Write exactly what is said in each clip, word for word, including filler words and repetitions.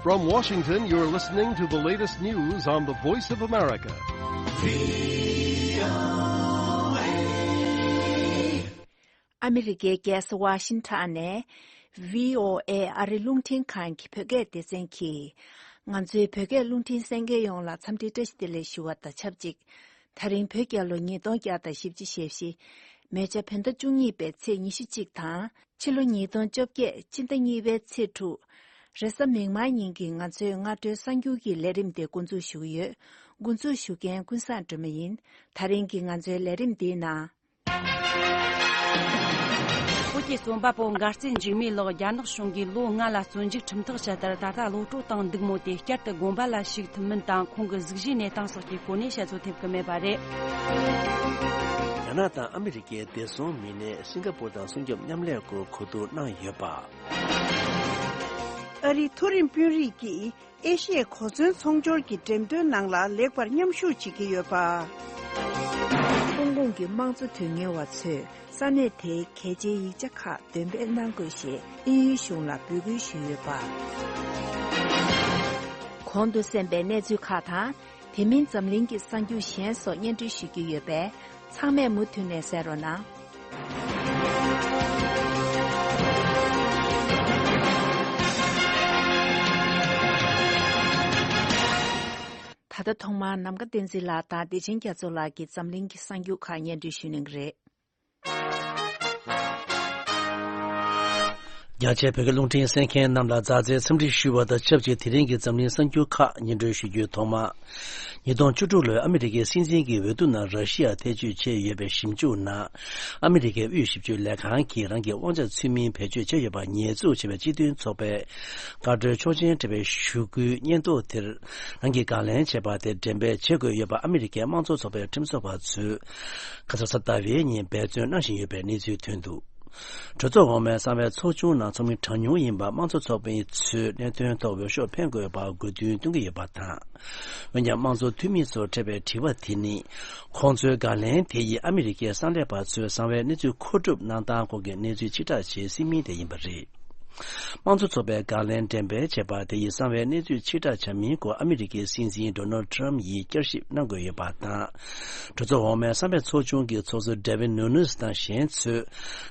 From Washington, you're listening to the latest news on the Voice of America. ཨ་མི་རི་ཀའི་རྒྱལ་ས་ཝ་ཤིང་ཊོན་ནས་བྷི་ཨོ་ཨེ་ཨ་རི་རླུང་འཕྲིན་ཁང་གི་བོད་སྐད་སྡེ་ཚན་གྱིས། ང་ཚོའི་བོད་སྐད་རླུང་འཕྲིན་གསན་མཁན་ཡོངས་ལ་འཚམས་འདྲི་བཀྲ་ཤིས་བདེ་ལེགས་ཞུ་བ་དང་ཆབས་ཅིག་ད་རིང་བོད་རྒྱལ་ལོ་ཉིས་སྟོང་བརྒྱ་དང་བཞི་བཅུ་ཞེ་བཞི། མེ་བྱ་བོད་ཟླ་བཅུ་གཉིས་པའི་ཚེས་ཉི་ཤུ་གཅིག་དང་། ཕྱི་ལོ་ཉིས་སྟོང་བཅོ་བརྒྱད་ཕྱི་ཟླ་གཉིས་པའི་ཚེས་དྲུག་རེས་གཟའ་མིག་དམར་ཉིན་གྱི་ང་ཚོའི་སྔ་དྲོའི་གསར་འགྱུར་གྱི་ལས་རིམ་དེ་འགོ་འཛུགས་ཞུ་གི་ཡོད། འགོ་འཛུགས་ཞུ་མཁན་ཀུན་བཟང་སྒྲོལ་མ་ཡིན། ད་རིང་གི་ང་ཚོའི་ལས་རིམ་འདིའི་ནང་། བོད་ཀྱི་རྩོམ་པ་པོ་མགར་རྩེ་འཇིགས་མེད་ལགས་རྒྱ་ནག་གཞུང་གིས་ལོ་ལྔ་ལ་བཙོན་འཇུག་ཁྲིམས་ཐག་བཅད་མཐར་ད་ལྟ་གློད་གྲོལ་བཏང་འདུག་མོད། དེ་བསྐྱར་དུ་དགོན་པ་ལ་ཞུགས་ཐུབ་མིན་དང་ཁོང་གི་གཟུགས་གཞིའི་གནས་སྟངས་སོགས་ཀྱི་སྐོར་ནས་བཤད་ཚོད་ཐེབས་ཀྱི་མེད་པ་རེད། རྒྱ་ནག་དང་ཨ་མི་རི་ཀའི་བདེ་སྲུང་མི་སྣས་སིང་ག་པུར་དང་སྲུང་སྐྱོབ་མཉམ་ལས་སྐོར་གོ་བསྡུར་གནང་ཡོད་པ། ཨ་རིའི་མཐོ་རིམ་དཔོན་རིགས་ཀྱིས་ཨེ་ཤི་ཡའི་གོ་མཚོན་ཚོང་སྦྱོར་གྱི་འགྲེམས་སྟོན་ནང་ལ་ལེགས་པར་མཉམ་ཞུགས་བྱེད་ཀྱི་ཡོད་པ། ཧོང་ཀོང་གི་དམངས་གཙོ་དོན་གཉེར་བ་ཚོས་ས་གནས་དེའི་གལ་ཆེའི་ཡིག་ཆ་ཁག་འདོན་སྤེལ་གནང་དགོས་ཞེས་དབྱིན་ཡུལ་གཞུང་ལ་འབོད་སྐུལ་ཞུས་ཡོད་པ། གོང་དུ་གསན་པའི་གནས་ཚུལ་ཁག་དང་། དེ་མིན་འཛམ་གླིང་གི་གསར་འགྱུར་གཞན་སོགས་སྙན་སྒྲོན་ཞུ་རྒྱུ་ཡོད་པས། ཚང་མས་མུ་མཐུད་ནས་གསན་རོགས་གནང་། ད་ལྟ་ཐོག་མར་ནམ་མཁའ་བསྟན་འཛིན་ལགས་དང་བདེ་ཆེན་རྒྱ་མཚོ་ལགས་ཀྱིས་འཛམ་གླིང་གི་གསར་འགྱུར་ཁག་སྙན་སྒྲོན་ཞུ་གནང་གི་རེད། རྒྱ་ཆེའི་བོད་སྐད་རླུང་འཕྲིན་གསན་མཁན་རྣམས་ལ་མཛའ་བརྩེའི་འཚམས་འདྲི་ཞུ་བ་དང་ཆབས་ཅིག་དེ་རིང་གི་འཛམ་གླིང་གསར་འགྱུར་ཁག་སྙན་སྒྲོན་ཞུ་རྒྱུའི་ཐོག་མ། ཉིས་སྟོང་བཅུ་དྲུག་ལོའི་ཨ་མི་རི་ཀའི་སྲིད་འཛིན་གྱི་འོས་བསྡུ་ནང་ར་ཤི་ཡ་ཐེ་བྱུས་བྱས་ཡོད་པའི་ཞིབ་འཇུག་ནང་། ཨ་མི་རི་ཀའི་དབུས་ཞིབ་དཔྱོད་ལས་ཁང་གིས་རང་གི་དབང་ཆ་ཚུལ་མིན་བེད་སྤྱོད་བྱས་ཡོད་པར་ཉེས་འཛུགས་བྱས་པའི་སྤྱི་མཐུན་ཚོགས་པའི་བཀའ་འཁྲོལ་ཆོག་མཆན་སྤྲད་པའི་ཞུ་སྐུལ་སྙན་ཐོ་དེར་རང་གིས་དགག་ལན་བྱས་པ་དེ་འགྲེམས་སྤེལ་བྱེད་དགོས་ཡོད་པ་ཨ་མི་རི་ཀའི་དམངས་གཙོ་ཚོགས་པའི་ཁྲིམས་བཟོ་བ་ཚོས་ཁ་སང་གཟའ་ཟླ་བའི་ཉིན་འབད་བརྩོན་གནང་བཞིན་ཡོད་པའི་གནས་ཚུལ་ཐོན་འདུག་གྲོས་ཚོགས་འོག་མའི་གསང་བའི་ཚོགས་ཆུང་ནང་ཚོགས་མི་གྲངས་ཉུང་ཡིན་པ་དམངས་གཙོ་ཚོགས་མི་ཚོས་གནད་དོན་ཐོག་འོས་ཤོག་འཕེན་དགོས་པར་དགོས་འདུན་བཏོན་གྱི་ཡོད་པ་དང་། འོན་ཀྱང་དམངས་གཙོ་འཐུས་མི་ཚོར་འཕྲད་པའི་དྲི་བ་དེ་ནི། ཁོང་ཚོའི་དགག་ལན་དེ་ཡིས་ཨ་མི་རི་ཀའི་གསང་ལས་པ་ཚོས་གསང་བའི་གནས་ཚུལ་མཁོ་སྒྲུབ་གནང་སྟངས་སྐོར་གྱི་གནས་ཚུལ་ཕྱིར་བསྒྲགས་བྱེད་སྲིད་མིན་དེ་ཡིན་པ་རེད། དམངས་གཙོ་ཚོགས་པའི་དགག་ལན་འགྲེམས་སྤེལ་བྱས་པ་དེ་ཡིས་གསང་བའི་གནས་ཚུལ་ཕྱིར་བསྒྲགས་བྱ་མིན་སྐོར་ཨ་མི་རི་ཀའི་སྲིད་འཛིན་ཌོ་ནལ་ཌི་ཊརམ་ཕི་ཡིས་བསྐྱར་ཞིབ་གནང་དགོས་ཡོད་པ་དང་། གྲོས་ཚོགས་འོག་མའི་གསང་བའི་ཚོགས་ཆུང་གི་ཚོགས་གཙོ་ཌེ་ཝིད་ནུ་ནིས་དང་གཞན་ཚོས་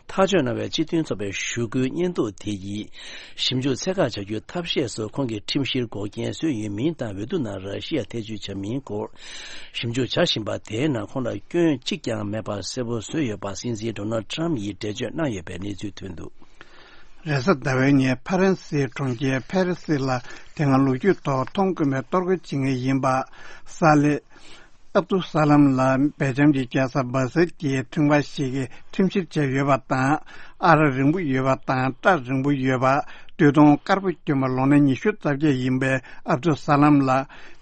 ཐག་གཅོད་གནང་བའི་སྤྱི་མཐུན་ཚོགས་པའི་ཞུ་སྐུལ་སྙན་ཐོ་དེ་ཡིས་ཞིབ་འཇུག་ཚད་བཀག་བྱ་རྒྱུའི་ཐབས་ཤེས་སུ་ཁོང་གི་ཁྲིམས་གཞིར་འགོག་རྐྱེན་བཟོས་ཡོད་མིན་དང་འོས་བསྡུ་ནང་ར་ཤི་ཡ་ཐེ་བྱུས་བྱ་མིན་སྐོར་ཞིབ་འཇུག་བྱ་བཞིན་པ་དེའི་ནང་ཁོང་ལ་སྐྱོན་གཅིག་ཀྱང་མེད་པ་གསལ་པོ་བཟོས་ཡོད་པ་སྲིད་འཛིན་ཌོ་ནལ་ཌི་ཊརམ་ཕི་ཡིས་འགྲེལ་བརྗོད་གནང་ཡོད་པའི་གནས་ཚུལ་ཐོན་འདུག་རེས་གཟའ་ཟླ་བའི་ཉིན་ཕ་རན་སིའི་གྲོང་ཁྱེར་ཕ་རི་སི་ལ་དེ་སྔ་ལོ་རྒྱུས་ཐོག་མཐོང་དཀོན་པའི་གཏོར་རྒོལ་བྱེད་མཁན་ཡིན་པ་ས་ལེ་ཨབ་ཏུ་ས་ལམ་ལ་སྦེལ་ཇམ་གྱི་རྒྱལ་ས་སྦ་སེལ་གྱི་ཁྲིམས་པ་ཞིག་གིས་ཁྲིམས་བཤེར་བྱས་ཡོད་པ་དང་། ཨ་རག་རིང་པོ་ཡོད་པ་དང་སྐྲ་རིང་པོ་ཡོད་པ། སྟོད་ཐུང་དཀར་པོ་གྱོན་པ། ལོ་ན་ཉི་ཤུ་རྩ་བརྒྱད་ཡིན་པའི་ཨབ་ཏུ་ས་ལམ་ལ་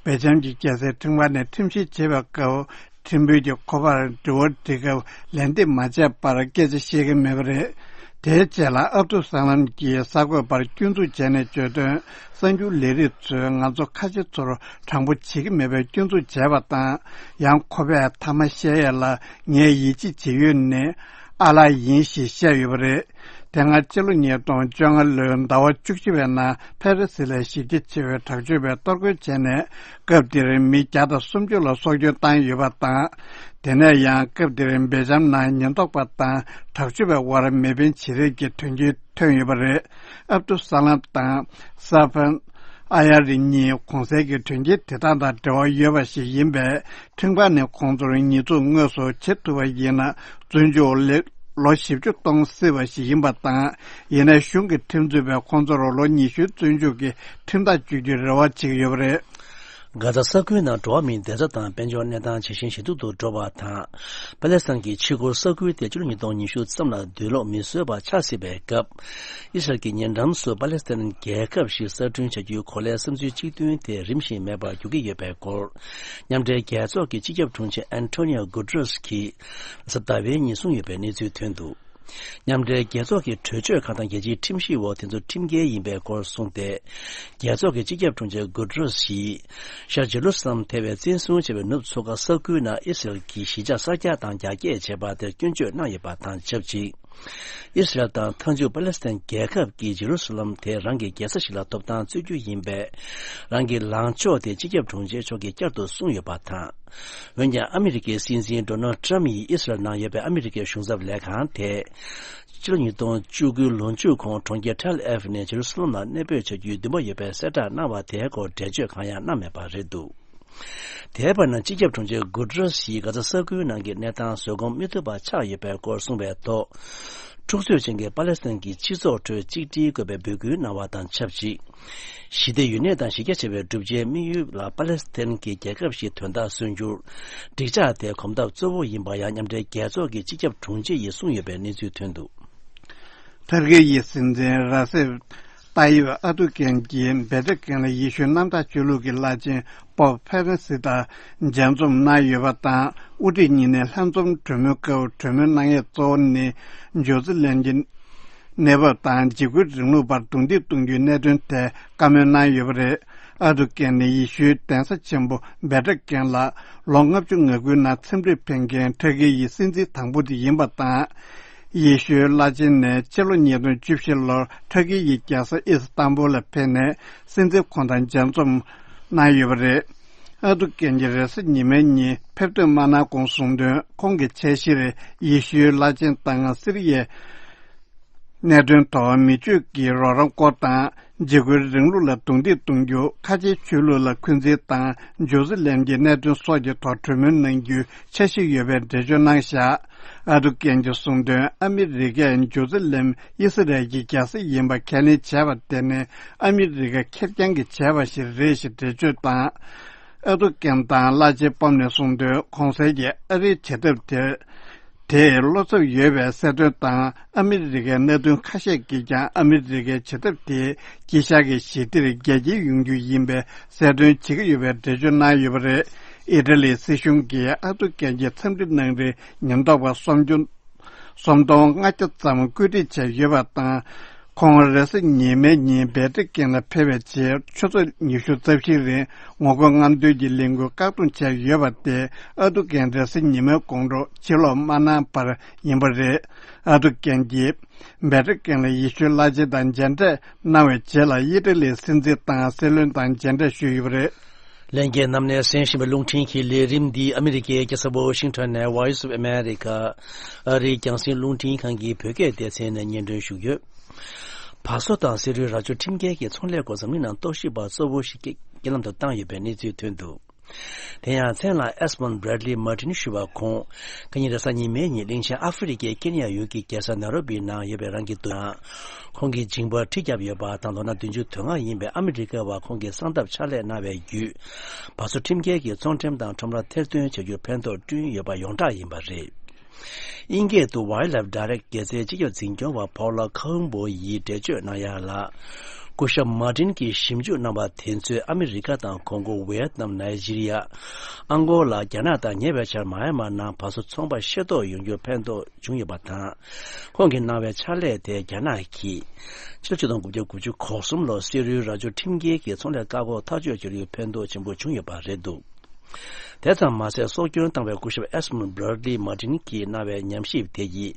སྦེལ་ཇམ་གྱི་རྒྱལ་སའི་ཁྲིམས་པ་ནས་ཁྲིམས་བཤེར་བྱེད་པའི་སྐབས། ཁྲིམས་དཔོན་གྱིས་ཁོ་པར་དྲི་བ་འདྲི་སྐབས་ལན་འདེབས་མ་བྱས་པར་སྐད་ཆ་བཤད་ཀྱི་མེད་པ་རེད། དེའི་རྗེས་ལ་ཨབ་ཏུ་ས་ལམ་གྱིས་གསར་འགོད་པར་སྐྱོན་འཛུགས་བྱས་ནས་བརྗོད་དོན། གསར་འགྱུར་ལས་རིགས་ཚོས་ང་ཚོ་ཁ་ཆེ་ཚོར་དྲང་པོ་བྱེད་ཀྱི་མེད་པའི་སྐྱོན་འཛུགས་བྱས་པ་དང་། ཡང་ཁོ་པས་མཐའ་མ་བཤད་ཡས་ལ་ངས་ཡིད་ཆེས་བྱེད་ཡུལ་ནི་ཨ་ལགས་ཡིན་ཞེས་བཤད་ཡོད་པ་རེད། དེ་སྔ་ཕྱི་ལོ་ཉིས་སྟོང་བཅོ་ལྔ་ལོའི་ཟླ་བ་བཅུ་གཅིག་པའི་ནང་ཕ་རི་སི་ལའི་གཞི་རྒྱ་ཆེ་བའི་དྲག་སྤྱོད་པས་གཏོར་རྒོལ་བྱས་ནས། སྐབས་དེར་མི་བརྒྱ་དང་སུམ་ཅུ་ལ་སྲོག་སྐྱོན་བཏང་ཡོད་པ་དང་། དེ་ནས་ཡང་སྐབས་དེར་སྦེལ་ཇམ་ནང་ཉེན་རྟོག་པ་དང་དྲག་སྤྱོད་པའི་དབར་མེ་འཕེན་བྱེད་རེས་ཀྱི་དོན་རྐྱེན་ཐོན་ཡོད་པ་རེད། ཨབ་ཏུ་ས་ལམ་དང་ས་ཕན། ཨ་ཡ་རི་གཉིས་གོང་གསལ་གྱི་དོན་རྐྱེན་དེ་དག་དང་འབྲེལ་བ་ཡོད་པ་ཞིག་ཡིན་པས། ཁྲིམས་ཁང་ནས་ཁོང་ཚོར་ཉེས་འཛུགས་དངོས་སུ་བྱེད་ཐུབ་པ་ཡིན་ན། བཙོན་འཇུག་ལོ་བཞི་བཅུ་གཏོང་སྲིད་པ་ཞིག་ཡིན་པ་དང་། ཡིན་ནའི་གཞུང་གི་ཁྲིམས་རྩོད་པས་ཁོང་ཚོར་ལོ་ཉི་ཤུའི་བཙོན་འཇུག་གི་ཁྲིམས་ཐག་གཅོད་རྒྱུའི་རེ་བ་བྱེད་ཀྱི་ཡོད་པ་རེད། གྷ་ཛ་ས་ཁུལ་ནང་འགྲོ་བ་མིའི་བདེ་འཚོ་དང་དཔལ་འབྱོར་གནས་སྟངས་ཇེ་ཞན་ཞེ་སྡུག་ཏུ་འགྲོ་བ་དང་། པ་ལེ་སི་ཐན་གྱི་ཕྱི་འཁོར་ས་ཁུལ་དེ་ཕྱི་ལོ་ཉིས་སྟོང་ཉི་ཤུ་ཙམ་ལ་དུག་ལོག་མི་བཟོ་བ་ཆགས་སྲིད་པའི་སྐབས། ཨི་སི་རལ་གྱིས་ཉེ་འགྲམ་སུ་པ་ལེ་སི་ཐན་རྒྱལ་ཁབ་ཞིག་གསར་སྐྲུན་བྱ་རྒྱུའི་གོ་ལའི་བསམ་ཚུལ་གཅིག་མཐུན་དེ་རིམ་བཞིན་མེད་པར་འགྱུར་གྱི་ཡོད་པའི་སྐོར། མཉམ་འབྲེལ་རྒྱལ་ཚོགས་ཀྱི་སྤྱི་ཁྱབ་དྲུང་ཆེ་ཨན་ཐོ་ནི་ཡོ་གུ་ཏྲེས་ཀྱིས་གཟའ་ཟླ་བའི་ཉིན་གསུངས་ཡོད་པའི་གནས་ཚུལ་ཐོན་འདུག་མཉམ་འབྲེལ་རྒྱལ་ཚོགས་ཀྱི་གྲོས་ཆོད་ཁག་དང་རྒྱལ་སྤྱིའི་ཁྲིམས་གཞི་འོག་དེ་ཚོ་ཁྲིམས་འགལ་ཡིན་པའི་སྐོར་གསུངས་ཏེ། རྒྱལ་ཚོགས་ཀྱི་སྤྱི་ཁྱབ་དྲུང་ཆེ་གུ་ཏྲེས་ཡིས། ཤར་ཇེ་རུ་སཱ་ལམ་ཐེ་བའི་བཙན་བཟུང་བྱས་པའི་ནུབ་མཚོ་ཁ་ས་ཁུལ་ནང་ཨི་སི་རལ་གྱིས་གཞིས་ཆགས་གསར་རྒྱག་དང་རྒྱ་སྐྱེད་བྱས་པ་དེར་སྐྱོན་བརྗོད་གནང་ཡོད་པ་དང་ཆབས་ཅིག་ཨི་སི་རལ་དང་མཐའ་མཇུག་པ་ལེ་སི་ཐན་རྒྱལ་ཁབ་ཀྱིས་ཇེ་རུ་སི་ལམ་དེ་རང་གི་རྒྱལ་ས་ཞིག་ལ་ཐོབ་ཐང་རྩོད་རྒྱུ་ཡིན་པས། རང་གི་ལངས་ཕྱོགས་དེ་སྤྱི་ཁྱབ་དྲུང་ཆེ་མཆོག་གིས་བསྐྱར་དུ་གསུངས་ཡོད་པ་དང་། འོན་ཀྱང་ཨ་མི་རི་ཀའི་སྲིད་འཛིན་ཌོ་ནལ་ཊྲམ་ཡིས་ཨི་སི་རལ་ནང་ཡོད་པའི་ཨ་མི་རི་ཀའི་གཞུང་ཚབ་ལས་ཁང་དེ། ཕྱི་ལོ་ཉིས་སྟོང་བཅུ་དགུའི་ལོ་མཇུག་གོང་གྲོང་ཁྱེར་ཐེལ་ཨེ་ཝི་ནས་ཇེ་རུ་སི་ལམ་ལ་གནས་སྤོས་བྱ་རྒྱུའི་འདུན་པ་ཡོད་པའི་གསལ་བསྒྲགས་གནང་བ་དེའི་སྐོར་འགྲེལ་བརྗོད་གང་ཡང་གནང་མེད་པ་རེད་འདུག་དེའི་བར་ན་སྤྱི་ཁྱབ་དྲུང་ཆེ་གུ་ཏྲེ་སི་ཡིས་གྷ་ཛ་ས་ཁུལ་ནང་གི་གནས་སྟངས་བཟོད་སྒོམ་མི་ཐུབ་པ་ཆགས་ཡོད་པའི་སྐོར་གསུངས་པའི་ཐོག་འཁྲུག་རྩོད་ཅན་གྱི་པ་ལེ་སི་ཐན་གྱི་སྤྱི་ཚོགས་ཁྲོད་གཅིག་སྒྲིལ་དགོས་པའི་འབོད་སྐུལ་གནང་བ་དང་ཆབས་ཅིག་ཞི་བདེ་ཡུན་གནས་དང་གཞི་རྒྱ་ཆེ་བའི་གྲུབ་ཆའི་དམིགས་ཡུལ་ལ་པ་ལེ་སི་ཐན་གྱི་རྒྱལ་ཁབ་ཞིག་དོན་དག་སོན་རྒྱུར། འགྲིག་འཇགས་དེ་གོམ་སྟབས་གཙོ་བོ་ཡིན་པ་ཡང་མཉམ་འབྲེལ་རྒྱལ་ཚོགས་ཀྱི་སྤྱི་ཁྱབ་དྲུང་ཆེ་ཡིས་གསུངས་ཡོད་པའི་གནས་ཚུལ་ཐོན་འདུག་ཐར་ཀི་ཡི་སྲིད་འཛིན་ར་སེབ་ཏཱ་ཡིབ་ཨ་ཏུ་ཀན་གྱིས་བྷེ་ཏ་ཀན་ལ་ཡེ་ཤུའི་གནམ་བདག་ཆོས་ལུགས་ཀྱི་བླ་ཆེན་པོབ་ཕེ་རན་སི་དང་མཇལ་འཛོམས་གནང་ཡོད་པ་དང་། དབུ་ཁྲིད་གཉིས་ནས་ལྷན་འཛོམས་གྲོས་མོལ་སྐབས་གྲོས་མོལ་གནང་ཡས་གཙོ་བོ་ནི་ཇོ་ཟི་ལན་གྱི་གནས་བབ་དང་འཇིགས་སྐུལ་རིང་ལུགས་པར་རྡུང་རྡེག་གཏོང་རྒྱུའི་གནད་དོན་ཐད་བཀའ་མོལ་གནང་ཡོད་པ་རེད། ཨ་ཏུ་ཀན་ནི་ཡེ་ཤུའི་གདན་ས་ཆེན་པོ་བྷེ་ཏ་ཀན་ལ་ལོ་ལྔ་བཅུ་ང་དགུའི་ནང་འཚམས་འདྲིར་ཕེབས་མཁན་ཐར་ཀི་ཡི་སྲིད་འཛིན་དང་པོ་དེ་ཡིན་པ་དང་། ཡེ་ཤུའི་བླ་ཆེན་ནས་ཕྱི་ལོ་ཉིས་སྟོང་བཅུ་བཞི་ལོར་ཐར་ཀི་ཡི་རྒྱལ་ས་ཨི་སི་ཏན་བུལ་ལ་ཕེབས་ནས་སྲིད་འཛིན་ཁོང་དང་མཇལ་འཛོམས་གནང་ཡོད་པ་རེད། ཨ་ཏུ་ཀན་གྱིས་རེས་གཟའ་ཉི་མའི་ཉིན་ཕེབས་ཐོན་མ་གནང་གོང་གསུངས་དོན། ཁོང་གི་འཆར་གཞིར་ཡེ་ཤུའི་བླ་ཆེན་དང་སི་རི་ཡའི་གནད་དོན་ཐོག་མི་སྤྱོད་ཀྱི་རོགས་རམ་སྐོར་དང་། འཇིགས་སྐུལ་རིང་ལུགས་ལ་རྡུང་རྡེག་གཏོང་རྒྱུ། ཁ་ཆེའི་ཆོས་ལུགས་ལ་འཁོན་འཛིན་དང་། ཇོ་ཟི་ལེམ་གྱི་གནད་དོན་སོགས་ཀྱི་ཐོག་གྲོས་མོལ་གནང་རྒྱུའི་འཆར་གཞི་ཡོད་པའི་འགྲེལ་བརྗོད་གནང་བཞག་ཨ་ཏུ་ཀན་གྱིས་གསུངས་དོན། ཨ་མི་རི་ཀས་ཇོ་ཟི་ལེམ་ཨི་སི་རལ་གྱི་རྒྱལ་ས་ཡིན་པ་ཁས་ལེན་བྱས་པ་དེ་ནི་ཨ་མི་རི་ཀས་ཁེར་རྐྱང་གིས་བྱས་པ་ཞིག་རེད་ཞེས་འགྲེལ་བརྗོད་དང་། ཨ་ཏུ་ཀན་དང་བླ་ཆེན་པོབ་ནས་གསུངས་དོན། གོང་གསལ་གྱི་ཨ་རིའི་བྱེད་ཐབས་དེ། དེས་བློ་འཚབ་ཡོད་པའི་གསལ་སྟོན་དང་། ཨ་མི་རི་ཀའི་གནད་དོན་ཁ་ཤས་ཀྱིས་ཀྱང་ཨ་མི་རི་ཀའི་བྱེད་ཐབས་དེ་དཀྱིལ་ཤར་གྱི་ཞི་བདེར་རྒྱ་སྐྱེད་ཡོང་རྒྱུ་ཡིན་པའི་གསལ་སྟོན་བྱེད་ཀྱི་ཡོད་པའི་འགྲེལ་བརྗོད་གནང་ཡོད་པ་རེད། ཨི་ཊ་ལིའི་སྲིད་གཞུང་གིས་ཨ་ཏུ་ཀན་གྱི་འཚམས་འདྲི་གནང་རིང་ཉེན་རྟོག་པ་སུམ་ཅུ། སུམ་སྟོང་ལྔ་བརྒྱ་ཙམ་བཀོད་སྒྲིག་བྱས་ཡོད་པ་དང་། ཁོང་རེས་གཟའ་ཉི་མའི་ཉིན་བྷེ་ཏ་ཀན་ལ་ཕེབས་པའི་རྗེས་ཆུ་ཚོད་ཉི་ཤུ་རྩ་བཞིའི་རིང་ངོ་རྒོལ་རྔམ་སྟོན་གྱི་ལས་འགུལ་བཀག་སྡོམ་བྱས་ཡོད་པ་དེ་ཨ་ཏུ་ཀན་རེས་གཟའ་ཉི་མའི་དགོང་དྲོ་ཕྱིར་ལོག་མ་གནང་བར་ཡིན་པ་རེད། ཨ་ཏུ་ཀན་གྱིས་བྷེ་ཏ་ཀན་ལ་ཡེ་ཤུའི་བླ་ཆེན་དང་མཇལ་འཕྲད་གནང་བའི་རྗེས་ལ་ཨི་ཊ་ལིའི་སྲིད་འཛིན་དང་སྲིད་བློན་དང་མཇལ་འཕྲད་ཞུས་ཡོད་པ་རེད། ལྷན་རྒྱས་རྣམས་ནས་གསན་བཞིན་པའི་རླུང་འཕྲིན་གྱི་ལས་རིམ་འདི་ཨ་མི་རི་ཀའི་རྒྱལ་ས་ཝ་ཤིང་ཊོན་ནས་Voice of America ཨ་རིའི་རྒྱང་སྲིང་རླུང་འཕྲིན་ཁང་གི་བོད་སྐད་སྡེ་ཚན་ནས་སྙན་སྒྲོན་ཞུས་ཡོད། བ་སོ་དང་སེ་རུའི་རྭ་ཅོ་ཁྲིམས་འགལ་གྱི་ཚོང་ལས་སྐོར་འཛམ་གླིང་ནང་རྟོག་ཞིབ་པ་གཙོ་བོ་ཞིག་རྐྱེན་ལམ་དུ་བཏང་ཡོད་པའི་གནས་ཚུལ་ཐོན་འདུག་དེ་ཡང་མཚན་ལ་Esmond Bradley Martin ཞུ་བ་ཁོང་ཁ་ཉིན་རེས་གཟའ་ཉི་མའི་ཉིན་གླིང་ཆེན་ཨ་ཧྥེ་རི་ཁའི་ཀེན་ཡ་ཡུལ་གྱི་རྒྱལ་ས་ནེ་རོ་བི་ནང་ཡོད་པའི་རང་གི་འདུ་ཁང་། ཁོང་གི་མཇིང་པར་གྲི་བརྒྱབ་ཡོད་པ་དང་ལོ་ན་བདུན་ཅུ་དོན་ལྔ་ཡིན་པའི་ཨ་མི་རི་ཀ་བ་ཁོང་གི་གསང་སྟབས་ཕྱག་ལས་གནང་བའི་བརྒྱུད། བ་སོ་ཁྲིམས་འགལ་གྱི་ཚོང་ཁྲོམ་དང་ཁྲོམ་ར་ཐེར་འདོན་བྱ་རྒྱུར་ཕན་ཐོགས་བསྐྲུན་ཡོད་པ་ཡོངས་གྲགས་ཡིན་པ་རེད། དབྱིན་སྐད་དུ་Wildlife Direct སྒྱུ་རྩལ་སྤྱི་ཁྱབ་འཛིན་སྐྱོང་བ་Paula Campbell ཡིས་འགྲེལ་བརྗོད་གནང་ཡ་ལ། སྐུ་ཞབས་Martin གྱིས་ཞིབ་འཇུག་གནང་བ་དེ་ཚོས་ཨ་མི་རི་ཀ་དང་གོང་གོ། ཝི་ཡེད་ནམ། ནཱི་ཇི་རི་ཡ། ཨང་གོ་ལ། རྒྱ་ནག་དང་ཉེ་བའི་ཆར་མཱ་ཡན་མར་ནང་བ་སོ་ཚོང་པ་ཤེས་རྟོགས་ཡོང་རྒྱུར་ཕན་ཐོགས་བྱུང་ཡོད་པ་དང་། ཁོང་གིས་གནང་བའི་ཕྱག་ལས་དེ་རྒྱ་ནག་གིས་ཕྱི་ལོ་ཆིག་སྟོང་དགུ་བརྒྱ་དགུ་བཅུ་གོ་གསུམ་ལོར་སེ་རུའི་རྭ་ཅོ་ཁྲིམས་འགལ་གྱི་ཚོང་ལས་བཀག་འགོག་ཐག་གཅོད་བྱ་རྒྱུར་ཕན་ཐོགས་ཆེན་པོ་བྱུང་ཡོད་པ་རེད་འདུག་དེ་ཙམ་མ་ཟད། སྲོག་སྐྱོན་བཏང་བའི་སྐུ་ཞབས་Esmond Bradley Martin གྱིས་གནང་བའི་ཉམས་ཞིབ་དེ་ཡིས།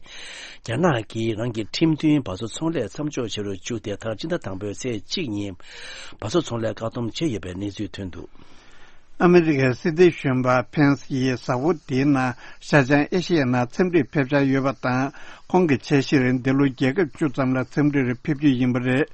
རྒྱ་ནག་གིས་རང་གི་ཁྲིམས་མཐུན་བ་སོ་ཚོང་ལས་མཚམས་འཇོག་བྱ་རུ་བཅུག་སྟེ། མཐར་སྤྱི་ཟླ་དང་པོའི་ཚེས་གཅིག་ཉིན་བ་སོ་ཚོང་ལས་བཀག་སྡོམ་བྱས་ཡོད་པའི་གནས་ཚུལ་ཐོན་འདུག་ཨ་མི་རི་ཀའི་སྲིད་འཛིན་གཞོན་པ་ཕེན་སི་ཡིས་གཟའ་འཁོར་འདིའི་ནང་ཤར་བྱང་ཨེ་ཤི་ཡའི་ནང་འཚམས་འདྲིར་ཕེབས་འཆར་ཡོད་པ་དང་། ཁོང་གི་འཆར་གཞིར་འདི་ལོ་རྒྱལ་ཁབ་བཅུ་ཙམ་ལ་འཚམས་འདྲིར་ཕེབས་རྒྱུ་ཡིན་པ་རེད།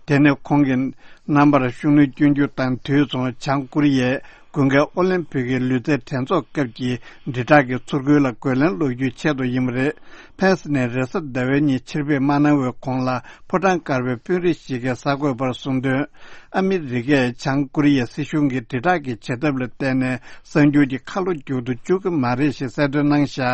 དེ་ནི་ཁོང་གི་རྣམ་པར་ཤུགས་སྣོན་སྐྱོན་རྒྱུ་དང་། དུས་མཚུངས་བྱང་ཀོ་རི་ཡས་དགུན་ཁའི་ཨོ་ལིམ་ཕིག་གི་ལུས་རྩལ་འགྲན་ཚོགས་སྐབས་ཀྱི་དྲིལ་བསྒྲགས་ཀྱི་ཚུར་རྒོལ་ལ་རྒོལ་ལན་སློག་རྒྱུའི་ཆེད་དུ་ཡིན་པ་རེད། ཕེན་སི་ནས་རེས་གཟའ་ཟླ་བའི་ཉིན་ཕྱིར་ཕེབས་མ་གནང་བའི་གོང་ལ། ཕོ་བྲང་དཀར་པོའི་དཔོན་རིགས་ཤིག་གིས་གསར་འགོད་པར་གསུངས་དོན། ཨ་མི་རི་ཀས་བྱང་ཀོ་རི་ཡའི་སྲིད་གཞུང་གི་དྲིལ་བསྒྲགས་ཀྱི་བྱེད་ཐབས་ལ་བརྟེན་ནས་གསར་འགྱུར་གྱི་ཁ་ལོ་མཇུག་ཏུ་བཅུག་གི་མ་རེད་ཞེས་གསལ་སྟོན་གནང་བཞག་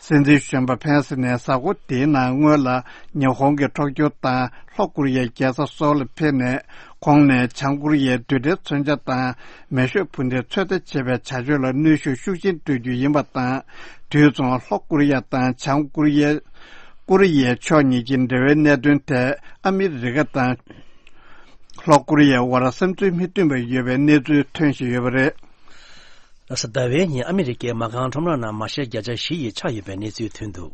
སྲིད་འཛིན་གཞོན་པ་ཕེན་སི་ནས་གཟའ་འཁོར་དེའི་ནང་སྔོན་ལ་ཉི་ཧོང་གི་ཊོ་ཀྱོ་དང་ལྷོ་ཀོ་རི་ཡའི་རྒྱལ་ས་སོལ་ལ་ཕེབས་ནས། ཁོང་ནས་བྱང་ཀོ་རི་ཡའི་རྡུལ་ཕྲན་མཚོན་ཆ་དང་མེ་ཤོག་འཕུར་མདེལ་ཚོད་ལྟ་བྱེད་པའི་བྱ་སྤྱོད་ལ་གནོན་ཤུགས་ཤུགས་ཆེན་སྤྲོད་རྒྱུ་ཡིན་པ་དང་། དུས་མཚུངས་ལྷོ་ཀོ་རི་ཡ་དང་བྱང་ཀོ་རི་ཡའི་ཀོ་རི་ཡའི་ཕྱོགས་གཉིས་ཀྱི་འབྲེལ་བའི་གནད་དོན་ཐད་ཨ་མི་རི་ཀ་དང་ལྷོ་ཀོ་རི་ཡའི་དབར་བསམ་ཚུལ་མི་མཐུན་པ་ཡོད་པའི་གནས་ཚུལ་ཐོན་བཞིན་ཡོད་པ་རེད། རེས་གཟའ་ཟླ་བའི་ཉིན་ཨ་མི་རི་ཀའི་མ་རྐང་ཁྲོམ་ར་ནང་མ་ཤེར་བརྒྱ་ཆ་བཞི་ཡིས་ཆག་ཡོད་པའི་གནས་ཚུལ་ཐོན་འདུག་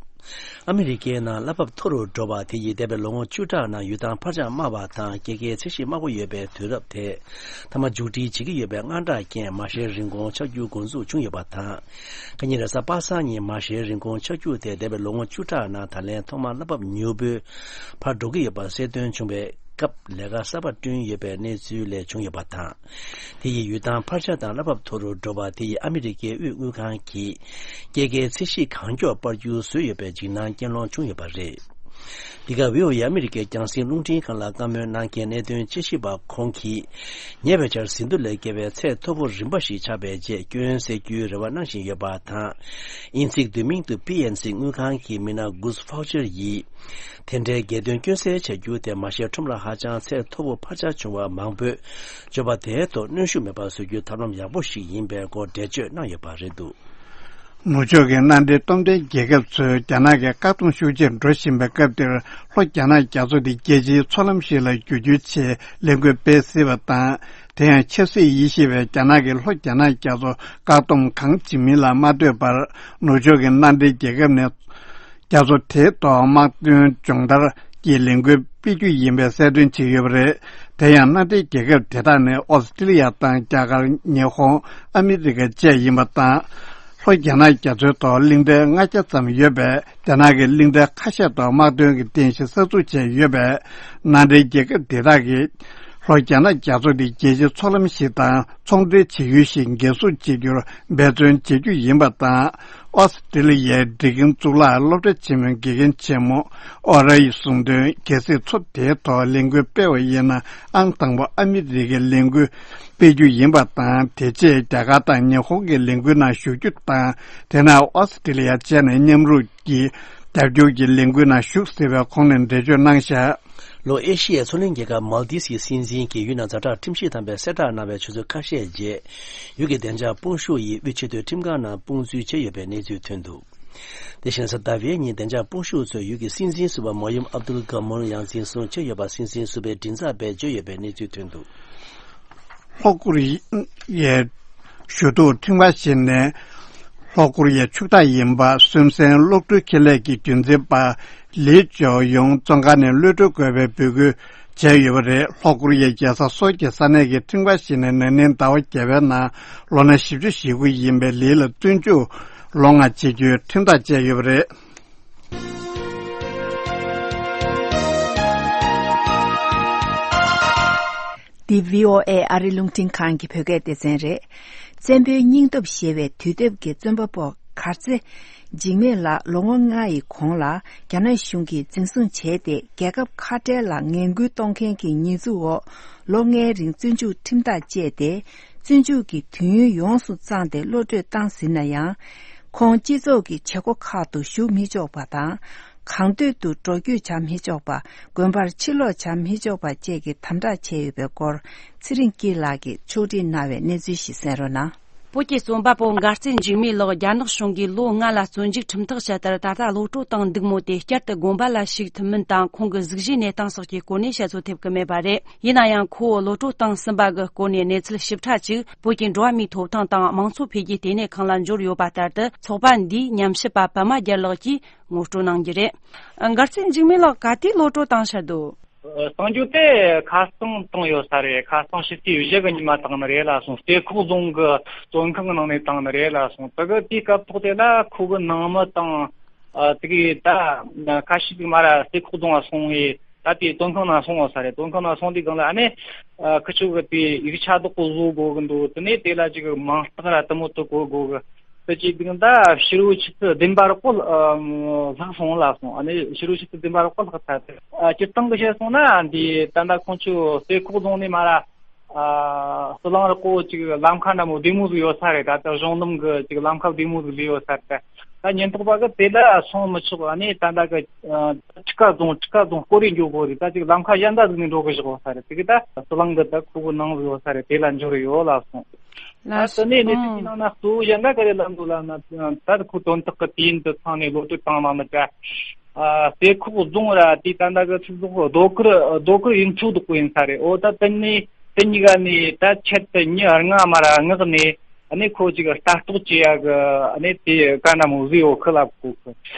ཨ་མི་རི་ཀའི་ནང་གླ་འབབ་མཐོ་རུ་འགྲོ་བ་དེ་ཡིས་འདས་པའི་ལོ་ངོ་བཅུ་ཕྲག་ནང་ཡུལ་ཐང་འཕར་ཆག་དམའ་བ་དང་རྒྱལ་ཁའི་ཚད་གཞི་དམའ་པོ་ཡོད་པའི་དུས་རབས་དེ་མཐའ་མ་མཇུག་སྒྲིལ་བྱེད་ཀྱི་ཡོད་པའི་དངངས་སྐྲག་རྐྱེན་མ་ཤེལ་རིན་གོང་ཆག་རྒྱུ་འགོ་འཛུགས་བྱུང་ཡོད་པ་དང་། ཁ་ཉིན་རེས་གཟའ་པ་སངས་ཉིན་མ་ཤེལ་རིན་གོང་ཆག་རྒྱུ་དེ་འདས་པའི་ལོ་ངོ་བཅུ་ཕྲག་ནང་ད་ལན་ཐོག་མར་གླ་འབབ་མྱུར་པོའི་འཕར་འགྲོ་གི་ཡོད་པ་གསལ་སྟོན་བྱུང་བའི་སྐབས་ལས་ཀ་གསར་པ་བསྐྲུན་ཡོད་པའི་གནས་ཚུལ་ལས་བྱུང་ཡོད་པ་དང་། དེ་ཡིས་ཡུལ་ཐང་འཕར་ཆག་དང་གླ་འབབ་མཐོ་རུ་འགྲོ་བ་དེ་ཡིས་ཨ་མི་རི་ཀའི་དབུས་དངུལ་ཁང་གིས་སྐྱེད་ཀའི་ཚད་གཞི་གང་མགྱོགས་སྤར་རྒྱུ་བཟོས་ཡོད་པའི་འཇིགས་སྣང་སྐྱེ་སློང་བྱུང་ཡོད་པ་རེད། འདི་ག་བྷི་ཨོ་ཨེ་ཨ་མི་རི་ཀའི་རྒྱང་སྲིང་རླུང་འཕྲིན་ཁང་ལ་བཀའ་མོལ་གནང་མཁན་གནད་དོན་དཔྱད་ཞིབ་པ་ཁོང་གིས། ཉེ་བའི་ཆར་ཟིན་ཐོ་ལས་བརྒལ་བའི་ཚད་མཐོ་པོ་རིམ་པ་ཞིག་ཆགས་པའི་རྗེས་སྐྱོན་སེལ་རྒྱུའི་རེ་བ་གནང་བཞིན་ཡོད་པ་དང་། དབྱིན་ཚིག་བསྡུས་མིང་དུ་པི་ཨེན་སི་དངུལ་ཁང་གི་མི་སྣ་Gus Faucher ཡིས། དེ་འདྲའི་འགལ་དོན་སྐྱོན་སེལ་བྱ་རྒྱུ་དེ་མ་ཤེས་ཁྲོམ་ར་ཧ་ཅང་ཚད་མཐོ་པོ་འཕར་ཆག་བྱུང་བ་མང་པོས་སྤྱོད་པ་དེའི་ཐོག་གནོན་ཤུགས་མེད་པ་བཟོ་རྒྱུའི་ཐབས་ལམ་ཡག་པོ་ཞིག་ཡིན་པའི་སྐོར་འགྲེལ་བརྗོད་གནང་ཡོད་པ་རེད་འདུག། ནུབ་ཕྱོགས་ཀྱི་མནའ་འབྲེལ་སྟོབས་ལྡན་རྒྱལ་ཁབ་ཚོས་རྒྱ་ནག་གི་བཀག་སྡོམ་ཤུགས་ཆེར་འགྲོ་བཞིན་པའི་སྐབས་འདིར། ལྷོ་རྒྱ་ནག་རྒྱ་མཚོ་འདི་རྒྱལ་སྤྱིའི་མཚོ་ལམ་ཞིག་ལ་བསྒྱུར་རྒྱུའི་ཆེད་ལས་འགུལ་སྤེལ་སྲིད་པ་དང་། དེ་ཡང་ཆབ་སྲིད་དབྱེ་ཞིབ་པས་རྒྱ་ནག་གིས་ལྷོ་རྒྱ་ནག་རྒྱ་མཚོ་བཀག་སྡོམ་གང་བྱེད་མིན་ལ་མ་ལྟོས་པར། ནུབ་ཕྱོགས་ཀྱི་མནའ་འབྲེལ་རྒྱལ་ཁབ་ནས། རྒྱ་མཚོ་དེའི་ཐོག་དམག་དོན་སྦྱོང་བརྡར་གྱི་ལས་འགུལ་སྤེལ་རྒྱུ་ཡིན་པའི་གསལ་སྟོན་བྱས་ཡོད་པ་རེད། དེ་ཡང་མནའ་འབྲེལ་རྒྱལ་ཁབ་དེ་དག་ནི་ཨོ་སི་ཀྲི་ལི་ཡ་དང་རྒྱ་གར། ཉི་ཧོང་། ཨ་མི་རི་ཀ་བཅས་ཡིན་པ་དང་། ལྷོ་རྒྱ་ནག་རྒྱ་མཚོའི་ཐོག་གླིང་ཕྲན་ལྔ་བརྒྱ་ཙམ་ཡོད་པས། རྒྱ་ནག་གིས་གླིང་ཕྲན་ཁ་ཤས་ཐོག་དམག་དོན་གྱི་རྟེན་གཞི་གསར་འཛུགས་བྱས་ཡོད་པས། མནའ་འབྲེལ་རྒྱལ་ཁབ་དེ་དག་གིས། ལྷོ་རྒྱ་ནག་རྒྱ་མཚོ་འདི་རྒྱལ་སྤྱིའི་མཚོ་ལམ་ཞིག་དང་ཚོང་འབྲེལ་བྱེད་ཡུལ་ཞིག་འགན་སྲུང་བྱེད་རྒྱུར་འབད་བརྩོན་བྱེད་རྒྱུ་ཡིན་པ་དང་། ཨོ་སི་ཀྲི་ལི་ཡའི་སྒྲིག་ཁྲིམས་གཙུག་ལག་སློབ་གྲྭ་ཆེན་མོའི་དགེ་རྒན་ཆེན་མོ་ཨོ་རའི་གསུངས་དོན། གལ་སྲིད་མཚོ་དེའི་ཐོག་ལས་འགུལ་སྤེལ་བ་ཡིན་ན། ཨང་དང་པོ་ཨ་མི་རི་ཀའི་ལས་འགུལ་སྤེལ་རྒྱུ་ཡིན་པ་དང་། དེ་རྗེས་རྒྱ་གར་དང་ཉི་ཧོང་གི་ལས་འགུལ་ནང་ཞུགས་རྒྱུ་དང་། དེ་ནས་ཨོ་སི་ཀྲི་ལི་ཡ་བཅས་ནས་མཉམ་རུབ་ཀྱིས་རྒྱབ་སྐྱོར་གྱི་ལས་འགུལ་ནང་ཞུགས་སྲིད་པའི་ཁོང་ནས་འགྲེལ་བརྗོད་གནང་བཞག། ལྷོ་ཨེ་ཤི་ཡའི་མཚོ་གླིང་རྒྱལ་ཁབ་མཱལ་ཏིབ་ཀྱི་སྲིད་འཛིན་གྱིས་ཡུལ་ནང་ཛ་དྲག་ཁྲིམས་གཞི་དམ་པའི་གསལ་བསྒྲགས་གནང་བའི་ཆུ་ཚོད་ཁ་ཤས་རྗེས། ཡུལ་གྱི་བདེ་འཇགས་དཔུང་ཤུགས་ཡིས་དབུས་ཆེས་མཐོའི་ཁྲིམས་ཁང་ནང་དཔུང་འཛུལ་བྱས་ཡོད་པའི་གནས་ཚུལ་ཐོན་འདུག། དེ་བཞིན་གཟའ་ཟླ་བའི་ཉིན་བདེ་འཇགས་དཔུང་ཤུགས་ཚོས་ཡུལ་གྱི་སྲིད་འཛིན་ཟུར་པ་མོ་ཡུམ་ཨབ་དུལ་གྷ་མོན་ཡང་འཛིན་བཟུང་བྱས་ཡོད་པ། སྲིད་འཛིན་ཟུར་པའི་མགྲིན་ཚབ་པས་བརྗོད་ཡོད་པའི་གནས་ཚུལ་ཐོན་འདུག། ལྷོ་ཀོ་རི་ཡའི་ཞུ་གཏུག་ཁྲིམས་ཁང་ཞིག་ནས། ལྷོ་ཀོ་རི་ཡའི་ཕྱུག་བདག་ཡིན་པ་སུན་སན་གློག་འཕྲུལ་ཁེ་ལས་ཀྱི་རྒྱུན་འཛིན་པ་ལི་ཅོ་ཡོང་བཙོན་ཁང་ནས་གློད་གྲོལ་དགོས་པའི་འབོད་སྐུལ་བྱས་ཡོད་པ་རེད། ལྷོ་ཀོ་རི་ཡའི་རྒྱལ་ས་སོལ་གྱི་ས་གནས་ཀྱི་ཁྲིམས་ཁང་ཞིག་ནས་ན་ནིང་ཟླ་བ་བརྒྱད་པའི་ནང་ལོ་ན་བཞི་བཅུ་ཞེ་དགུ་ཡིན་པའི་ལི་ལ་བཙོན་འཇུག་ལོ་ལྔ་བྱེད་རྒྱུའི་ཁྲིམས་ཐག་བཅད་ཡོད་པ་རེད། འདི་བྷི་ཨོ་ཨེ་ཨ་རི་རླུང་འཕྲིན་ཁང་གི་བོད་སྐད་སྡེ་ཚན་རེད། བཙན་པོའི་སྙིང་སྟོབས་ཞེས་པའི་དུས་དེབ་ཀྱི་བཙོན་པ་པོ་གར་རྩེ་འཇིགས་མེད་ལགས་ལོ་ངོ་ལྔ་ཡི་གོང་ལ་རྒྱ་ནག་གཞུང་གིས་འཛིན་བཟུང་བྱས་ཏེ། རྒྱལ་ཁབ་ཁ་བྲལ་ལ་ངན་སྐུལ་གཏོང་མཁན་གྱི་ཉེས་འཛུགས་འོག་ལོ་ལྔའི་རིང་བཙོན་འཇུག་ཁྲིམས་ཐག་བཅད་དེ། བཙོན་འཇུག་གི་དུས་ཡུན་ཡོངས་སུ་བཙངས་ཏེ་གློད་གྲོལ་བཏང་ཟིན་ན་ཡང་། ཁོང་སྤྱི་ཚོགས་ཀྱི་བྱེད་སྒོ་ཁག་ཏུ་ཞུགས་མི་ཆོག་པ་དང་། གང་འདོད་དུ་འགྲོ་སྐྱོད་བྱ་མི་ཆོག་པ། དགོན་པར་ཕྱིར་ལོག་བྱ་མི་ཆོག་པ་བཅས་ཀྱི་དམ་དྲག་བྱས་ཡོད་པའི་སྐོར། ཚེ་རིང་སྐྱིད་ལགས་ཀྱིས་ཕྱོགས་སྒྲིག་གནང་བའི་གནས་ཚུལ་ཞིག་གསན་རོགས་གནང་། བོད་ཀྱི་རྩོམ་པ་པོ་མགར་བསྟན་འཇིགས་མེད་ལགས་རྒྱ་ནག་གཞུང་གིས་ལོ་ལྔ་ལ་བཙོན་འཇུག་ཁྲིམས་ཐག་བཅད་མཐར། ད་ལྟ་གློད་གྲོལ་བཏང་འདུག་མོད་དེ། བསྐྱར་དུ་དགོན་པ་ལ་ཞུགས་ཐུབ་མིན་དང་། ཁོང་གི་གཟུགས་གཞིའི་གནས་སྟངས་སོགས་ཀྱི་སྐོར་ནས་བཤད་ཚོད་ཐེབས་ཀྱི་མེད་པ་རེད། ཡིན་ན་ཡང་། ཁོ་བོ་གློད་གྲོལ་བཏང་ཟིན་པ་གི་སྐོར་ནས་གནས་ཚུལ་ཞིབ་ཕྲ་ཅིག་བོད་ཀྱི་འགྲོ་བ་མིའི་ཐོབ་ཐང་དང་། དམངས་གཙོ་འཕེལ་རྒྱས་ལྟེ་གནས་ཁང་ལ་འབྱོར་ཡོད་པ་ལྟར་དུ། ཚོགས་པ་འདིའི་ཉམས་ཞིབ་པ་པདྨ་རྒྱལ་ལགས་ཀྱིས་ངོ་སྤྲོད་གནང་རྒྱུ་རེད། མགར་བསྟན་འཇིགས་མེད་ལགས་ག་དུས་གློད་གྲོལ་བཏང་ཤར་འདུག། གཏོང་རྒྱུ་དེ་ཁ་རྩང་བཏང་ཡོད་ས་རེད། ཁ་རྩང་ཕྱི་ཚེས་བཞི་གི་ཉི་མ་བཏང་ནི་རེད་ལ་སོང་། རྩེ་ཁོག་རྫོང་གི་བཙོན་ཁང་གི་ནང་ནས་བཏང་ནི་རེད་ལ་སོང་། དེ་གི་དེའི་སྐབས་ཐོག་དེ་ལ་ཁོ་གི་ནང་མི་དང་། ཨ། དེ་གི་ད་ཁ་ཤས་ཅིག་མར་རྩེ་ཁོག་རྫོང་ལ་སོང་བས། ད་དེ་བཙོན་ཁང་ནང་སོང་ཡོད་ས་རེད། བཙོན་ཁང་ནང་སོང་དུས་སྒང་ལ་ཨ་ནི། ཨ། ཁི་ཆོ་གི་དེ་ཡིག་ཆ་རྡོག་པོ་བཟོ་དགོས་གི་འདུག། དེ་ནས་དེ་ལ་ཅིག་མིང་རྟགས་ར་དེ་མོ་དེ་བཀོད་དགོས་གི། དེ་བྱས་དུས་ད་ཕྱི་རུ་ཆུ་ཚོད་བདུན་པ་རོགས་པོ་ལྷག་སོང་ལ་སོང་། ཨ་ནི་ཕྱི་རུ་ཆུ་ཚོད་བདུན་པ་རོགས་པོ་ལྷག་ཚར་ཏེ། ཨ། སྤྱིར་བཏང་གི་བཤད་སོང་ན་འདི་ད་ལྟ་ཁོང་ཚོ་རྩེ་ཁོག་རྫོང་ནས་མར། ཨ། ཟི་ལིང་རི་ཀོ་ཅིག་ལམ་ཁ་འདྲ་མོ་བདེ་མོ་ཟིག་ཡོད་ས་རེད། ད་ལྟ་གཞུང་ལམ་གི་ཅིག་ལམ་ཁ་བདེ་མོ་ཟིག་ལས་ཡོད་ས་རེད། ད་ཉེན་རྟོག་པ་གི་དེ་ལ་སོང་མི་ཆོག། ཨ་ནི་ད་ལྟ་གི། ཨ། ཁྲི་ཀ་རྫོང་། ཁྲི་ཀ་རྫོང་སྐོར་རེ་འགྱོ་དགོས་རེད། ད་ཅིག་ལམ་ཁ་གཞན་དག་ཟིག་ནས་འགྲོ་གི་བཞག་ཡོད་ས་རེད། དེ་གི་ད་ཟི་ལིང་གི་ད་ཁོ་གི་ནང་ཟིག་ཡོད་ས་རེད། དེ་ལ་འབྱོར་ཡོད་ལ་སོང་། ད་དེ་ནས་གནས་ཚུལ་གྱི་ནང་ན་གཙོ་བོ་གཞན་དག་ག་རེ་ལབ་འདུག་ལབ་ན། ད་ཁོ་དོན་དག་གི་དུས་ཡུན་དུ་ཚང་ནས་གློད་གྲོལ་བཏང་གནང་ནི་ད། ཨ། རྩེ་ཁོག་རྫོང་ར་དེ་ད་ལྟ་གི་ཚིག་ཟོག་རྡོ་དཀར། རྡོ་དཀར་ཡུལ་ཚོ་བདག་པོ་ཡིན་ས་རེད། འོ་ད་དེ་ནས་དེ་གཉིས་ཀ་ནས་ད་ཆེད་དུ་མྱི་ལྔ་མར་མངགས་ནས། ཨ་ནི་ཁོ་ཅིག་ལྟ་རྟོག་བྱེད་ཡ་གི་ཨ་ནི་དེ་ག་འདྲ་མོ་བཟོས་ཡོད་ཁི་ལབ་གོ་གི།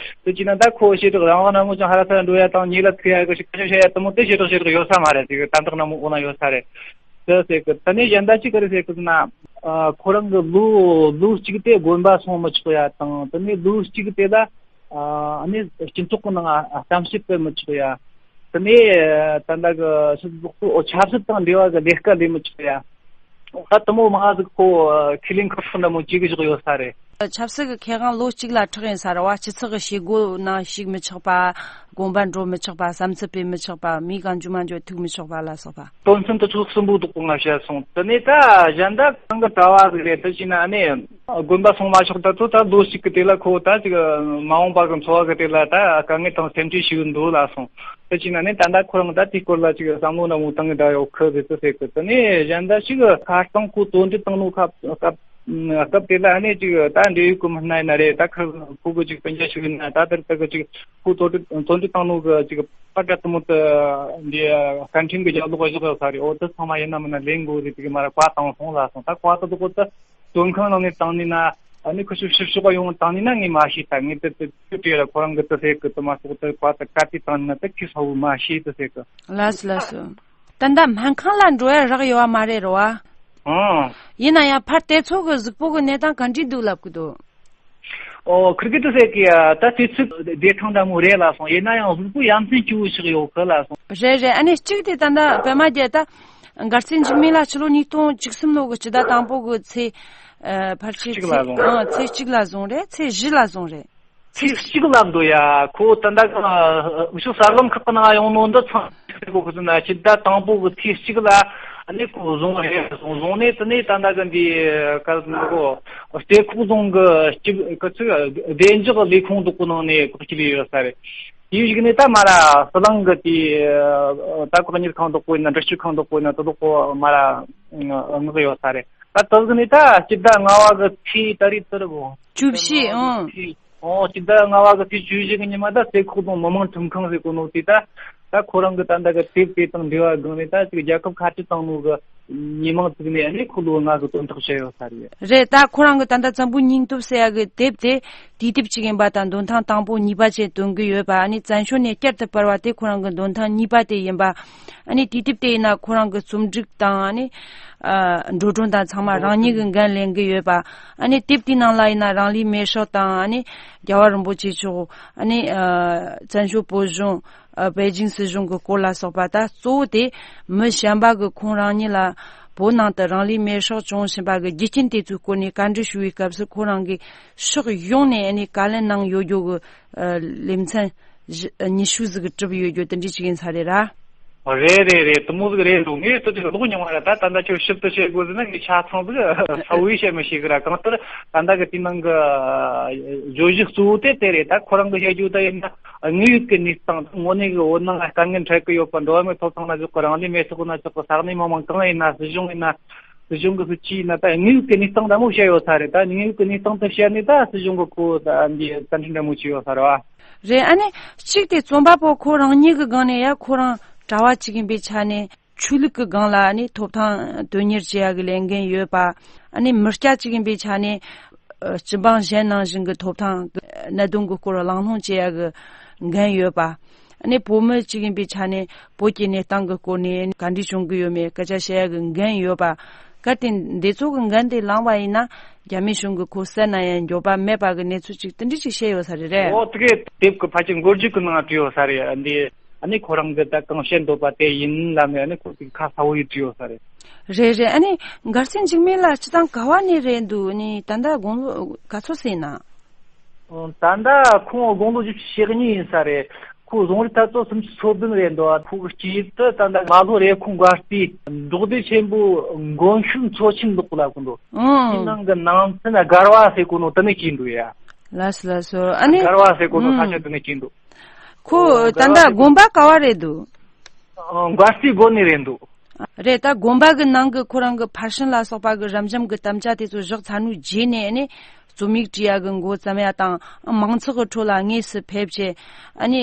དེ་བྱས་ན་ད་ཁོ་བྱེ་བྲག་རང་དབང་འདྲ་མོ་ཅང་ཧ་ར་ས་འགྲོ་ཡ་དང་ཉེ་ལ་ཐུག་ཡ་གི་ཞིག་ཁ་ཤས་བཤད་ཡ་དེ་མོ་དེ་བྱེ་བྲག་བྱེ་བྲག་ཡོད་ས་མ་རེད། དེ་གི་དམ་དྲག་འདྲ་མོ་འོ་ན་ཡོད་ས་རེད། དེ་ཟེར་གི། དེ་ནས་གཞན་དག་ཅིག་ག་རེ་ཟེར་གི་ཟེར་ན། ཨ་ཁོ་རང་གི་ལོ་ལོ་གཅིག་དེ་དགོན་པ་སོང་མི་ཆོག་ཡ་དང་། དེ་ནས་ལོ་གཅིག་དེ་ལ་ཨ་ནི་སྤྱི་ཚོགས་ཀྱི་ནང་ཨ་གཏམ་བཤད་སྤེལ་མི་ཆོག་ཡ། དེ་ནས་ད་ལྟ་གི་ཕྱི་ཚོགས་སུ་ཆབ་སྲིད་དང་འབྲེལ་བ་གི་ལས་ཀ་ལས་མི་ཆོག་ཡ། ད་དེ་མོ་མང་ཟིག་ཁོ་ཁས་ལེན་ཁག་ཁག་འདྲ་མོ་བྱེད་གི་བཞག་ཡོད་ས་རེད། ཆབ་སྲིད་ཀྱི་ཁེ་དབང་ལོ་གཅིག་ལ་ཁྲག་ཡིན་ས་རེད་བ། སྤྱི་ཚོགས་ཀྱི་བྱེད་སྒོ་ནང་ཞུགས་མི་ཆོག་པ། དགོན་པ་འགྲོ་མི་ཆོག་པ། བསམ་ཚུལ་སྤེལ་མི་ཆོག་པ། མིའི་གང་འཇུ་མ་འཇུ་ཐུག་མི་ཆོག་པ་ལ་སོགས་པ། དོན་ཚན་དེ་ཚོ་གསུམ་པོ་དག་པོ་ང་བཤད་སོང་། དེ་ནས་ད་གཞན་དག་གང་གི་གྲྭ་བ་ཟིག་རེད། དེ་བྱས་ན་ཨ་ནི་དགོན་པ་སོང་མ་ཆོག་ད་ཚོ་ད་ལོ་གཅིག་གི་དེ་ལ་ཁོ་ད་ཅིག་མ་འོངས་པ་གི་འཚོ་བ་གི་དེ་ལ་ད་དཀའ་ངལ་དང་སེམས་ཁྲལ་ཞིག་འདུག་ལ་སོང་། དེ་བྱས་ན་ནི་ད་ལྟ་ཁོ་རང་ད་དེའི་སྐོར་ལ་ཅིག་བསམ་བློ་འདྲ་མོ་བཏང་གི་བསྡད་ཡོད་ཁི་རེད་དེ་ཟེར་གི། དེ་ནས་གཞན་དག་ཅིག་ཁ་སང་ཁོ་བཙོན་འཇུག་བཏང་ནོ་ཁ་སྐབས་སྐབས་དེ་ལ་ཨ་ནི་ཅིག་ད་འབྲེལ་ཡོད་གི་མི་སྣ་ཡིན་ན་རེད། ད་ཁ་ཁོ་གི་ཅིག་སྤུན་ཀྱག་ཞིག་ཡིན་ན་ད་དེར་ད་གི་ཅིག་ཁོ་བཙོན་འཇུག་བཙོན་འཇུག་བཏང་ནོ་གི་ཅིག་པར་སྐྲ་དེ་མོ་དེ་འདི་སྐད་འཕྲིན་གི་རྒྱབ་ལོགས་བཞག་ཡོད་ས་རེད། འོ་དེ་ཚང་མ་ཡིན་ན་མིན་ན་ལེན་དགོས་རེད། དེ་གི་མ་ར་བཀའ་བཏང་སོང་ལ་སོང་། ད་བཀའ་དེ་དག་གོ་ད་བཙོན་ཁང་ནང་ནས་བཏང་ནི་ན་ཨ་ནི་ཁུ་ཤུ་ཕྱིར་ཕྱོགས་ཡོང་བཏང་ནི་ན་ངས་མ་ཤེས། ད་ངས་དེ་དེ་དེ་ལ་ཁོ་རང་གི་དེ་ཟེར་གི་དེ་མ་གཏོགས་དེ་བཀའ་དེ་ག་དུས་བཏང་ནི་ན་དེ་ཁྱི་ས་བོ་མ་ཤེས་དེ་ཟེར་གི། ལགས་སོ་ལགས་སོ། ད་ལྟ་སྨན་ཁང་ལ་འགྲོ་ཡ་རག་ཡོད་བ་མ་རེད་རོ་བ། ཨང་། ཡིན་ན་ཡང་ཕར་དེ་ཚོ་གི་གཟུགས་པོ་གི་གནས་སྟངས་ག་འདྲ་འདུག་ལབ་གི་འདུག། ཨོ་ཁིར་གི་དུ་ཟེར་གི་ཡ། ད་དུས་ཚོད་བདེ་ཐང་འདྲ་མོ་རེད་ལ་སོང་། ཡིན་ན་ཡང་གཟུགས་པོ་ཡ་མཚན་སྐྱོ་བོ་ཞིག་ཡོད་གི་ལ་སོང་། རེད་རེད། ཨ་ནི་གཅིག་དེ་ད་ལྟ་པད་མ་རྒྱལ་ད་མགར་རྩེ་འཇིགས་མེད་ལ་ཕྱི་ལོ་ཉིས་སྟོང་བཅུ་གསུམ་ལོ་གི་སྤྱི་ཟླ་དང་པོ་གི་ཚེས་ཨ་ཕལ་ཆེར་གཅིག་ལ་ཚེས་བཟུང་། ཨ་ཚེས་གཅིག་ལ་བཟུང་རེད། ཚེས་བཞི་ལ་བཟུང་རེད། ཚེས་གཅིག་ལ་འདུག་ཡ། ཁོ་ད་ལྟ་གི་འུ་ཆོ་གསར་ལམ་ཁག་གི་ནང་ཡོང་ནོ་འདི་ཚང་མ་ཁོ་ཁོ་ཚོ་ན་སྤྱི་ཟླ་དང་པོ་གི་ཚེས་གཅིག་ལ་ཨ་ནི་ཁོ་བཟུང་རེད། བཟུང་བཟུང་ནས་དེ་ནས་ད་ལྟ་གི་འདི་ག་ལ་ཁོ་སྟེ་ཁོག་རྫོང་གི་སྤྱི་གི་ཚོ་བདེ་འཇགས་ལས་ཁུངས་དག་པོ་ནང་ནས་ཁོ་སྐྱེལ་ཡོད་ས་རེད། དེའི་གཞུག་ནས་ད་མ་ར་ཟི་ལིང་གི་དེ་ད་ཁོ་གཉེར་ཁང་དག་པོ་ཡིན་ན། འདྲི་གཅོད་ཁང་དག་པོ་ཡིན་ན། དེ་དག་པོ་མ་ར་མངགས་ཡོད་ས་རེད། ད་དེ་གི་ནས་ད་སྤྱི་ཟླ་ལྔ་བ་གི་ཚེས་ད་རེས་དེ་རེད་བོ། བཅུ་བཞི། ཨང་། ཨོ་སྤྱི་ཟླ་ལྔ་བ་གི་ཚེས་བཅུ་བཞི་གི་ཉི་མ་ད་སེ་ཁོག་རྫོང་མི་དམངས་ཁྲིམས་ཁང་ཟེར་གོ་ནོ་དེ་ད་ད་ཁོ་རང་གི་ད་ལྟ་གི་དེབ་དེ་དང་འབྲེལ་བ་སྒང་ནས་ད་ཅིག་རྒྱལ་ཁབ་ཁ་བྲལ་བཏང་ནོ་གི་ཉེས་མིང་བཙུགས་ནས་ཨ་ནི་ཁོ་ལོ་ལྔ་གི་དོན་ཐོག་བྱས་ཡོད་ས་རེད། རེད། ད་ཁོ་རང་གི་ད་ལྟ་བཙན་པོའི་སྙིང་སྟོབས་ཟེར་ཡ་གི་དེབ་དེ་དུས་དེབ་ཅིག་ཡིན་པ་དང་། འདོན་ཐེངས་དང་པོ་གཉིས་པ་བཅས་འདོན་གི་ཡོད་པ། ཨ་ནི་བཙན་བྱོལ་ནས་བསྐྱར་དུ་སྤེལ་བ་དེ་ཁོ་རང་གི་འདོན་ཐེངས་གཉིས་པ་དེ་ཡིན་པ། ཨ་ནི་དུས་དེབ་དེ་ཡིན་ན་ཁོ་རང་གི་རྩོམ་སྒྲིག་དང་། ཨ་ནི་ཨ་འགྲོ་གྲོན་དང་ཚང་མ་རང་ཉིད་ཀྱིས་འགན་ལེན་གི་ཡོད་པ། ཨ་ནི་དེབ་དེའི་ནང་ལ་ཡིན་ན་རང་ལུས་མེར་སྲེག་དང་། ཨ་ནི་རྒྱལ་བ་རིན་པོ་ཆེ་མཆོག་ཨ་ནི་ཨ་བཙན་བྱོལ་བོད་གཞུང་། ཨ་པེ་ཅིང་སྲིད་གཞུང་གི་སྐོར་ལ་སོགས་པ། ད་གཙོ་བོ་དེ་མི་གཞན་པ་གིས་ཁོང་རང་ཉིད་ལ་བོད་ནང་དུ་རང་ལུས་མེར་སྲེག་བྱུང་བཞིན་པ་གི་རྒྱུ་རྐྱེན་དེ་ཚོའི་སྐོར་ནས་བཀའ་འདྲི་ཞུ་བའི་སྐབས་སུ་ཁོ་རང་གིས་ཕྱོགས་ཡོངས་ནས་ཨ་ནི་བཀའ་ལན་གནང་ཡོད་རྒྱུ་གི་ཨ་ལེ་ཚན་བཞི་ཉི་ཤུ་ཟིག་གི་གྲུབ་ཡོད་རྒྱུ་དེ་འདྲ་ཅིག་ཡིན་ས་རེད་ར། རེད་རེད་རེད། དེ་མོ་ཟིག་རེད་འདུག། ངས་དེ་དུས་ལོག་མྱོང་བ་རེད། ད་ད་ལྟ་ཁྱོད་ཞིབ་ཏུ་བཤད་དགོས་ཟེར་ན་ངས་ཆ་ཚང་ཟིག་གསལ་བོ་བཤད་མི་ཤེས་གི་ར། གང་ལྟར་ད་ལྟ་གི་དེའི་ནང་གི་བརྗོད་གཞི་གཙོ་བོ་དེ་དེ་རེད། ད་ཁོ་རང་གི་བཤད་རྒྱུ་ད་ཡིན་ན་དངོས་ཡོད་ཀྱི་གནས་སྟངས། དངོས་གནས་གི་བོད་ནང་ལ་དཀའ་ངལ་འཕྲད་གི་ཡོད་པ། འགྲོ་བ་མིའི་ཐོབ་ཐང་ན་ཆོག་གི། རང་ལུས་མེར་སྲེག་ན་ཆོག་གི། ས་གནས་མི་མང་གང་ཡིན་ན། སྲིད་གཞུང་ཡིན་ན། སྲིད་གཞུང་གི་སྲིད་ཇུས་ཡིན་ན། ད་དངོས་ཡོད་ཀྱི་གནས་སྟངས་འདྲ་མོ་བཤད་ཡོད་ས་རེད། ད་དངོས་ཡོད་ཀྱི་གནས་སྟངས་དེ་བཤད་ནས་ད་སྲིད་གཞུང་གི་ཁོ་ད་འདི་བཙན་ཁྲིད་འདྲ་མོ་བྱས་ཡོད་ས་རེད་བ། རེད། ཨ་ནི་གཅིག་དེ་རྩོམ་པ་པོ་ཁོ་རང་ཉིད་ཀྱི་སྒང་ནས་ཡ་ཁོ་རང་གྲྭ་བ་གཅིག་ཡིན་པའི་ཆ་ནས་ཆོས་ལུགས་ཀྱི་སྒང་ལ་ཨ་ནི་ཐོབ་ཐང་དོན་གཉེར་བྱེད་ཡ་གི་ལས་འགན་ཡོད་པ། ཨ་ནི་མི་སྐྱ་གཅིག་ཡིན་པའི་ཆ་ནས་ཨ་སྤྱི་འབངས་གཞན་ནང་བཞིན་གྱི་ཐོབ་ཐང་གནད་དོན་གྱི་སྐོར་གླེང་སློང་བྱེད་ཡ་གི་འགན་ཡོད་པ། ཨ་ནི་བོད་མི་གཅིག་ཡིན་པའི་ཆ་ནས་བོད་ཀྱི་གནས་སྟངས་ཀྱི་སྐོར་ནས་ག་འདྲ་བྱུང་གི་ཡོད་མེད་སྐད་ཆ་བཤད་ཡ་གི་འགན་ཡོད་པ། གལ་ཏེ་འདི་ཚོ་གི་འགན་དེ་བླངས་པ་ཡིན་ན་རྒྱ་མི་གཞུང་གིས་ཁོ་བསད་ན་ཡང་འགྱོད་པ་མེད་པ་གི་གནས་ཚུལ་ཅིག་དེ་འདྲ་ཅིག་བཤད་ཡོད་ས་རེད། རེད། ཨོ་དེ་གའི་དེབ་ཀྱི་ཕལ་ཆེར་མགོ་མཇུག་གི་ནང་བྲིས་ཡོད་ས་རེད། འདི་ཨ་ནི་ཁོ་རང་གི་ད་གང་བཤད་འདོད་པ་དེ་ཡིན་ལབ་ནས་ཨ་ནི་ཁོ་ཅིག་ཁ་གསལ་བོ་ཡིས་བྲིས་ཡོད་ས་རེད། རེད་རེད། ཨ་ནི་མགར་རྩེ་འཇིགས་མེད་ལགས་སྤྱིར་བཏང་ག་བ་ནས་རེད་འདུག། ཨ་ནི་ད་ལྟ་དགུང་ལོ་ག་ཚོད་ཟིན་ན། ད་ལྟ་ཁོང་དགུང་ལོ་བཞི་བཅུ་ཞེ་གཉིས་ཡིན་ས་རེད། ཁོ་རྫོང་རིགས་ད་ལྟ་སུམ་ཅུ་སོ་བདུན་རེད་འདུག། ཁོ་གི་སྐྱེས་ཡུལ་དུ་ད་ལྟ་རྨ་ལྷོ་རེབ་ཁོངས་མགར་རྩེ་འབྲོག་སྡེ་ཆེན་པོ་མགོན་ཤུལ་མཚོ་ཆེན་ལོགས་ལ་ཀུན་འདུག། ཨང་། དེའི་ནང་གི་ནང་ཚན་སྒར་བ་ཟེར་གོ་ནོ་དེ་ནས་སྐྱེས་འདུག་ཡ། ལགས་སོ་ལགས་སོ། ཨ་ནི་སྒར་བ་ཟེར་གོ་ནོ་ས་ཆ་དེ་ནས་སྐྱེས་འདུག། ཁོ་ཨོ་ད་ལྟ་དགོན་པ་ག་བ་རེད་འདུག། ཨོ་མགར་རྩེ་དགོན་ནས་རེད་འདུག། རེད། ད་དགོན་པ་གི་ནང་གི་ཁོ་རང་གི་ཕར་ཕྱིན་ལ་སོགས་པ་གི་རབ་འབྱམས་གི་དམ་བཅའ་དེ་ཚོ་བཞག་ཚར་ནོའི་རྗེས་ནས་ནི་རྩོམ་ཡིག་བྲིས་ཡ་གི་འགོ་བརྩམས་ཡ་དང་། མང་ཚོགས་གི་ཁྲོད་ལ་དངོས་སུ་ཕེབས་བྱས་ཨ་ནི་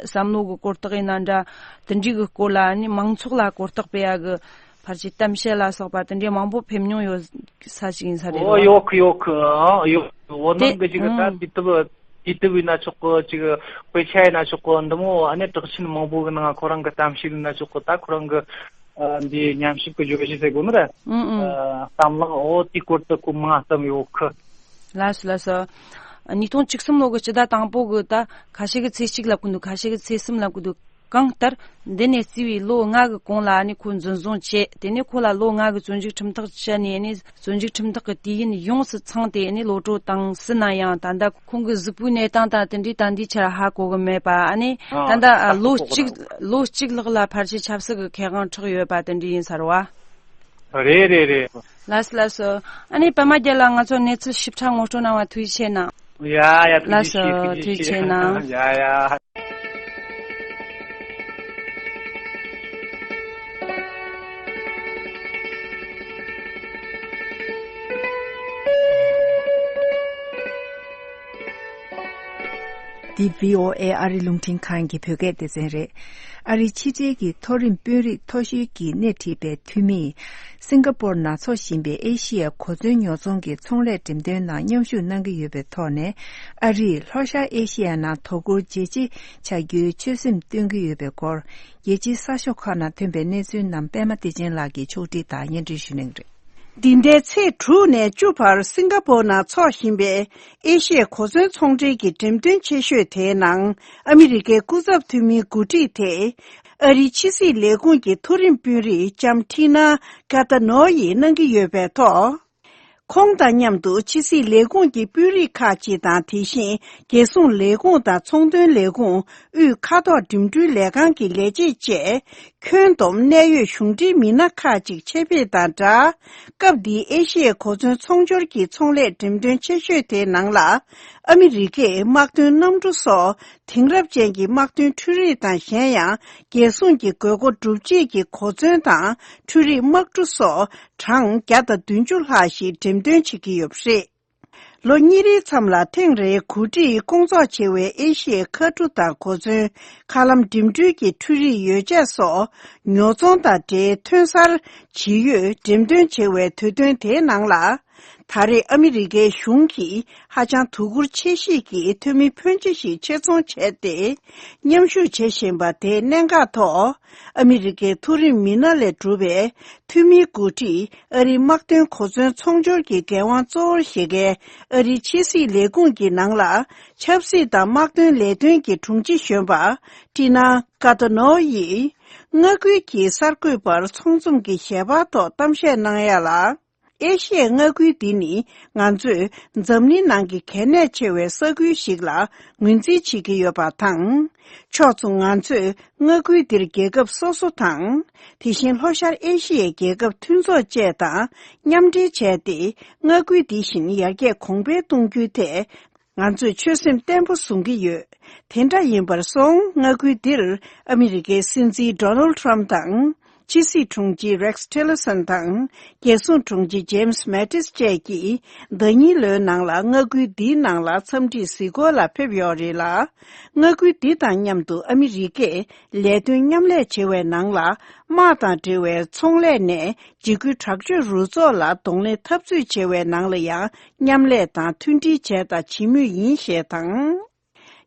བསམ་བློ་གི་གོ་རྟོགས་ཡིན་ན་འདྲ། དེ་འདྲའི་གི་སྐོར་ལ་ཨ་ནི་མང་ཚོགས་ལ་གོ་རྟོགས་སྤེལ་ཡ་གི་ ཕལ་ཆེར་གཏམ་བཤད་ལ་སོགས་པ་དེ་འདྲའི་མང་པོ་ཕེབས་མྱོང་ཡོད་ས་ཞིག་ཡིན་ས་རེད་བ། ཨོ་ཡོད་གི་ཡོད་གི། ཨ་ཡོད། འོ་དེ་ནང་གི་ཅིག་ད་ཨང་། དུས་དེབ་དུས་དེབ་ཡིན་ན་ཆོག་གི། ཅིག་དཔེ་ཆ་ཡིན་ན་ཆོག་གི། འདི་མོ་ཨ་ནི་གྲགས་ཆེན་མང་པོ་གི་ནང་ཁོ་རང་གི་གཏམ་བཤད་ཡིན་ན་ཆོག་གི། ད་ཁོ་རང་གི་ཨ་འདི་ཉམས་ཞིབ་གི་བརྗོད་གཞི་ཟེར་དགོས་ནི་རེད། ཨང་ཨང་། ཨ་གཏམ་གླེང་འོ་དེའི་སྐོར་དུ་གོ་མང་བཏང་ཡོད་གི། ལགས་སོ་ལགས་སོ། ཉིས་སྟོང་བཅུ་གསུམ་ལོ་གི་སྤྱི་ཟླ་དང་པོ་གི་ད་ཁ་ཤས་ཀྱིས་ཚེས་གཅིག་ལབ་གི་འདུག་ཁ་ཤས་ཀྱིས་ཚེས་གསུམ་ལབ་གི་འདུག་གང་ལྟར་འདི་ནས་བརྩིས་པའི་ལོ་ལྔ་གི་གོང་ལ་ཨ་ནི་ཁོ་འཛིན་བཟུང་བྱས། དེ་ནས་ཁོ་ལ་ལོ་ལྔ་གི་བཙོན་འཇུག་ཁྲིམས་ཐག་བཅད་ནས། ཨ་ནི་བཙོན་འཇུག་ཁྲིམས་ཐག་གི་དུས་ཡུན་ཡོངས་སུ་ཚང་སྟེ། ཨ་ནི་གློད་གྲོལ་བཏང་ཟིན་ན་ཡང་། ད་ལྟ་ཁོང་གི་གཟུགས་པོའི་གནས་སྟངས་དང་དེ་འདྲའི་ད་ལྟའི་ཆར་ཧ་གོ་གི་མེད་པ། ཨ་ནི་ཨ་ད་ལྟ་ཧ་ལོ་གོ་གི་གཅིག་མེད། ལོ་གཅིག་ལྷག་ལ་ཕལ་ཆེར་ཆབ་སྲིད་ཀྱི་ཁེ་དབང་འཕྲོག་ཡོད་པ་དེ་འདྲ་ཡིན་ས་རེད་བ། རེད་རེད་རེད། ལགས་སོ་ལགས་སོ། ཨ་ནི་པད་མ་རྒྱལ་ལགས། ང་ཚོ་གནས་ཚུལ་ཞིབ་ཕྲ་ངོ་སྤྲོད་གནང་བ་ཐུགས་རྗེ་ཆེ་གནང་། ཡ་ཡ། ཐུགས་རྗེ་ཆེ། ལགས་སོ། ཐུགས་རྗེ་ཆེ་གནང་། ཡ་ཡ། འདི་བྷི་ཨོ་ཨེ་ཨ་རི་རླུང་འཕྲིན་ཁང་གི་བོད་སྐད་སྡེ་ཚན་རེད། ཨ་རིའི་ཕྱི་འབྲེལ་གྱི་མཐོ་རིམ་དཔོན་རིགས་མཐོ་ཤོས་ཀྱིས་སྣེ་ཁྲིད་པའི་འཐུས་མིས། སིང་ག་པོར་ནང་འཚོགས་བཞིན་པའི་ཨེ་ཤི་ཡའི་གོ་མཚོན་ཉོ་ཚོང་གི་ཚོང་ལས་འགྲེམས་སྟོན་ནང་མཉམ་ཞུགས་གནང་གི་ཡོད་པའི་ཐོག་ནས། ཨ་རིས་ལྷོ་ཤར་ཨེ་ཤི་ཡའི་ནང་དོ་ཁུར་ཇེ་ཆེ་བྱ་རྒྱུའི་ཆོད་སེམས་སྟོན་གྱི་ཡོད་པའི་སྐོར། རྒྱལ་སྤྱིའི་གསར་ཤོག་ཁག་ནང་ཐོན་པའི་གནས་ཚུལ་རྣམས་པད་མ་བདེ་ཆེན་ལགས་ཀྱིས་ཕྱོགས་སྒྲིག་དང་སྙན་སྒྲོན་ཞུ་གནང་གི་རེད། འདི་ཟླའི་ཚེས་དྲུག་ནས་བཅུ་བར་སིང་ག་པོར་ནང་འཚོགས་བཞིན་པའི་ཨེ་ཤི་ཡའི་གོ་མཚོན་ཚོང་འབྲེལ་གྱི་འགྲེམས་སྟོན་ཆེ་ཤོས་དེའི་ནང་། ཨ་མི་རི་ཀའི་སྐུ་ཚབ་འཐུས་མིའི་འགོ་ཁྲིད་དེ། ཨ་རིའི་ཕྱི་སྲིད་ལས་ཁུངས་ཀྱི་མཐོ་རིམ་དཔོན་རིགས་ལྕམ་ཁྲི་ན་ཀ་ཏ་ནོ་ཡིས་གནང་གི་ཡོད་པའི་ཐོག་ཁོང་དང་མཉམ་དུ་ཕྱི་སྲིད་ལས་ཁུངས་ཀྱི་དཔོན་རིགས་ཁག་ཅིག་དང་། དེ་བཞིན་རྒྱལ་སྲུང་ལས་ཁུངས་དང་ཚོང་དོན་ལས་ཁུངས། དབུས་མཁའ་ཐོག་འགྲིམ་འགྲུལ་ལས་ཁང་གི་ལས་བྱེད་བཅས། ཁྱོན་བསྡོམས་གནད་ཡོད་གཞུང་འབྲེལ་མི་སྣ་ཁག་ཅིག་ཆེད་ཕེབས་དང་སྦྲགས། སྐབས་འདིའི་ཨེ་ཤི་ཡའི་གོ་མཚོན་ཚོང་སྦྱོར་གྱི་ཚོང་ལས་འགྲེམས་སྟོན་ཆེ་ཤོས་དེའི་ནང་ལ། ཨ་མི་རི་ཀས་དམག་དོན་གནམ་གྲུ་སོགས་དེང་རབས་ཅན་གྱི་དམག་དོན་འཕྲུལ་རིག་དང་། གཞན་ཡང་རྒྱལ་སྲུང་གི་དགོས་མཁོ་སྒྲུབ་བྱེད་ཀྱི་གོ་མཚོན་དང་། འཕྲུལ་རིག་དམག་གྲུ་སོགས་གྲངས་བརྒྱ་དང་བདུན་ཅུ་ལྷག་ཞིག་འགྲེམས་སྟོན་བྱེད་ཀྱི་ཡོད་པ་རེད། ལོ་གཉིས་རེའི་མཚམས་ལ་ཐེངས་རེའི་གོ་སྒྲིག་སྐོང་ཚོགས་བྱེད་པའི་ཨེ་ཤི་ཡའི་མཁའ་གྲུ་དང་གོ་མཚོན། མཁའ་ལམ་འགྲིམ་འགྲུལ་གྱི་འཕྲུལ་རིག་ཡོ་བྱད་སོགས་ཉོ་ཚོང་དང་འབྲེལ་ཐོན་གསར་ཇི་ཡོད་འགྲེམས་སྟོན་བྱེད་པའི་དུས་སྟོན་དེའི་ནང་ལ། ད་རེས་ཨ་མི་རི་ཀའི་གཞུང་གིས་ཧ་ཅང་དོ་ཁུར་ཆེ་བཞེས་ཀྱིས་ཐོན་མི་ཕོན་ཆེ་ཞིག་ཆེད་ཚོང་བྱས་ཏེ། མཉམ་ཞུགས་བྱེད་བཞིན་པ་དེའི་གནད་འགག་ཐོག་ཨ་མི་རི་ཀའི་མཐོ་རིམ་མི་སྣ་ལས་གྲུབ་པའི་འཐུས་མིའི་འགོ་ཁྲིད། ཨ་རིའི་དམག་དོན་གོ་མཚོན་ཚོང་སྦྱོར་གྱི་འགན་དབང་གཙོ་བོར་བཞེས་མཁན་ཨ་རིའི་ཕྱི་སྲིད་ལས་ཁུངས་ཀྱི་ནང་ལ། ཆབ་སྲིད་དང་དམག་དོན་ལས་དོན་གྱི་དྲུང་ཆེ་གཞོན་པ་ཀྲི་ན་ཀ་ཏོ་ནོ་ཡིས། མངའ་ཁུལ་གྱི་གསར་འགོད་པར་ཚོང་འཛོམས་ཀྱི་ཞལ་པར་ཐོག་གཏམ་བཤད་གནང་ཡ་ལ། ཨེ་ཤི་ཡའི་མངའ་ཁུལ་འདི་ནི་ང་ཚོས་འཛམ་གླིང་ནང་གི་གལ་གནད་ཆེ་བའི་ས་ཁུལ་ཞིག་ལ་ངོས་འཛིན་བྱེད་ཀྱི་ཡོད་པ་དང་། ཕྱོགས་མཚུངས་ང་ཚོས་མངའ་ཁུལ་འདིར་རྒྱལ་ཁབ་སོ་སོ་དང་། དེ་བཞིན་ལྷོ་ཤར་ཨེ་ཤི་ཡའི་རྒྱལ་ཁབ་མཐུན་ཚོགས་བཅས་དང་མཉམ་འབྲེལ་བྱས་ཏེ། མངའ་ཁུལ་འདི་བཞིན་ཡར་རྒྱས་གོང་འཕེལ་གཏོང་རྒྱུའི་ཐད། ང་ཚོས་ཆོད་སེམས་བརྟན་པོ་བཟུང་གི་ཡོད། དེ་འདྲ་ཡིན་པར་སོང་། མངའ་ཁུལ་འདིར་ཨ་མི་རི་ཀའི་སྲིད་འཛིན་ཌོ་ནལ་ཊམ་དང་། ཕྱི་སྲིད་དྲུང་ཆེ་རེག་སི་ཊི་ལར་སོན་དང་། རྒྱལ་སྲུང་དྲུང་ཆེ་ཇེམ་སི་མེ་ཏིས་བཅས་ཀྱིས་ཟླ་ཉིན་ལོའི་ནང་ལ་མངའ་ཁུལ་འདིའི་ནང་ལ་འཚམས་འདྲིའི་གཟིགས་སྐོར་ལ་ཕེབས་ཡོད་རེད་ལ། མངའ་ཁུལ་འདི་དང་མཉམ་དུ་ཨ་མི་རི་ཀས་ལས་དོན་མཉམ་ལས་བྱེད་པའི་ནང་ལ། དམག་དང་འབྲེལ་བའི་ཚོང་ལས་ནས། འཇིགས་སྐུལ་དྲག་སྤྱོད་རུ་ཚོགས་ལ་གདོང་ལེན་འཐབ་རྩོད་བྱེད་པའི་ནང་ལ་ཡང་མཉམ་ལས་དང་མཐུན་སྒྲིལ་བྱས་དང་བྱེད་མུས་ཡིན་ཞེས་དང་།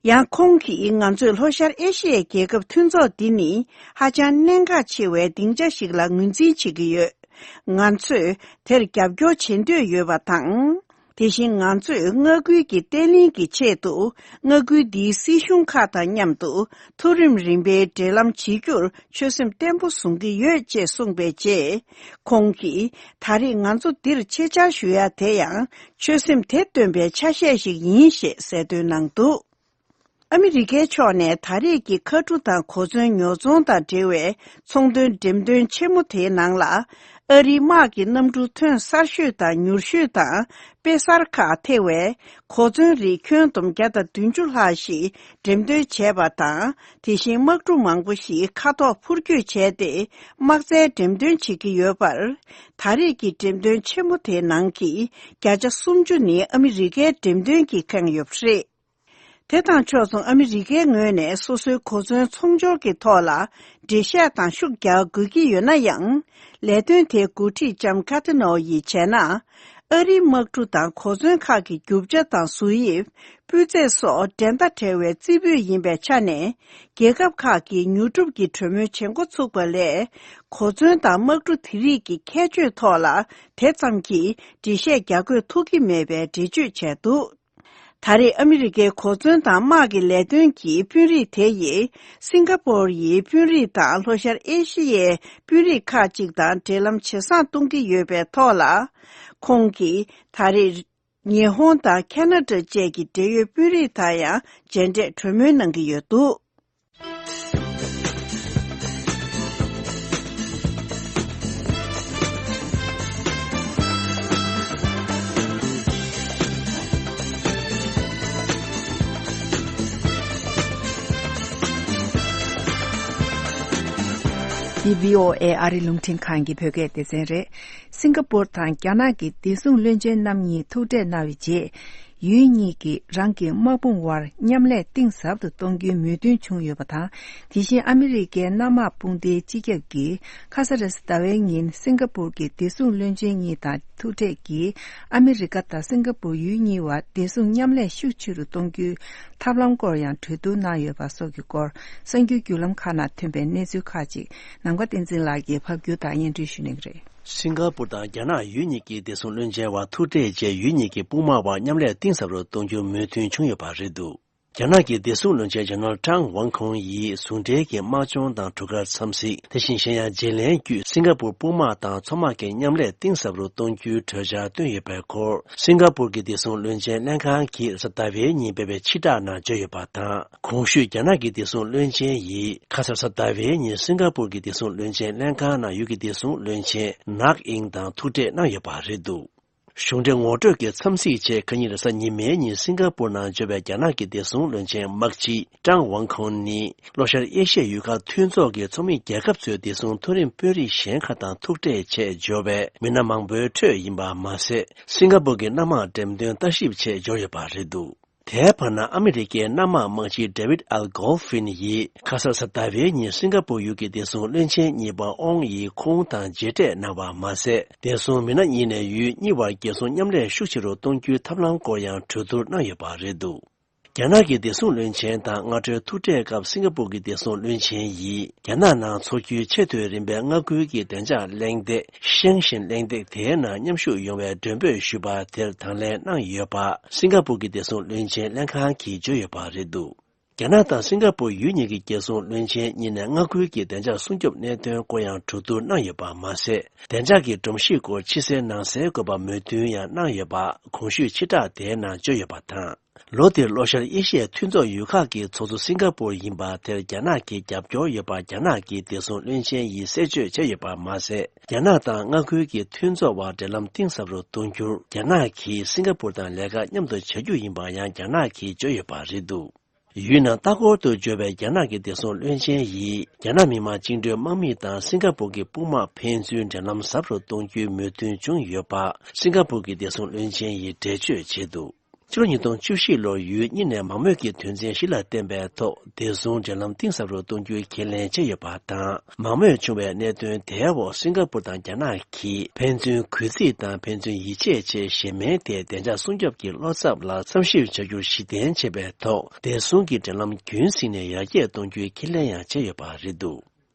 ཡང་ཁོང་གིས་ང་ཚོས་ལྷོ་ཤར་ཨེ་ཤི་ཡའི་རྒྱལ་ཁབ་མཐུན་ཚོགས་འདི་ནི་ཧ་ཅང་གནད་འགག་ཆེ་བའི་སྡིངས་ཆ་ཞིག་ལ་ངོས་འཛིན་བྱེད་ཀྱི་ཡོད། ང་ཚོས་དེར་རྒྱབ་སྐྱོར་བྱེད་འདོད་ཡོད་པ་དང་། དེ་བཞིན་ང་ཚོས་མངའ་ཁུལ་གྱི་བརྟན་ལྷིང་གི་ཆེད་དུ། མངའ་ཁུལ་འདིའི་སྲིད་གཞུང་ཁག་དང་མཉམ་དུ་མཐོ་རིམ་རིམ་པའི་འབྲེལ་ལམ་བྱེད་རྒྱུར་ཆོད་སེམས་བརྟན་པོ་བཟུང་གི་ཡོད་ཅེས་གསུངས་པའི་རྗེས། ཁོང་གིས་ད་རེས་ང་ཚོ་འདིར་ཆེད་བཅར་ཞུ་ཡ་དེ་ཡང་ཆོད་སེམས་དེ་སྟོན་པའི་ཆ་ཤས་ཤིག་ཡིན་ཞེས་གསལ་སྟོན་གནང་འདུག། ཨ་མི་རི་ཀའི་ཕྱོགས་ནས་ད་རེས་ཀྱི་མཁའ་གྲུ་དང་གོ་མཚོན་ཉོ་ཚོང་དང་འབྲེལ་བའི་ཚོང་དོན་འགྲེམས་སྟོན་ཆེན་མོ་དེའི་ནང་ལ། ཨ་རིའི་དམག་གི་གནམ་གྲུ་ཐོན་གསར་ཤོས་དང་མྱུར་ཤོས་དང་དཔེ་གསར་ཁག་ཐེ་བའི་གོ་མཚོན་རིགས་ཁྱོན་བསྡོམས་བརྒྱ་དང་བདུན་ཅུ་ལྷག་ཞིག་འགྲེམས་སྟོན་བྱས་པ་དང་། དེ་བཞིན་དམག་གྲུ་མང་པོ་ཞིག་མཁའ་ཐོག་འཕུར་སྐྱོད་བྱས་ཏེ་དམག་རྩལ་འགྲེམས་སྟོན་བྱེད་ཀྱི་ཡོད་པར། ད་རེས་ཀྱི་འགྲེམས་སྟོན་ཆེན་མོ་དེའི་ནང་གི་བརྒྱ་ཆ་སུམ་ཅུ་ནི་ཨ་མི་རི་ཀའི་འགྲེམས་སྟོན་གྱིས་ཁེངས་ཡོད་པ་རེད། དེ་དང་ཕྱོགས་མཚུངས་ཨ་མི་རི་ཀའི་ངོས་ནས་སོ་སོའི་གོ་མཚོན་ཚོང་སྦྱོར་གྱི་ཐོག་ལ་འགྲེལ་བཤད་དང་ཤུགས་རྒྱག་དགོས་ཀྱི་ཡོད་ན་ཡང་། ལས་དོན་དེའི་འགོ་ཁྲིད་ལྕམ་ཁ་ཏི་ནོ་ཡིས་བྱས་ན། ཨ་རིའི་དམག་གྲུ་དང་གོ་མཚོན་ཁག་གི་རྒྱུ་ཆ་དང་བཟོ་དབྱིབས། སྤུས་ཚད་སོགས་འགྲན་ཟླ་བྲལ་བའི་རྩེ་ཕུད་ཡིན་པའི་ཆ་ནས། རྒྱལ་ཁབ་ཁག་གིས་ཉོ་སྒྲུབ་ཀྱི་གྲོས་མོལ་བྱེད་འགོ་ཚུགས་པ་ལས། གོ་མཚོན་དང་དམག་གྲུ་དེ་རིགས་ཀྱི་ཁྱད་ཆོས་ཐོག་ལ་དེ་ཙམ་གྱིས་འགྲེལ་བཤད་རྒྱག་དགོས་ཐུག་གི་མེད་པའི་འགྲེལ་བརྗོད་བྱས་འདུག་ད་རེས་ཨ་མི་རི་ཀའི་གོ་མཚོན་དང་དམག་གི་ལས་དོན་གྱི་དཔོན་རིགས་དེ་ཡིས་སིང་ག་པོར་ཡི་དཔོན་རིགས་དང་ལྷོ་ཤར་ཨེ་ཤི་ཡའི་དཔོན་རིགས་ཁག་ཅིག་དང་འབྲེལ་ལམ་ཇེ་བཟང་གཏོང་གི་ཡོད་པའི་ཐོག་ལ། ཁོང་གིས་ད་རེས་ཉི་ཧོང་དང་ཁ་ན་ཌ་བཅས་ཀྱི་འབྲེལ་ཡོད་དཔོན་རིགས་དང་ཡང་མཇལ་འཕྲད་གྲོས་མོལ་གནང་གི་ཡོད་འདུག་འདི་བྷི་ཨོ་ཨེ་ཨ་རི་རླུང་འཕྲིན་ཁང་གི་བོད་སྐད་སྡེ་ཚན་རེད། སིང་ག་པོར་དང་རྒྱ་ནག་གི་བདེ་སྲུང་བློན་ཆེན་རྣམ་གཉིས་ཐུག་འཕྲད་གནང་བའི་རྗེས། ཡུལ་གཉིས་ཀྱིས་རང་གི་དམག་དཔུང་དབར་མཉམ་ལས་གཏིང་ཟབ་ཏུ་གཏོང་རྒྱུའི་མོས་མཐུན་བྱུང་ཡོད་པ་དང་། དེ་བཞིན་ཨ་མི་རི་ཀའི་གནམ་དམག་དཔུང་སྡེའི་སྤྱི་ཁྱབ་ཀྱིས་ཁ་ས་རེས་ཟླ་བའི་ཉིན་སིང་ག་པུར་གྱི་བདེ་སྲུང་བློན་ཆེན་གཉིས་དང་ཐུག་འཕྲད་ཀྱིས། ཨ་མི་རི་ཀ་དང་སིང་ག་པུར་ཡུལ་གཉིས་བར་བདེ་སྲུང་མཉམ་ལས་ཤུགས་ཆེ་རུ་གཏོང་རྒྱུའི་ཐབས་ལམ་སྐོར་ཡང་གྲོས་བསྡུར་གནང་ཡོད་པ་སོགས་ཀྱི་སྐོར། གསར་འགྱུར་བརྒྱུད་ལམ་ཁག་ནང་ཐོན་པའི་གནས་ཚུལ་ཁག་ཅིག་ནམ་མཁའ་བསྟན་འཛིན་ལགས་ཀྱིས་ཕབ་སྒྱུར་དང་སྙན་སྒྲོན་ཞུ་གནང་གི་རེད། སིང་ག་པུར་དང་རྒྱ་ནག་ཡུལ་གཉིས་ཀྱི་བདེ་སྲུང་བློན་ཆེན་བར་ཐུག་འཕྲད་རྗེས། ཡུལ་གཉིས་ཀྱི་དཔུང་དམག་བར་མཉམ་ལས་གཏིང་ཟབ་རུ་གཏོང་རྒྱུའི་མོས་མཐུན་བྱུང་ཡོད་པ་རེད་འདུག་རྒྱ་ནག་གི་བདེ་སྲུང་བློན་ཆེན་ཇེ་ནེ་རལ་ཀྲང་ཝང་ཁུང་ཡིས་ཟུང་འབྲེལ་གྱི་དམག་སྦྱོང་དང་གྲུ་ཁར་འཚམས་གཟིགས། དེ་བཞིན་གཞན་ཡང་བརྗེ་ལེན་བརྒྱུད་སིང་ག་པུར་དཔུང་དམག་དང་མཚོ་དམག་གི་མཉམ་ལས་གཏིང་ཟབ་རུ་གཏོང་རྒྱུའི་གྲོས་འཆར་བཏོན་ཡོད་པའི་སྐོར། སིང་ག་པུར་གྱི་བདེ་སྲུང་བློན་ཆེན་ལྷན་ཁང་གིས་རེས་གཟའ་ཟླ་བའི་ཉིན་སྤེལ་བའི་ཕྱིར་བསྒྲགས་ནང་བརྗོད་ཡོད་པ་དང་། གོང་ཞུས་རྒྱ་ནག་གི་བདེ་སྲུང་བློན་ཆེན་ཡིས་ཁ་སང་རེས་གཟའ་ཟླ་བའི་ཉིན་སིང་ག་པུར་གྱི་བདེ་སྲུང་བློན་ཆེན་ལྷན་ཁང་ནང་ཡུལ་གྱི་བདེ་སྲུང་བློན་ཆེན་ནག་ཨིང་དང་ཐུག་འཕྲད་གནང་ཡོད་པ་རེད་འདུག་གཞུང་འབྲེལ་ངོ་སྤྲོད་ཀྱི་འཚམས་གཟིགས་ཆེད་ཁ་ཉིན་རེས་གཟའ་ཉི་མའི་ཉིན་སིང་ག་པུར་ནང་འབྱོར་བའི་རྒྱ་ནག་གི་བདེ་སྲུང་བློན་ཆེན་དམག་སྤྱི་ཀྲང་ཝང་ཁུང་ནི། ལྷོ་ཤར་ཨེ་ཤི་ཡའི་ཡུལ་ཁག་མཐུན་ཚོགས་ཀྱི་ཚོགས་མི་རྒྱལ་ཁབ་ཚོའི་བདེ་སྲུང་མཐོ་རིམ་དཔོན་རིགས་གཞན་ཁག་དང་ཐུག་འཕྲད་ཆེད་འབྱོར་བའི་མི་སྣ་མང་པོའི་ཁྲོད་ཡིན་པ་མ་ཟད། སིང་ག་པུར་གྱི་གནམ་དམག་འགྲེམས་སྟོན་ལྟ་ཞིབ་ཆེད་འབྱོར་ཡོད་པ་རེད་འདུག་དེའི་བར་ན་ཨ་མི་རི་ཀའི་གནམ་དམག་དམག་སྤྱི་ཌེ་ཝིད་ཨལ་གོལ་ཧྥིན་ཡིས་ཁ་སང་རེས་གཟའ་ཟླ་བའི་ཉིན་སིང་ག་པུར་ཡུལ་གྱི་བདེ་སྲུང་བློན་ཆེན་གཉིས་པ་ཨོང་ཡིས་ཁོང་དང་མཇལ་འཕྲད་གནང་བ་མ་ཟད། བདེ་སྲུང་མི་སྣ་གཉིས་ནས་ཡུལ་གཉིས་བར་རྒྱལ་སྲུང་མཉམ་ལས་ཤུགས་ཆེ་རུ་གཏོང་རྒྱུའི་ཐབས་ལམ་སྐོར་ཡང་གྲོས་བསྡུར་གནང་ཡོད་པ་རེད་འདུག་རྒྱ་ནག་གི་བདེ་སྲུང་བློན་ཆེན་དང་སྔ་དྲོའི་ཐུག་འཕྲད་སྐབས་སིང་ག་པུར་གྱི་བདེ་སྲུང་བློན་ཆེན་ཡིས། རྒྱ་ནག་ནང་འཚོགས་རྒྱུའི་ཆེས་མཐོའི་རིམ་པའི་མངའ་ཁུལ་གྱི་བདེ་འཇགས་གླེང་སྟེགས་ཤེང་ཞིན་གླེང་སྟེགས་དེའི་ནང་མཉམ་ཞུགས་ཡོང་བའི་མགྲོན་འབོད་ཞུས་པ་དེར་དང་ལེན་གནང་ཡོད་པ། སིང་ག་པུར་གྱི་བདེ་སྲུང་བློན་ཆེན་ལྷན་ཁང་གིས་བརྗོད་ཡོད་པ་རེད་འདུག་རྒྱ་ནག་དང་སིང་ག་པུར་ཡུལ་གཉིས་ཀྱི་རྒྱལ་སྲུང་བློན་ཆེན་གཉིས་ནས་མངའ་ཁུལ་གྱི་བདེ་འཇགས་སྲུང་སྐྱོབ་གནད་དོན་སྐོར་ཡང་གྲོས་བསྡུར་གནང་ཡོད་པ་མ་ཟད། བདེ་འཇགས་ཀྱི་སྒྲོམ་གཞི་སྐོར་ཕྱི་གསལ་ནང་གསལ་དགོས་པ་མོས་མཐུན་ཡང་གནང་ཡོད་པ་གོང་ཞུས་ཕྱིར་བསྒྲགས་དེའི་ནང་བརྗོད་ཡོད་པ་དང་། ལོ་འདིར་ལྷོ་ཤར་ཨེ་ཤི་ཡའི་མཐུན་ཚོགས་ཡུལ་ཁག་གི་ཚོགས་གཙོ་སིང་ག་པུར་ཡིན་པ་དེར་རྒྱ་ནག་གི་རྒྱབ་སྐྱོར་ཡོད་པ་རྒྱ་ནག་གི་བདེ་སྲུང་བློན་ཆེན་ཡིས་གསལ་བརྗོད་བྱས་ཡོད་པ་མ་ཟད། རྒྱ་ནག་དང་མངའ་ཁུལ་གྱི་མཐུན་ཚོགས་བར་འབྲེལ་ལམ་གཏིང་ཟབ་རུ་གཏོང་རྒྱུར་རྒྱ་ནག་གིས་སིང་ག་པུར་དང་ལས་ཀ་མཉམ་དུ་བྱ་རྒྱུ་ཡིན་པ་ཡང་རྒྱ་ནག་གིས་བརྗོད་ཡོད་པ་རེད་འདུག་ཡུལ་ནང་ལྟ་སྐོར་དུ་འབྱོར་བའི་རྒྱ་ནག་གི་བདེ་སྲུང་བློན་ཆེན་ཡིས། རྒྱ་ནག་མི་དམངས་བཅིངས་འགྲོལ་དམག་མི་དང་སིང་ག་པུར་གྱི་དཔུང་དམག་ཕན་ཚུན་འབྲེལ་ལམ་ཟབ་རུ་གཏོང་རྒྱུའི་མོས་མཐུན་བྱུང་ཡོད་པ། སིང་ག་པུར་གྱི་བདེ་སྲུང་བློན་ཆེན་ཡིས་འགྲེལ་བརྗོད་བྱས་འདུག་ཕྱི་ལོ་ཉིས་སྟོང་བཅུ་བཞི་ལོར་ཡུལ་གཉིས་ནས་མང་མོས་ཀྱི་དོན་ཚན་བཞི་ལ་བརྟེན་པའི་ཐོག་བདེ་སྲུང་འབྲེལ་ལམ་གཏིང་ཟབ་རུ་གཏོང་རྒྱུའི་ཁས་ལེན་བྱས་ཡོད་པ་དང་། མང་མོས་བྱུང་བའི་གནད་དོན་དེའི་འོག་སིང་ག་པུར་དང་རྒྱ་ནག་གིས་ཕན་ཚུན་གུས་བརྩི་དང་ཕན་ཚུན་ཡིད་ཆེས་ཆེད་གཞན་མིན་ཏེ་བདེ་འཇགས་སྲུང་སྐྱོབ་ཀྱི་བློ་འཚབ་ལ་བསམ་ཞིབ་བྱ་རྒྱུར་གཞི་རྟེན་བྱས་པའི་ཐོག་བདེ་སྲུང་གི་འབྲེལ་ལམ་རྒྱུན་བསྲིངས་ནས་ཡར་རྒྱས་གཏོང་རྒྱུའི་ཁས་ལེན་ཡང་བྱས་ཡོད་པ་རེད་འདུག་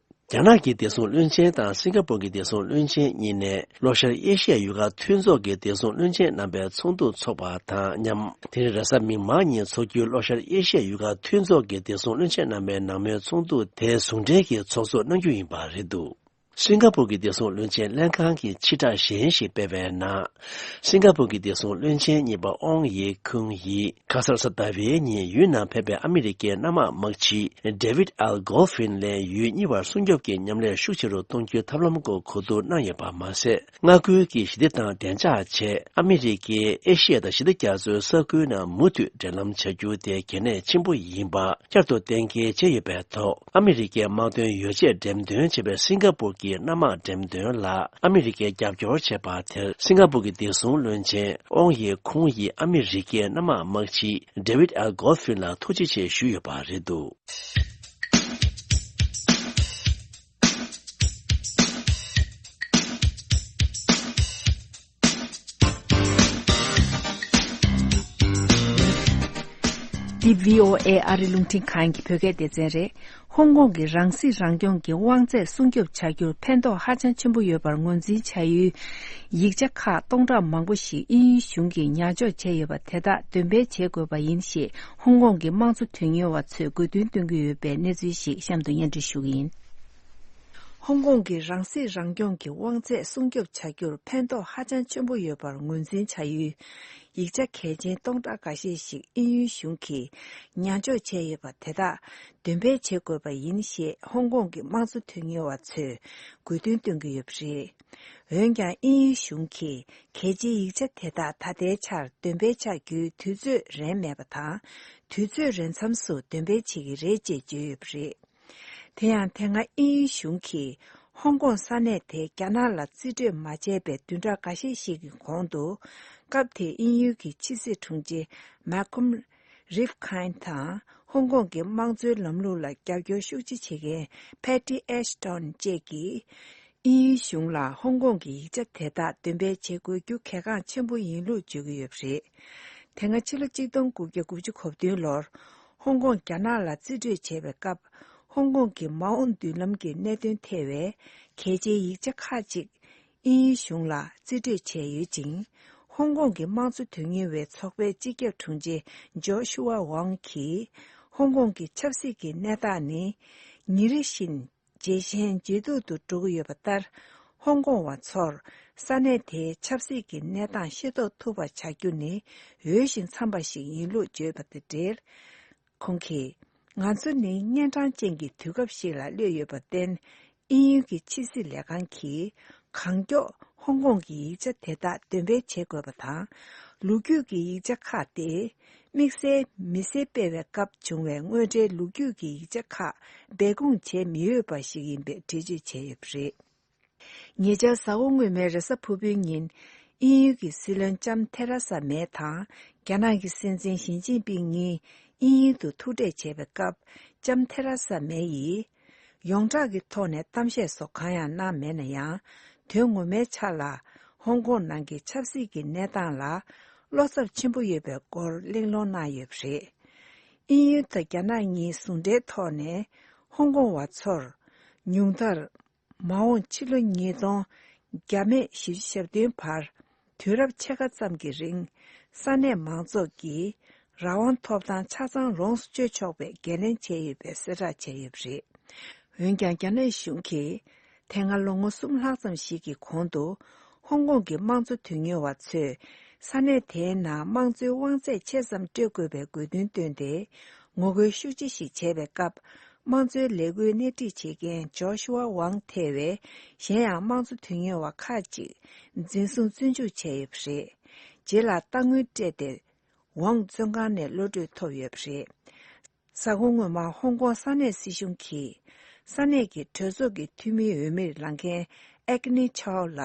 རྒྱ་ནག་གི་བདེ་སྲུང་བློན་ཆེན་དང་སིང་ག་པུར་གྱི་བདེ་སྲུང་བློན་ཆེན་གཉིས་ནས་ལྷོ་ཤར་ཨེ་ཤི་ཡའི་ཡུལ་ཁག་མཐུན་ཚོགས་ཀྱི་བདེ་སྲུང་བློན་ཆེན་རྣམ་པའི་ཚོགས་འདུ་འཚོགས་པ་དང་མཉམ། དེ་རིང་རེས་གཟའ་མིག་དམར་ཉིན་འཚོགས་རྒྱུའི་ལྷོ་ཤར་ཨེ་ཤི་ཡའི་ཡུལ་ཁག་མཐུན་ཚོགས་ཀྱི་བདེ་སྲུང་བློན་ཆེན་རྣམ་པའི་ནང་མོལ་ཚོགས་འདུ་དེ་ཟུང་འབྲེལ་གྱིས་ཚོགས་གཙོ་གནང་རྒྱུ་ཡིན་པ་རེད་འདུག་སིང་ག་པུར་གྱི་བདེ་སྲུང་བློན་ཆེན་ལྷན་ཁང་གིས་ཕྱིར་བསྒྲགས་གཞན་ཞིག་སྤེལ་བའི་ནང་། སིང་ག་པུར་གྱི་བདེ་སྲུང་བློན་ཆེན་གཉིས་པ་ཨོང་ཡེ་ཁུང་ཡིས་ཁ་སང་རེས་གཟའ་ཟླ་བའི་ཉིན་ཡུལ་ནང་ཕེབས་པའི་ཨ་མི་རི་ཀའི་གནམ་དམག་དམག་སྤྱི་ཌེ་ཝིད་ཨལ་གོལ་ཧྥིན་ལ་ཡུལ་གཉིས་བར་སྲུང་སྐྱོབ་ཀྱི་མཉམ་ལས་ཤུགས་ཆེ་རུ་གཏོང་རྒྱུའི་ཐབས་ལམ་སྐོར་གོ་བསྡུར་གནང་ཡོད་པ་མ་ཟད། མངའ་ཁུལ་གྱི་ཞི་བདེ་དང་བདེ་འཇགས་ཆེད་ཨ་མི་རི་ཀས་ཨེ་ཤི་ཡ་དང་ཞི་བདེ་རྒྱ་མཚོའི་ས་ཁུལ་ནང་མུ་མཐུད་འབྲེལ་ལམ་བྱ་རྒྱུ་དེ་གལ་གནད་ཆེན་པོ་ཡིན་པ་བསྐྱར་དུ་གཏན་འཁེལ་བྱས་ཡོད་པའི་ཐོག་ཨ་མི་རི་ཀའི་དམག་དོན་ཡོ་བྱད་འགྲེམས་སྟོན་བྱས་པའི་སིང་ག་པུར་གྱི་གི་གནམ་དམག་འགྲེམས་སྟོན་ལ་ཨ་མི་རི་ཀས་རྒྱབ་སྐྱོར་བྱས་པ་དེར་སིང་ག་པུར་གྱི་བདེ་སྲུང་བློན་ཆེན་ཨོང་ཡེ་ཁུང་ཡིས་ཨ་མི་རི་ཀའི་གནམ་དམག་དམག་སྤྱི་David L Goldfein ལ་ཐུགས་རྗེ་ཆེ་ཞུས་ཡོད་པ་རེད་འདུག། འདི་བྷི་ཨོ་ཨེ་ཨ་རི་རླུང་འཕྲིན་ཁང་གི་བོད་སྐད་སྡེ་ཚན་རེད། ཧོང་ཀོང་གི་རང་སྲིད་རང་སྐྱོང་གི་དབང་ཚད་སྲུང་སྐྱོབ་བྱ་རྒྱུར་ཕན་ཐོགས་ཧ་ཅང་ཆེན་པོ་ཡོད་པར་ངོས་འཛིན་བྱ་ཡུལ་ཡིག་ཆ་ཁག་སྟོང་ཕྲག་མང་པོ་ཞིག་དབྱིན་ཡུལ་གཞུང་གིས་ཉར་འཇོག་བྱས་ཡོད་པ་དེ་དག་འདོན་སྤེལ་བྱེད་དགོས་པ་ཡིན་ཞེས་ཧོང་ཀོང་གི་དམངས་གཙོ་དོན་གཉེར་བ་ཚོས་དགོས་འདུན་བཏོན་གྱི་ཡོད་པའི་གནས་ཚུལ་ཞིག་གཤམ་དུ་སྙན་སྒྲོན་ཞུ་གི་ཡིན། ཧོང་ཀོང་གི་རང་སྲིད་རང་སྐྱོང་གི་དབང་ཚད་སྲུང་སྐྱོབ་བྱ་རྒྱུར་ཕན་ཐོགས་ཧ་ཅང་ཆེན་པོ་ཡོད་པར་ངོས་འཛིན་བྱ་ཡུལ་ཡིག་ཆ་གལ་ཆེན་སྟོང་ཕྲག་འགའ་ཤས་ཤིག་དབྱིན་ཡུལ་གཞུང་གིས་ཉར་འཇོག་བྱས་ཡོད་པ་དེ་དག་འདོན་སྤེལ་བྱེད་དགོས་པ་ཡིན་ཞེས་ཧོང་ཀོང་གི་དམངས་གཙོ་དོན་གཉེར་བ་ཚོས་དགོས་འདུན་བཏོན་གྱི་ཡོད་པ་རེད། འོན་ཀྱང་དབྱིན་ཡུལ་གཞུང་གིས་གལ་ཆེའི་ཡིག་ཆ་དེ་དག་ད་ལྟའི་ཆར་འདོན་སྤེལ་བྱ་རྒྱུའི་དུས་ཚོད་རན་མེད་པ་དང་། དུས་ཚོད་རན་མཚམས་སུ་འདོན་སྤེལ་བྱེད་ཀྱི་རེད་ཅེས་བརྗོད་ཡོད་པ་རེད། དེ་ཡང་དེ་སྔ་དབྱིན་ཡུལ་གཞུང་གིས་ཧོང་ཀོང་ས་གནས་དེ་རྒྱ་ནག་ལ་རྩིས་སྤྲོད་མ་བྱས་པའི་བདུན་ཕྲག་འགའ་ཤས་ཤིག་གི་གོང་དུ། སྐབས་དེའི་དབྱིན་ཡུལ་གྱི་ཕྱི་སྲིད་དྲུང་ཆེ་མཱ་ཁོམ་རིབ་ཁཱན་དང་ཧོང་ཀོང་གི་དམངས་གཙོའི་ལམ་ལུགས་ལ་རྒྱབ་སྐྱོར་ཤུགས་ཆེ་བྱེད་མཁན་ཕེ་ཏི་ཨེ་ཤི་ཏོན་བཅས་ཀྱིས། དབྱིན་ཡུལ་གཞུང་ལ་ཧོང་ཀོང་གི་ཡིག་ཆ་དེ་དག་འདོན་སྤེལ་བྱེད་དགོས་རྒྱུ་གལ་འགངས་ཆེན་པོ་ཡིན་ལུགས་བརྗོད་ཀྱི་ཡོད་པ་རེད། དེ་སྔ་ཕྱི་ལོ་གཅིག་སྟོང་དགུ་བརྒྱ་དགུ་བཅུ་གོ་བདུན་ལོར་ཧོང་ཀོང་རྒྱ་ནག་ལ་རྩིས་སྤྲོད་བྱས་པའི་སྐབས། ཧོང་ཀོང་གི་མ་འོངས་མདུན་ལམ་གྱི་གནད་དོན་ཐེ་བའི་གལ་ཆེའི་ཡིག་ཆ་ཁག་ཅིག་དབྱིན་ཡུལ་གཞུང་ལ་རྩིས་སྤྲོད་བྱས་ཡོད་ཅིང་། ཧོང་ཀོང་གི་དམངས་གཙོ་དོན་གཉེར་བའི་ཚོགས་པའི་སྤྱི་ཁྱབ་དྲུང་ཆེ་ཇོ་ཤུ་ཝ་ཝང་གིས། ཧོང་ཀོང་གི་ཆབ་སྲིད་ཀྱི་གནས་སྟངས་ནི་ཉིན་རེ་བཞིན་ཇེ་ཞན་ཇེ་སྡུག་ཏུ་འགྲོ་གི་ཡོད་པ་ལྟར། ཧོང་ཀོང་བ་ཚོར་ས་གནས་དེའི་ཆབ་སྲིད་ཀྱི་གནས་སྟངས་ཤེས་རྟོགས་ཐུབ་པ་བྱ་རྒྱུ་ནི་འོས་ཤིང་འཚམ་པ་ཞིག་ཡིན་ལུགས་བརྗོད་པ་དང་འབྲེལ། ཁོང་གིས། ང་ཚོ་ནི་གཉན་འཕྲང་ཅན་གྱི་དུས་སྐབས་ཤིག་ལ་སླེབས་ཡོད་པར་བརྟེན། དབྱིན་ཡུལ་གྱི་ཕྱི་སྲིད་ལས་ཁང་གིས་གང་མགྱོགས་ཧོང་ཀོང་གི་ཡིག་ཆ་དེ་དག་འདོན་སྤེལ་བྱེད་དགོས་པ་དང་། ལོ་རྒྱུས་ཀྱི་ཡིག་ཆ་ཁག་སྟེ། དམིགས་བསལ་མི་སེར་སྤེལ་བའི་སྐབས་བྱུང་བའི་དངོས་འབྲེལ་ལོ་རྒྱུས་ཀྱི་ཡིག་ཆ་ཁག་སྦས་སྐུང་བྱས་མི་འོས་པ་ཞིག་ཡིན་པའི་འགྲེལ་བརྗོད་བྱས་ཡོད་པ་རེད། ཉེ་ཆར་གཟའ་འཁོར་སྔོན་མའི་རེས་གཟའ་ཕུར་བུའི་ཉིན། དབྱིན་ཡུལ་གྱི་སྲིད་བློན་ལྕམ་ཐེ་ར་ས་མེ་དང་། རྒྱ་ནག་གི་སྲིད་འཛིན་ཞི་ཅིན་ཕིང་གཉིས་དབྱིན་ཡུལ་དུ་ཐུག་འཕྲད་བྱས་པའི་སྐབས། ལྕམ་ཐེ་ར་ས་མེ་ཡིས། ཡོངས་གྲགས་ཀྱི་ཐོག་ནས་གཏམ་བཤད་སོགས་གང་ཡང་གནང་མེད་ན་ཡང་། དོན་ངོ་མའི་ཆ་ལ། ཧོང་ཀོང་ནང་གི་ཆབ་སྲིད་ཀྱི་གནས་སྟངས་ལ། བློ་འཚབ་ཆེན་པོ་ཡོད་པའི་སྐོར་གླེང་སློང་གནང་ཡོད་པ་རེད། དབྱིན་ཡུལ་དང་རྒྱ་ནག་གཉིས་ཟུང་འབྲེལ་ཐོག་ནས། ཧོང་ཀོང་བ་ཚོར། ཉུང་མཐར། མ་འོངས་ཕྱི་ལོ་ཉིས་སྟོང་བརྒྱ་མེད་བཞི་བཅུ་ཞེ་བདུན་བར། དུས་རབས་ཕྱེད་ཀ་ཙམ་གྱི་རིང་། ས་གནས་མང་ཚོགས་ཀྱི་རང་དབང་ཐོབ་ཐང་ཆ་ཚང་ལོངས་སུ་སྤྱོད་ཆོག་པའི་འགན་ལེན་བྱས་ཡོད་པའི་གསལ་བསྒྲགས་བྱས་ཡོད་པ་རེད། འོན་ཀྱང་། རྒྱ་ནག་གཞུང་གིས། དེ་སྔ་ལོ་ངོ་གསུམ་ལྷག་ཙམ་ཞིག་གི་གོང་དུ། ཧོང་ཀོང་གི་དམངས་གཙོ་དོན་གཉེར་བ་ཚོས། ས་གནས་དེའི་ནང་དམངས་གཙོའི་དབང་ཚད་ཆེ་ཙམ་སྤྲོད་དགོས་པའི་དགོས་འདུན་བཏོན་ཏེ། ངོ་རྒོལ་ཤུགས་ཆེ་ཞིག་བྱས་པའི་སྐབས། དམངས་གཙོའི་ལས་འགུལ་སྣེ་ཁྲིད་བྱེད་མཁན་ཇོ་ཤུ་ཝ་ཝང་ཐེ་བའི་གཞན་ཡང་དམངས་གཙོ་དོན་གཉེར་བ་ཁག་ཅིག་འཛིན་བཟུང་བཙོན་འཇུག་བྱས་ཡོད་པ་རེད། རྗེས་ལ་རྟ་དངུལ་སྤྲད་དེ། ཝང་བཙོན་ཁང་ནས་གློད་གྲོལ་ཐོབ་ཡོད་པ་རེད། གཟའ་འཁོར་སྔོན་མ་ཧོང་ཀོང་ས་གནས་སྲིད་གཞུང་གིས། ས་གནས་ཀྱི་གྲོས་ཚོགས་ཀྱི་འཐུས་མིའི་འོས་མིར་ལངས་མཁན་ཨེག་ནི་ཆའོ་ལ།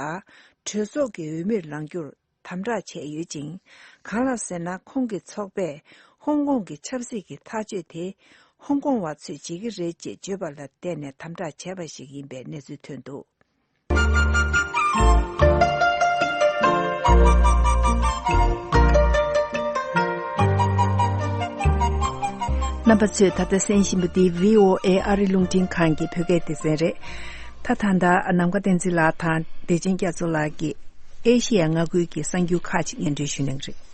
གྲོས་ཚོགས་ཀྱི་འོས་མིར་ལངས་རྒྱུར། དམ་དྲག་བྱས་ཡོད་ཅིང་། གང་ལགས་ཟེར་ན། ཁོང་གི་ཚོགས་པས་ཧོང་ཀོང་གི་ཆབ་སྲིད་ཀྱི་ཐག་གཅོད་དེ། ཧོང་ཀོང་བ་ཚོས་བྱེད་ཀྱི་རེད་ཅེས་བརྗོད་པ་ལ་བརྟེན་ནས་དམ་དྲག་བྱས་པ་ཞིག་ཡིན་པའི་གནས་ཚུལ་ཐོན་འདུག། རྣམ་པ་ཚོས་ད་ལྟ་གསན་བཞིན་པ་འདི་བྷི་ཨོ་ཨེ་ཨ་རི་རླུང་འཕྲིན་ཁང་གི་བོད་སྐད་སྡེ་ཚན་རེད། ད་ད་ལྟ་ནམ་མཁའ་བསྟན་འཛིན་ལགས་དང་བདེ་ཆེན་རྒྱ་མཚོ་ལགས་ཀྱིས་ཨེ་ཤི་ཡ་མངའ་ཁུལ་གྱི་གསར་འགྱུར་ཁག་ཅིག་སྙན་སྒྲོན་ཞུ་གནང་གི་རེད།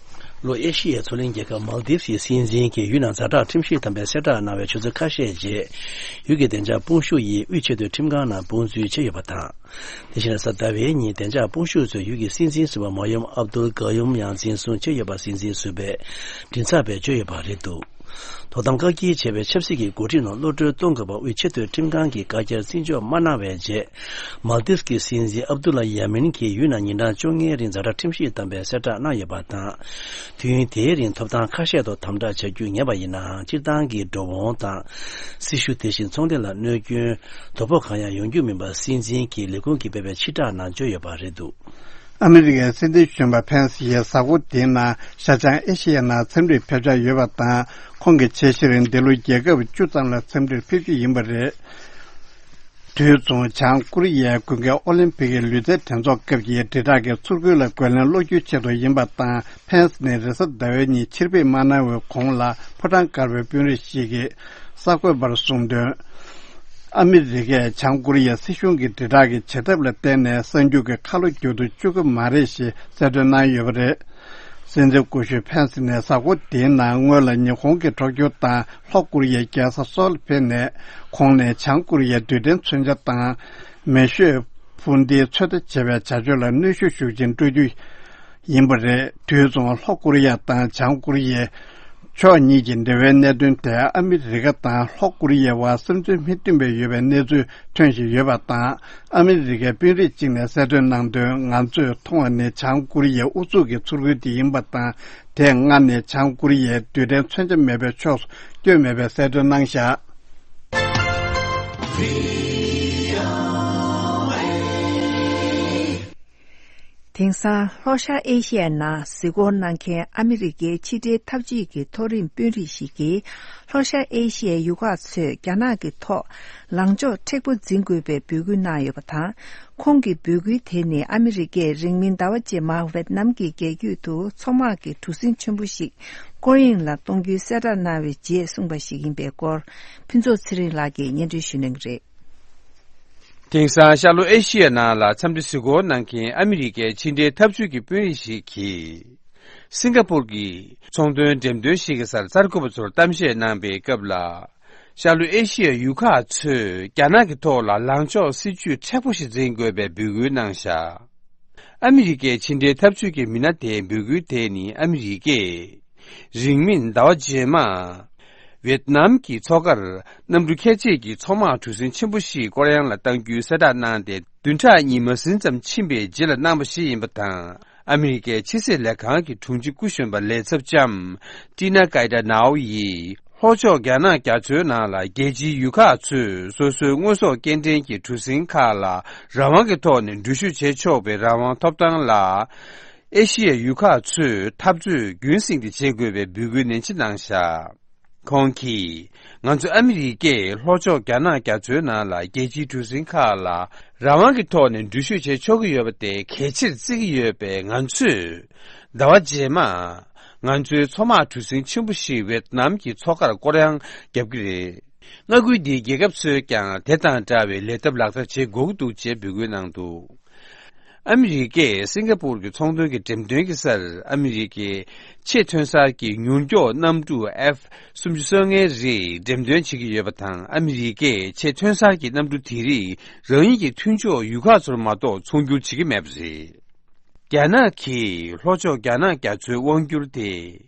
ལྷོ་ཨེ་ཤི་ཡའི་མཚོ་གླིང་རྒྱལ་ཁབ་མཱལ་དིབ་ཀྱི་སྲིད་འཛིན་གྱིས་ཡུལ་ནང་ཛ་དྲག་ཁྲིམས་གཞི་དམ་པའི་གསལ་བསྒྲགས་གནང་བའི་ཆུ་ཚོད་ཁ་ཤས་རྗེས། ཡུལ་གྱི་བདེ་འཇགས་དཔུང་ཤུགས་ཡིས་དབུས་ཆེས་མཐོའི་ཁྲིམས་ཁང་ནང་དཔུང་འཛུལ་བྱས་ཡོད་པ་དང་། དེ་བཞིན་གཟའ་ཟླ་བའི་ཉིན་བདེ་འཇགས་དཔུང་ཤུགས་ཚོས་ཡུལ་གྱི་སྲིད་འཛིན་ཟུར་པ་མོ་ཡོམ་ཨབ་དུལ་ག་ཡུམ་ཡང་འཛིན་བཟུང་བྱས་ཡོད་པ་སྲིད་འཛིན་ཟུར་པས་མགྲིན་ཚབ་པས་བརྗོད་ཡོད་པ་རེད་འདུག། དོ་དམ་བཀག་སྐྱིལ་བྱས་པའི་ཆབ་སྲིད་ཀྱི་འགོ་ཁྲིད་རྣམས་གློད་བཀྲོལ་གཏོང་དགོས་པ་དབུས་ཆེས་མཐུན་ཁྲིམས་ཁང་གིས་བཀའ་རྒྱར་བརྩི་འཇོག་མ་གནང་བའི་རྗེས། མཱལ་དིབ་ཀྱི་སྲིད་འཛིན་ཨབ་དུ་ལ་ཡ་མིན་གྱིས་ཡུལ་ནང་ཉིན་གྲངས་བཅོ་ལྔའི་རིང་ཛ་དྲག་ཁྲིམས་གཞི་བསྡམས་པའི་གསལ་བསྒྲགས་གནང་ཡོད་པ་དང་། དུས་ཡུན་དེའི་རིང་ཐོབ་ཐང་ཁ་ཤས་ཐོག་དམ་དྲག་བྱ་རྒྱུ་ངེས་པ་ཡིན་ནའང་། སྤྱིར་བཏང་གི་འགྲོ་འོང་དང་། སྲི་ཞུ། དེ་བཞིན་ཚོང་སྡེ་ལ་གནོད་སྐྱོན་དོ་ཕོག་གང་ཡང་ཡོང་རྒྱུ་མིན་པ་སྲིད་འཛིན་གྱི་ལས་ཁུངས་ཀྱིས་སྤེལ་བའི་ཕྱིར་བསྒྲགས་ནང་བརྗོད་ཡོད་པ་རེད་འདུག། ཨ་མི་རི་ཀའི་སྲིད་འཛིན་གཞོན་པ་ཕེན་སི་ཡིས་གཟའ་འཁོར་འདིའི་ནང་ཤར་བྱང་ཨེ་ཤི་ཡའི་ནང་འཚམས་འདྲིར་ཕེབས་འཆར་ཡོད་པ་དང་། ཁོང་གིས་ཆེས་ཆེར་འདི་ལོ་རྒྱལ་ཁབ་བཅུ་ཙམ་ལ་འཚམས་འདྲིར་ཕེབས་རྒྱུ་ཡིན་པ་རེད། དུས་མཚུངས་བྱང་ཀོ་རི་ཡའི་དགུན་ཁའི་ཨོ་ལིམ་ཕིག་གི་ལུས་རྩལ་འགྲན་ཚོགས་སྐབས་ཀྱི་དྲིལ་བསྒྲགས་ཀྱི་ཚུར་རྒོལ་ལ་རྒོལ་ལན་སློག་རྒྱུའི་ཆེད་དུ་ཡིན་པ་དང་། ཕེན་སི་ནས་རེས་གཟའ་ཟླ་བའི་ཉིན་ཕྱིར་ཕེབས་མ་གནང་བའི་གོང་ལ་ཕོ་བྲང་དཀར་པོའི་དཔོན་རིགས་ཤིག་གིས་གསར་འགོད་པར་གསུངས་དོན། ཨ་མི་རི་ཀས་བྱང་ཀོ་རི་ཡའི་སྲིད་གཞུང་གི་དྲིལ་བསྒྲགས་ཀྱི་བྱེད་ཐབས་ལ་བརྟེན་ནས་གསར་འགྱུར་གྱི་ཁ་ལོ་བསྒྱུར་དུ་བཅུག་གི་མ་རེད་ཞེས་གསལ་སྟོན་གནང་ཡོད་པ་རེད། སྲིད་འཛིན་སྐུ་ཞབས་ཕེན་སི་ནས་གཟའ་འཁོར་འདིའི་ནང་སྔོན་ལ་ཉི་ཧོང་གི་གྲོགས་ཁྱོར་དང་ལྷོ་ཀོ་རི་ཡའི་རྒྱལ་ས་སོལ་ཕེབས་ནས། ཁོང་ནས་བྱང་ཀོ་རི་ཡའི་རྡུལ་ཕྲན་མཚོན་ཆ་དང་མེ་ཤོད་འཕུར་མདེལ་ཚོད་ལྟ་བྱེད་པའི་བྱ་སྤྱོད་ལ་གནོན་ཤུགས་ཤུགས་ཆེན་སྤྲོད་རྒྱུ་ཡིན་པ་རེད། དུས་མཚུངས་ལྷོ་ཀོ་རི་ཡ་དང་བྱང་ཀོ་རི་ཡའི་ཕྱོགས་གཉིས་ཀྱི་འབྲེལ་བའི་གནད་དོན་དེ་ཨ་མི་རི་ཀ་དང་ལྷོ་ཀོ་རི་ཡའི་བར་བསམ་ཚུལ་མི་མཐུན་པ་ཡོད་པའི་གནས་ཚུལ་ཐོན་བཞིན་ཡོད་པ་དང་། ཨ་མི་རི་ཀའི་དཔོན་རིགས་གཅིག་ནས་གསལ་སྟོན་གནང་དོན། ང་ཚོས་མཐོང་བ་ནི་བྱང་ཀོ་རི་ཡའི་ཨུ་ཚུགས་ཀྱི་ཚུར་རྒོལ་དེ་ཡིན་པ་དང་། དེས་སྔར་ནས་བྱང་ཀོ་རི་ཡའི་རྡུལ་ཕྲན་མཚོན་ཆ་མེད་པའི་ཕྱོགས་སུ་བསྐྱོད་མེད་པའི་གསལ་སྟོན་གནང་བཞག། དེང་སང་ལྷོ་ཤར་ཨེ་ཤི་ཡའི་ནང་གཟིགས་སྐོར་གནང་མཁན་ཨ་མི་རི་ཀའི་ཕྱི་འབྲེལ་འཐབ་ཇུས་ཀྱི་མཐོ་རིམ་དཔོན་རིགས་ཤིག་གིས། ལྷོ་ཤར་ཨེ་ཤི་ཡའི་ཡུལ་ཁག་ཚོས་རྒྱ་ནག་གི་ཐོག་ལངས་ཕྱོགས་མཁྲེགས་པོ་འཛིན་དགོས་པའི་འབོད་སྐུལ་གནང་ཡོད་པ་དང་། ཁོང་གི་འབོད་སྐུལ་དེ་ནི་ཨ་མི་རི་ཀས་རིང་མིན་ཟླ་བ་རྗེས་མར་ཝེད་ནམ་གྱི་རྒྱལ་རྒྱུད་དུ་མཚོ་དམག་གི་གྲུ་གཟིངས་ཆེན་པོ་ཞིག་སྐོར་གཡེང་ལ་གཏོང་རྒྱུའི་གསལ་བསྒྲགས་གནང་བའི་རྗེས་གསུངས་པ་ཞིག་ཡིན་པའི་སྐོར། ཕུན་ཚོགས་ཚེ་རིང་ལགས་ཀྱིས་སྙན་སྒྲོན་ཞུ་གནང་གི་རེད། དེང་སང་ཤར་ལྷོ་ཨེ་ཤི་ཡའི་ནང་ལ་འཚམས་འདྲི་གཟིགས་སྐོར་གནང་མཁན་ཨ་མི་རི་ཀའི་ཕྱི་འབྲེལ་འཐབ་ཇུས་ཀྱི་དཔོན་རིགས་ཤིག་གིས། སིང་ག་པུར་གྱི་ཚོང་དོན་འགྲེམས་སྟོན་ཞིག་གི་སར་གསར་འགོད་པ་ཚོར་གཏམ་བཤད་གནང་པའི་སྐབས་ལ། ཤར་ལྷོ་ཨེ་ཤི་ཡའི་ཡུལ་ཁག་ཚོས་རྒྱ་ནག་གི་ཐོག་ལ་ལངས་ཕྱོགས་སྲིད་ཇུས་མཁྲེགས་པོ་ཞིག་འཛིན་དགོས་པའི་འབོད་སྐུལ་གནང་བཞག། ཨ་མི་རི་ཀའི་ཕྱི་འབྲེལ་འཐབ་ཇུས་ཀྱི་མི་སྣ་དེའི་འབོད་སྐུལ་དེ་ནི་ཨ་མི་རི་ཀས། རིང་མིན་ཟླ་བ་རྗེས་མ། ཝེད་ནམ་གྱི་མཚོ་ཁར་གནམ་གྲུ་ཁྱད་ཆོས་ཀྱི་མཚོ་དམག་གྲུ་གཟིངས་ཆེན་པོ་ཞིག་སྐོར་གཡེང་ལ་གཏང་རྒྱུའི་གསལ་བསྒྲགས་གནང་སྟེ། བདུན་ཕྲག་གཉིས་མ་ཟིན་ཙམ་ཕྱིན་པའི་རྗེས་ལ་གནང་བ་ཞིག་ཡིན་པ་དང་། ཨ་མི་རི་ཀའི་ཕྱི་སྲིད་ལས་ཁང་གི་དྲུང་ཆེ་སྐུ་གཞོན་པ་ལས་ཚབ་ལྕམ་ཏི་ན་ཀའི་ཏྲ་ནའོ་ཡིས། ལྷོ་ཕྱོགས་རྒྱ་ནག་རྒྱ་མཚོའི་ནང་ལ་རྒྱལ་སྤྱིའི་ཡུལ་ཁག་ཚོས་སོ་སོའི་དངོས་ཟོག་སྐྱེལ་འདྲེན་གྱི་གྲུ་གཟིངས་ཁག་ལ་རང་དབང་གི་ཐོག་ནས་འགྲུལ་བཞུད་བྱེད་ཆོག་པའི་རང་དབང་ཐོབ་ཐང་ལ། ཨེ་ཤི་ཡའི་ཡུལ་ཁག་ཚོས་འཐབ་རྩོད་རྒྱུན་སྲིང་དེ་བྱེད་དགོས་པའི་འབོད་སྐུལ་ནན་ཆེ་གནང་བཞག། ཁོང་གིས། ང་ཚོ་ཨ་མི་རི་ཀས་ལྷོ་ཕྱོགས་རྒྱ་ནག་རྒྱ་མཚོའི་ནང་ལ་རྒྱལ་སྤྱིའི་གྲུ་གཟིངས་ཁག་ལ་རང་དབང་གི་ཐོག་ནས་འགྲུལ་བཞུད་བྱེད་ཆོག་གི་ཡོད་པ་དེ་གལ་ཆེར་བརྩི་གི་ཡོད་པས། ང་ཚོས་ཟླ་བ་རྗེས་མ་ང་ཚོའི་མཚོ་དམག་གྲུ་གཟིངས་ཆེན་པོ་ཞིག་ཝེད་ནམ་གྱི་མཚོ་ཁར་སྐོར་གཡེང་བརྒྱབ་ཀྱི་རེད། མངའ་ཁུལ་འདིའི་རྒྱལ་ཁབ་ཚོས་ཀྱང་དེ་དང་འདྲ་བའི་ལས་ཐབས་ལག་བསྟར་བྱེད་དགོས་ཀྱི་འདུག་ཅེས་འབོད་སྐུལ་གནང་འདུག། ཨ་མི་རི་ཀས་སིང་ག་པུར་གྱི་ཚོང་དོན་གྱི་འགྲེམས་སྟོན་གྱི་སར་ཨ་མི་རི་ཀའི་ཆེས་ཐོན་གསར་གྱི་མྱུར་མགྱོགས་གནམ་གྲུ་ཨེཕ་སུམ་ཅུ་སོ་ལྔའི་རིགས་འགྲེམས་སྟོན་བྱེད་ཀྱི་ཡོད་པ་དང་། ཨ་མི་རི་ཀས་ཆེས་ཐོན་གསར་གྱི་གནམ་གྲུ་དེ་རིགས་རང་ཉིད་ཀྱི་མཐུན་ཕྱོགས་ཡུལ་ཁག་ཚོར་མ་གཏོགས་ཚོང་སྒྱུར་བྱེད་ཀྱི་མེད་པ་རེད། རྒྱ་ནག་གིས་ལྷོ་ཕྱོགས་རྒྱ་ནག་རྒྱ་མཚོའི་དབང་སྒྱུར་དེ་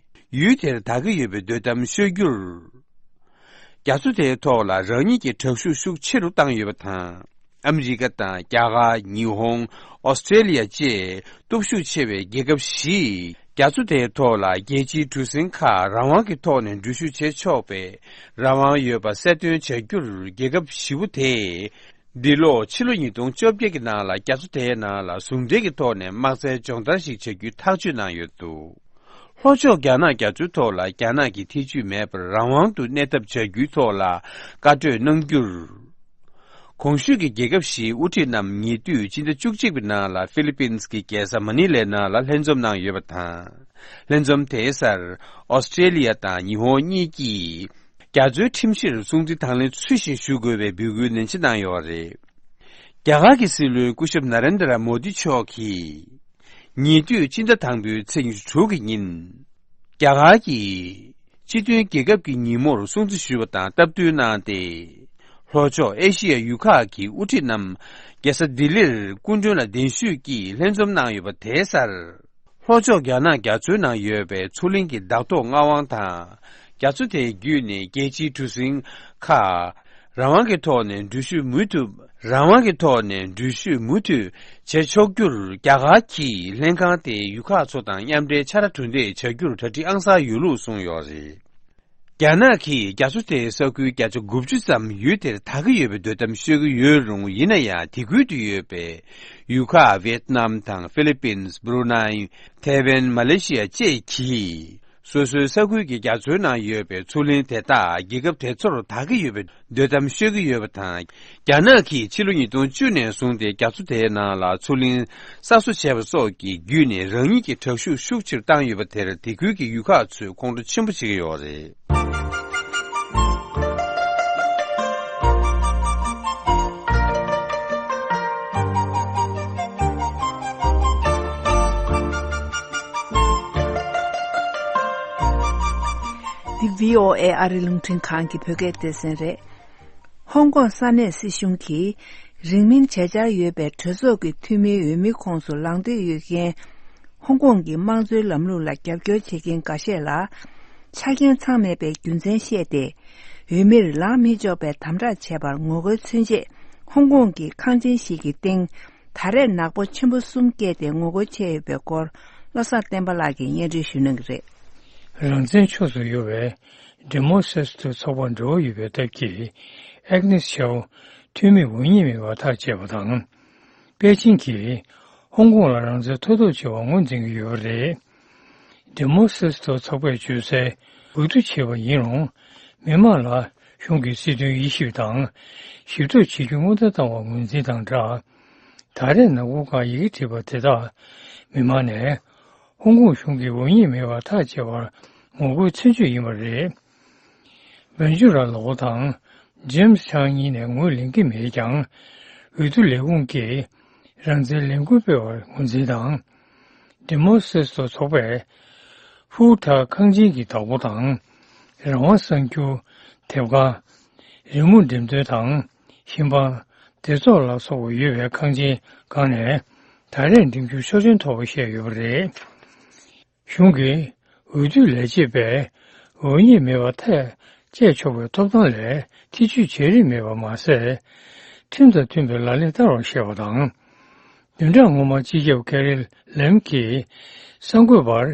ཡུལ་དེར་དར་གྱི་ཡོད་པའི་འདོད་གཏམ་ཤོད་རྒྱུར། རྒྱ་མཚོ་དེའི་ཐོག་ལ་རང་ཉིད་ཀྱི་དྲག་ཤུགས་ཤུགས་ཆེ་རུ་བཏང་ཡོད་པ་དང་། ཨ་མི་རི་ཀ་དང་རྒྱ་གར། ཉི་ཧོང་། ཨོ་སི་ཀྲེ་ལི་ཡ་བཅས་སྟོབས་ཤུགས་ཆེ་བའི་རྒྱལ་ཁབ་བཞིས་རྒྱ་མཚོ་དེའི་ཐོག་ལ་རྒྱལ་སྤྱིའི་གྲུ་གཟིངས་ཁག་རང་དབང་གི་ཐོག་ནས་འགྲུལ་བཞུད་བྱེད་ཆོག་པའི་རང་དབང་ཡོད་པ་གསལ་སྟོན་བྱ་རྒྱུར། རྒྱལ་ཁབ་བཞི་པོ་དེས་འདི་ལོ་ཕྱི་ལོ་ཉིས་སྟོང་བཅོ་བརྒྱད་ཀྱི་ནང་ལ་རྒྱ་མཚོ་དེའི་ནང་ལ་ཟུང་འབྲེལ་གྱི་ཐོག་ནས་དམག་རྩལ་སྦྱོང་བརྡར་ཞིག་བྱ་རྒྱུའི་ཐག་གཅོད་གནང་ཡོད་འདུག། ལྷོ་ཕྱོགས་རྒྱ་ནག་རྒྱ་མཚོའི་ཐོག་ལ་རྒྱ་ནག་གི་ཐེ་ཇུས་མེད་པར་རང་དབང་དུ་གནས་ཐབས་བྱ་རྒྱུའི་ཐོག་ལ་བཀའ་གྲོས་གནང་རྒྱུར། གོང་ཞུས་ཀྱི་རྒྱལ་ཁབ་བཞིའི་དབུ་ཁྲིད་རྣམས་ཉེ་དུས་སྤྱི་ཟླ་བཅུ་གཅིག་པའི་ནང་ལ་ཧྥི་ལི་པིན་གྱི་རྒྱལ་ས་མ་ནི་ལའི་ནང་ལ་ལྷན་འཛོམས་གནང་ཡོད་པ་དང་། ལྷན་འཛོམས་དེའི་སར་ཨོ་སི་ཀྲེ་ལི་ཡ་དང་ཉི་ཧོང་གཉིས་ཀྱིས་རྒྱ་མཚོའི་ཁྲིམས་གཞིར་སྲུང་བརྩི་དང་ལེན་ཚུལ་བཞིན་ཞུ་དགོས་པའི་འབོད་སྐུལ་ནན་ཆེ་གནང་ཡོད་པ་རེད། རྒྱ་གར་གྱི་སྲིད་བློན་སྐུ་ཞབས་ན་རེན་དྲ་མོ་དི་མཆོག་གིས། ཉེ་དུས་སྤྱི་ཟླ་དང་པོའི་ཚེས་ཉི་ཤུ་དྲུག་གི་ཉིན། རྒྱ་གར་གྱི་སྤྱི་མཐུན་རྒྱལ་ཁབ་ཀྱི་ཉིན་མོར་སྲུང་བརྩི་ཞུས་པ་དང་སྟབས་བསྟུན་གནང་སྟེ། ལྷོ་ཕྱོགས་ཨེ་ཤི་ཡ་ཡུལ་ཁག་གི་དབུ་ཁྲིད་རྣམས་རྒྱལ་ས་ལྡི་ལིར་སྐུ་མགྲོན་ལ་གདན་ཞུས་ཀྱིས་ལྷན་འཛོམས་གནང་ཡོད་པ་དེའི་སར། ལྷོ་ཕྱོགས་རྒྱ་ནག་རྒྱ་མཚོའི་ནང་ཡོད་པའི་མཚོ་གླིང་གི་བདག་ཐོག་མངའ་དབང་དང་། རྒྱ་མཚོ་དེ་བརྒྱུད་ནས་རྒྱལ་སྤྱིའི་གྲུ་གཟིངས་ཁག་རང་དབང་གི་ཐོག་ནས་འགྲུལ་བཞུད་མུ་མཐུད། རང་དབང་གི་ཐོག་ནས་འགྲུལ་བཞུད་མུ་མཐུད་བྱེད་ཆོག་རྒྱུར་རྒྱ་གར་གྱིས་ལྷན་ཁང་དེའི་ཡུལ་ཁག་ཚོ་དང་མཉམ་འབྲེལ་ཕྱག་ལས་གྲུ་འདེགས་བྱ་རྒྱུར་གྲ་སྒྲིག་ཨང་གསར་ཡོད་ལུགས་གསུངས་ཡོད་རེད། རྒྱ་ནག་གིས་རྒྱ་མཚོ་དེའི་ས་ཁུལ་བརྒྱ་ཆ་དགུ་བཅུ་ཙམ་ཡུལ་དེར་དག་གི་ཡོད་པའི་འདོད་གཏམ་ཤོད་ཀྱི་ཡོད་རུང་། ཡིན་ན་ཡང་དེ་ཁུལ་དུ་ཡོད་པའི་ཡུལ་ཁག་ཝེད་ནམ་དང་ཧྥི་ལི་པིན། སྦ་རུ་ནའི། ཐའེ་ཝན། མ་ལེ་ཤི་ཡ་བཅས་ཀྱིས། སོ་སོའི་ས་ཁུལ་གྱི་རྒྱ་མཚོའི་ནང་ཡོད་པའི་མཚོ་གླིང་དེ་དག་རྒྱལ་ཁབ་དེ་ཚོར་དག་གི་ཡོད་པའི་འདོད་གཏམ་ཤོད་ཀྱི་ཡོད་པ་དང་། རྒྱ་ནག་གིས་ཕྱི་ལོ་ཉིས་སྟོང་བཅུ་ནས་བཟུང་སྟེ་རྒྱ་མཚོ་དེའི་ནང་ལ་མཚོ་གླིང་གསར་བཟོ་བྱས་པ་སོགས་ཀྱི་བརྒྱུད་ནས་རང་ཉིད་ཀྱི་དྲག་ཤུགས་ཤུགས་ཆེར་བཏང་ཡོད་པ་དེར་དེ་ཁུལ་གྱི་ཡུལ་ཁག་ཚོས་ཁོང་ཁྲོ་ཆེན་པོ་བྱེད་ཀྱི་ཡོད་རེད། འདི་བྷི་ཨོ་ཨེ་ཨ་རི་རླུང་འཕྲིན་ཁང་གི་བོད་སྐད་སྡེ་ཚན་རེད། ཧོང་ཀོང་ས་གནས་སྲིད་གཞུང་གིས་རིང་མིན་བྱེད་འཆར་ཡོད་པའི་གྲོས་ཚོགས་ཀྱི་འཐུས་མིའི་འོས་མིའི་ཁོངས་སུ་ལངས་འདོད་ཡོད་མཁན། ཧོང་ཀོང་གི་དམངས་གཙོའི་ལམ་ལུགས་ལ་རྒྱབ་སྐྱོར་བྱེད་མཁན་འགའ་ཤས་ལ། ཆ་རྐྱེན་ཚང་མེད་པའི་རྒྱུ་མཚན་བཤད་དེ། འོས་མིར་ལངས་མི་ཆོག་པའི་དམ་དྲག་བྱས་པར་ངོ་རྒོལ་མཚོན་ཆེད། ཧོང་ཀོང་གི་ཁང་ཆེན་ཞིག་གི་སྟེང་། ད་རེས་ནག་པོ་ཆེན་པོ་གསུམ་བཀལ་ཏེ་ངོ་རྒོལ་བྱས་ཡོད་པའི་སྐོར། བློ་བཟང་བསྟན་པ་ལགས་ཀྱིས་སྙན་སྒྲོན་ཞུ་གནང་གི་རེད། རང་བཙན་ཕྱོགས་སུ་ཡོད་པའི་ཌི་མོ་སེ་སི་ཐོ་ཚོགས་པ་འབྲེལ་བ་ཡོད་པའི་སྟབས་ཀྱིས། ཨེག་ནེས་ཆའོ་འཐུས་མི་འོས་མི་མེད་པར་ཐག་བཅད་པ་དང་། པེ་ཅིང་གིས་ཧོང་ཀོང་ལ་རང་བཙན་ཐོབ་ཐབས་བྱ་བར་ངོས་འཛིན་གྱི་ཡོད་པ་རེད། ཌི་མོ་སེ་སི་ཐོ་ཚོགས་པས་བརྗོད་གསལ། འོས་བསྡུ་བྱས་པ་ཡིན་རུང་། མི་མང་ལ་གཞུང་གི་སྲིད་དོན་དབྱེ་ཞིབ་དང་། ཞིབ་ཐག་བྱེད་རྒྱུ་སྔོན་བརྡ་བཏང་བར་ངོས་འཛིན་དང་སྦྲགས། ད་རེས་ནག་པོ་སྒང་ཡི་གེ་བྲིས་པ་དེ་དག་མི་མང་ནས། ཧོང་ཀོང་གཞུང་གིས་འོས་མི་མེད་པར་ཐག་བཅད་པར་ངོ་རྒོལ་མཚོན་བྱེད་ཡིན་པ་རེད། བན་ཇུ་ར་ལའོ་དང་ཇེམ་སི་ཆང་གཉིས་ནས་ངོས་ལེན་གྱི་མེད་ཀྱང་། འོས་བསྡུ་ལས་ཁུངས་ཀྱིས་རང་བཙན་ལས་འགུལ་སྤེལ་བར་ངོས་འཛིན་དང་། ཌི་མོ་སེ་སི་ཐོ་ཚོགས་པས་ཕུའུ་ཐའི་ཁང་ཆེན་གྱི་བདག་པོ་དང་། རང་དབང་གསར་འགྱུར། དེབ་ཁང་། རི་མོ་འགྲེམས་སྟོན་དང་། ཞིང་པ། སྡེ་ཚོགས་ལ་སོགས་པ་ཡོད་པའི་ཁང་ཆེན་སྒང་ནས་ད་རེས་འགྲིམ་འགྲུལ་ཆོག་མཆན་ཐོབ་པ་བཤད་ཡོད་པ་རེད། གཞུང་གིས་འོས་བསྡུ་ལས་བྱེད་པས་འོས་མི་མེད་པར་ཐག་བཅད་ཆོག་པའི་ཐོབ་ཐང་ལས་ཐེ་བྱུས་བྱེད་རིན་མེད་པ་མ་ཟད། ཁྲིམས་དང་མཐུན་པའི་ལག་ལེན་བསྟར་བར་བཤད་པ་དང་། བདུན་ཕྲག་སྔོན་མ་སྤྱི་ཁྱབ་ཀེ་རི་ལེམ་གྱིས་གསར་འགོད་པར་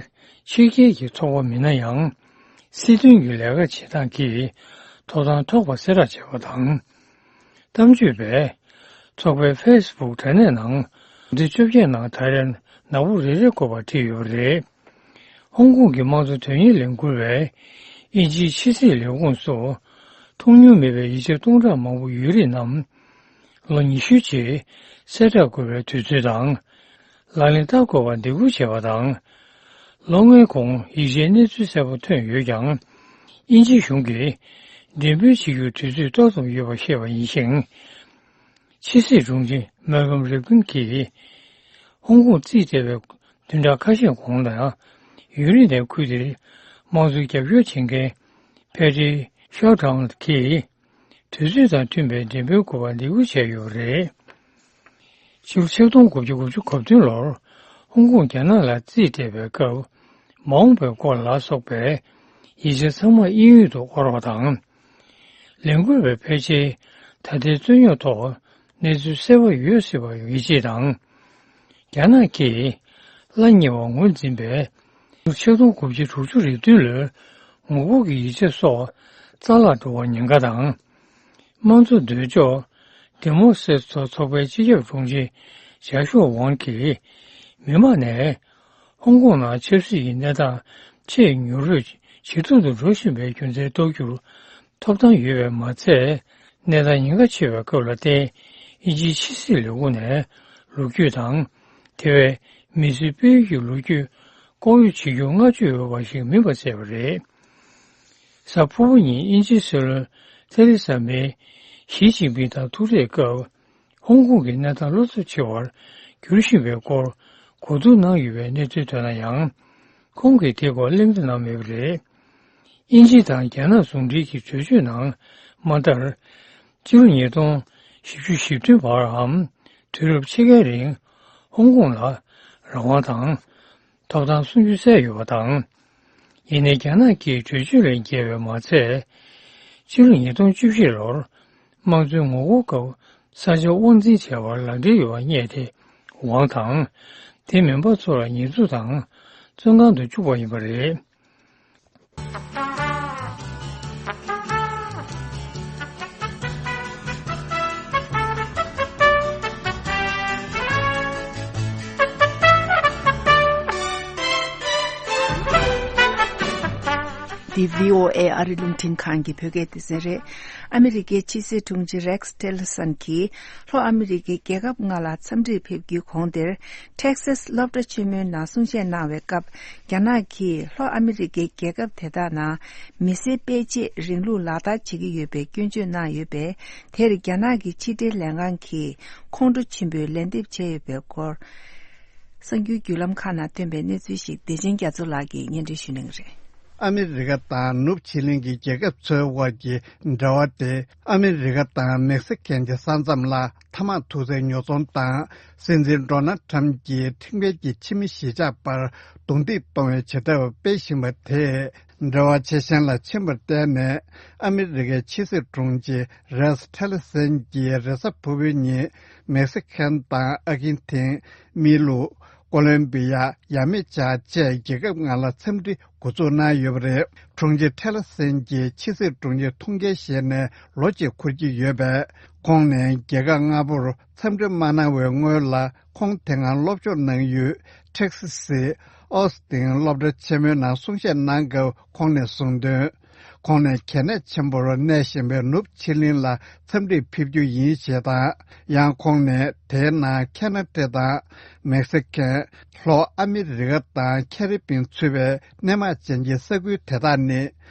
ཕྱི་རྒྱལ་གྱི་ཚོགས་པ་མིན་ན་ཡང་། སྲིད་དོན་གྱི་ལས་ཀ་བྱེད་སྟངས་ཀྱི་ཐོབ་ཐང་ཐོབ་པ་གསལ་བསྒྲགས་བྱས་པ་དང་། གཏམ་བརྗོད་པས་ཚོགས་པའི་ཕེ་སི་བུག་དྲ་གནས་ནང་དེ་བཅོ་བརྒྱད་ནང་ད་རེས་ནག་པོ་རེ་རེ་བཀོད་པ་བྲིས་ཡོད་པ་རེད། ཧོང་ཀོང་གི་དམངས་གཙོ་དོན་གཉེར་ལས་འགུལ་བས་དབྱིན་ཇིའི་ཕྱི་སྲིད་ལས་ཁུངས་སུ་མཐོང་མྱོང་མེད་པའི་ཡིག་ཆ་སྟོང་ཕྲག་མང་པོ་ཡོད་རིགས་རྣམས་ལོ་ཉི་ཤུའི་རྗེས་གསལ་བསྒྲགས་དགོས་པའི་དུས་ཚོད་དང་། ལག་ལེན་བསྟར་དགོས་པར་འདེད་འགོད་བྱས་པ་དང་། ལོ་ལྔའི་གོང་ཡིག་ཆའི་གནས་ཚུལ་གསལ་པོ་ཐོན་ཡོད་ཀྱང་། དབྱིན་ཇིའི་གཞུང་གིས་འགྲེམས་སྤེལ་བྱེད་རྒྱུར་དུས་ཚོད་གཏོར་བརླག་ཡོད་པ་བཤད་པ་ཡིན་ཞིང་། ཕྱི་སྲིད་དྲུང་ཆེ་མལ་ཀམ་རིབ་ཀིན་གྱིས་ཧོང་ཀོང་རྩིས་སྤྲད་པའི་བདུན་ཕྲག་ཁ་ཤས་གོང་ལ་ཡུན་རིང་ནས་ཁུལ་དེར་དམངས་གཙོའི་རྒྱབ་སྐྱོར་བྱེད་མཁན་ཕེ་ཏྲི་ཤོ་ཀྲང་གིས། དུས་ཚོད་དང་མཐུན་པའི་འགྲེམས་སྤེལ་དགོས་པ་འདེད་འགོད་བྱས་ཡོད་པ་རེད། ཕྱི་ལོ་ཆིག་སྟོང་དགུ་བརྒྱ་དགུ་བཅུ་གོ་བདུན་ལོར་ཧོང་ཀོང་རྒྱ་ནག་ལ་རྩིས་སྤྲད་པའི་སྐབས། མ་འོངས་པའི་སྐོར་ལ་སོགས་པའི་ཡིག་ཆ་ཚང་མ་དབྱིན་ཡིག་ཏུ་དབོར་བ་དང་། ལས་འགུལ་བའི་ཕལ་ཆེར་ད་ལྟའི་རྩོད་རྙོག་ཐོག་གནས་ཚུལ་གསལ་པོ་ཡོད་སྲིད་པར་ཡིད་ཆེས་དང་། རྒྱ་ནག་གིས་གླ་ཉེ་བར་ངོས་འཛིན་པའི་ཆིག་སྟོང་དགུ་བརྒྱ་དྲུག་ཅུ་རེ་བདུན་ལོའི་ངོ་རྒོལ་གྱི་ཡིག་ཆ་སོགས་རྩ་བརླག་འགྲོ་བར་ཉེན་ཁ་དང་། དམངས་གཙོ་འདོད་ཕྱོགས་ཌི་མོ་སེ་སི་ཐོ་ཚོགས་པའི་སྤྱི་ཁྱབ་དྲུང་ཆེ་ཇཱ་ཤུའ་ཝང་གིས་མི་མང་ནས་ཧོང་ཀོང་ནང་ཆབ་སྲིད་ཀྱི་གནས་སྟངས་ཆེས་མྱུར་པོས་ཇེ་སྡུག་ཏུ་འགྲོ་བཞིན་པའི་རྒྱུ་མཚན་རྟོགས་རྒྱུར་ཐོབ་ཐང་ཡོད་པས་མ་ཚད། གནས་སྟངས་ཉེན་ཁ་ཆེ་བའི་སྐབས་ལ་བརྟེན། དབྱིན་ཇིའི་ཕྱི་སྲིད་ལས་ཁུངས་ནས་ལོ་རྒྱུས་དང་། དེ་བས་མི་སེར་སྤེལ་ཡུལ་གྱི་ལོ་རྒྱུས་ལྐོག་གཡོ་བྱེད་རྒྱུ་བསྔགས་བརྗོད་འོས་པ་ཞིག་མིན་པ་གསལ་བ་རེད། གཟའ་ཕུར་བུ་ཉིན་དབྱིན་ཇིའི་སྲིད་བློན་ཐེ་རེ་ས་མེ་ཞི་ཅིན་ཕིང་དང་ཐུག་འཕྲད་སྐབས། ཧོང་ཀོང་གི་གནས་སྟངས་བློ་འཚབ་ཆེ་བར་འགྱུར་བཞིན་པའི་སྐོར་གོ་བསྡུར་གནང་ཡོད་པའི་གནས་ཚུལ་ཐོན་ན་ཡང་། ཁོང་གིས་དེའི་སྐོར་གླེང་བརྗོད་གནང་མེད་པ་རེད། དབྱིན་ཇི་དང་རྒྱ་ནག་ཟུང་འབྲེལ་གྱི་གྲོས་ཆོད་ནང་མ་ལྟར། སྤྱི་ལོ་ཉིས་སྟོང་བཞི་བཅུ་ཞེ་བདུན་བར་འམ། དུས་རབས་ཕྱེད་ཀའི་རིང་ཧོང་ཀོང་ལ་རང་དབང་དང་ཐོབ་ཐང་སྲུང་རྒྱུ་གསལ་ཡོད་པ་དང་། ཡིན་ནའི་རྒྱ་ནག་གིས་གྲོས་ཆོད་ལས་འགལ་བས་མ་ཚད། ཕྱི་ལོ་ཉིས་སྟོང་བཅུ་བཞི་ལོར་དམངས་གཙོའི་ངོ་རྒོལ་སྐབས་ས་ཆ་དབང་འཛིན་བྱས་པར་ལག་འབྲེལ་ཡོད་པ་རྙེད་དེ་འོང་དང་། དེ་མིན་པ་ཚོ་ལ་ཉེས་འཛུགས་དང་བཙོན་ཁང་དུ་བཅུག་པ་ཡིན་པ་རེད། འདི་བྷི་ཨོ་ཨེ་ཨ་རི་རླུང་འཕྲིན་ཁང་གི་བོད་སྐད་སྡེ་ཚན་རེད། ཨ་མི་རི་ཀའི་ཕྱི་སྲིད་དྲུང་ཆེ་རེགས་ཊེ་ལི་སན་གྱིས་ལྷོ་ཨ་མི་རི་ཀའི་རྒྱལ་ཁབ་ལྔ་ལ་འཚམས་འདྲིར་ཕེབས་རྒྱུའི་གོང་དེར། ཊེག་སཱས་སློབ་གྲྭ་ཆེན་མོའི་ནང་གསུང་བཤད་གནང་བའི་སྐབས། རྒྱ་ནག་གིས་ལྷོ་ཨ་མི་རི་ཀའི་རྒྱལ་ཁབ་དེ་དག་ནང་མི་སེར་སྤེལ་ཆེད་རིང་ལུགས་ལག་བསྟར་བྱེད་ཀྱི་ཡོད་པའི་སྐྱོན་བརྗོད་གནང་ཡོད་པས། དེར་རྒྱ་ནག་གི་ཕྱི་འབྲེལ་ལས་ཁང་གིས་ཁོང་ཁྲོ་ཆེན་པོས་ལན་འདེབས་བྱས་ཡོད་པའི་སྐོར། གསར་འགྱུར་བརྒྱུད་ལམ་ཁག་ནང་ཐོན་པའི་གནས་ཚུལ་ཞིག་བདེ་ཆེན་རྒྱ་མཚོ་ལགས་ཀྱིས་སྙན་སྒྲོན་ཞུ་གནང་གི་རེད། ཨ་མི་རི་ཀ་དང་ནུབ་ཕྱེད་གླིང་གི་རྒྱལ་ཁབ་ཚོའི་དབར་གྱི་འབྲེལ་བ་དེ། ཨ་མི་རི་ཀ་དང་མེག་སི་ཀན་གྱི་ས་མཚམས་ལ་ཐ་མག་འཐུ་སའི་ཉོ་ཚོང་དང་། སྲིད་འཛིན་ཌོ་ནལ་ཁྲམ་གྱིས་ཁྲིམས་འགལ་གྱི་ཕྱི་མི་གཞིས་ཆགས་བར་རྡུང་རྡེག་གཏོང་བའི་བྱེད་ཐབས་སྤེལ་བཞིན་པ་དེས། འབྲེལ་བ་ཇེ་ཞན་ལ་ཕྱིན་པར་བརྟེན་ནས། ཨ་མི་རི་ཀའི་ཕྱི་སྲིད་དྲུང་ཆེ་རེགས་ཊེ་ལི་སན་གྱིས་རེས་གཟའ་ཕུར་བུའི་ཉིན། མེག་སི་ཀན་དང་ཨར་ཇེན་ཐིན། མི་ལུ། ཀོ་ལོམ་བི་ཡ། ཡ་མེ་ཅག་བཅས་རྒྱལ་ཁབ་ལྔ་ལ་འཚམས་འདྲི་འགོ་འཛུགས་གནང་ཡོད་པ་རེད། དྲུང་ཆེ་ཊེ་ལི་སན་གྱིས་ཕྱི་སྲིད་དྲུང་ཆེ་ཐུགས་འགན་བཞེས་ནས་ལོ་གཅིག་འཁོར་གྱི་ཡོད་པས། ཁོང་ནས་རྒྱལ་ཁབ་ལྔ་པོར་འཚམས་འདྲི་མ་གནང་བའི་སྔོན་ལ། ཁོང་དེ་སྔ་སློབ་སྦྱོང་གནང་ཡུལ་ཊེག་སི་སི་ཨོ་སི་ཏིན་སློབ་གྲྭ་ཆེན་མོའི་ནང་གསུང་བཤད་གནང་སྐབས་ཁོང་ནས་གསུངས་དོན། ཁོང་ནས་གལ་གནད་ཆེན་པོར་གནས་བཞིན་པའི་ནུབ་ཕྱེད་གླིང་ལ་འཚམས་འདྲིར་ཕེབས་རྒྱུ་ཡིན་ཞེས་དང་། ཡང་ཁོང་ནས་དེའི་ནང་ཁེ་ན་ཌ་དང་། མེག་སི་ཀན། ལྷོ་ཨ་མི་རི་ཀ་དང་ཁེ་རི་པིན་ཚུད་པའི་སྣེ་མང་ཅན་གྱི་ས་ཁུལ་དེ་དག་ནི།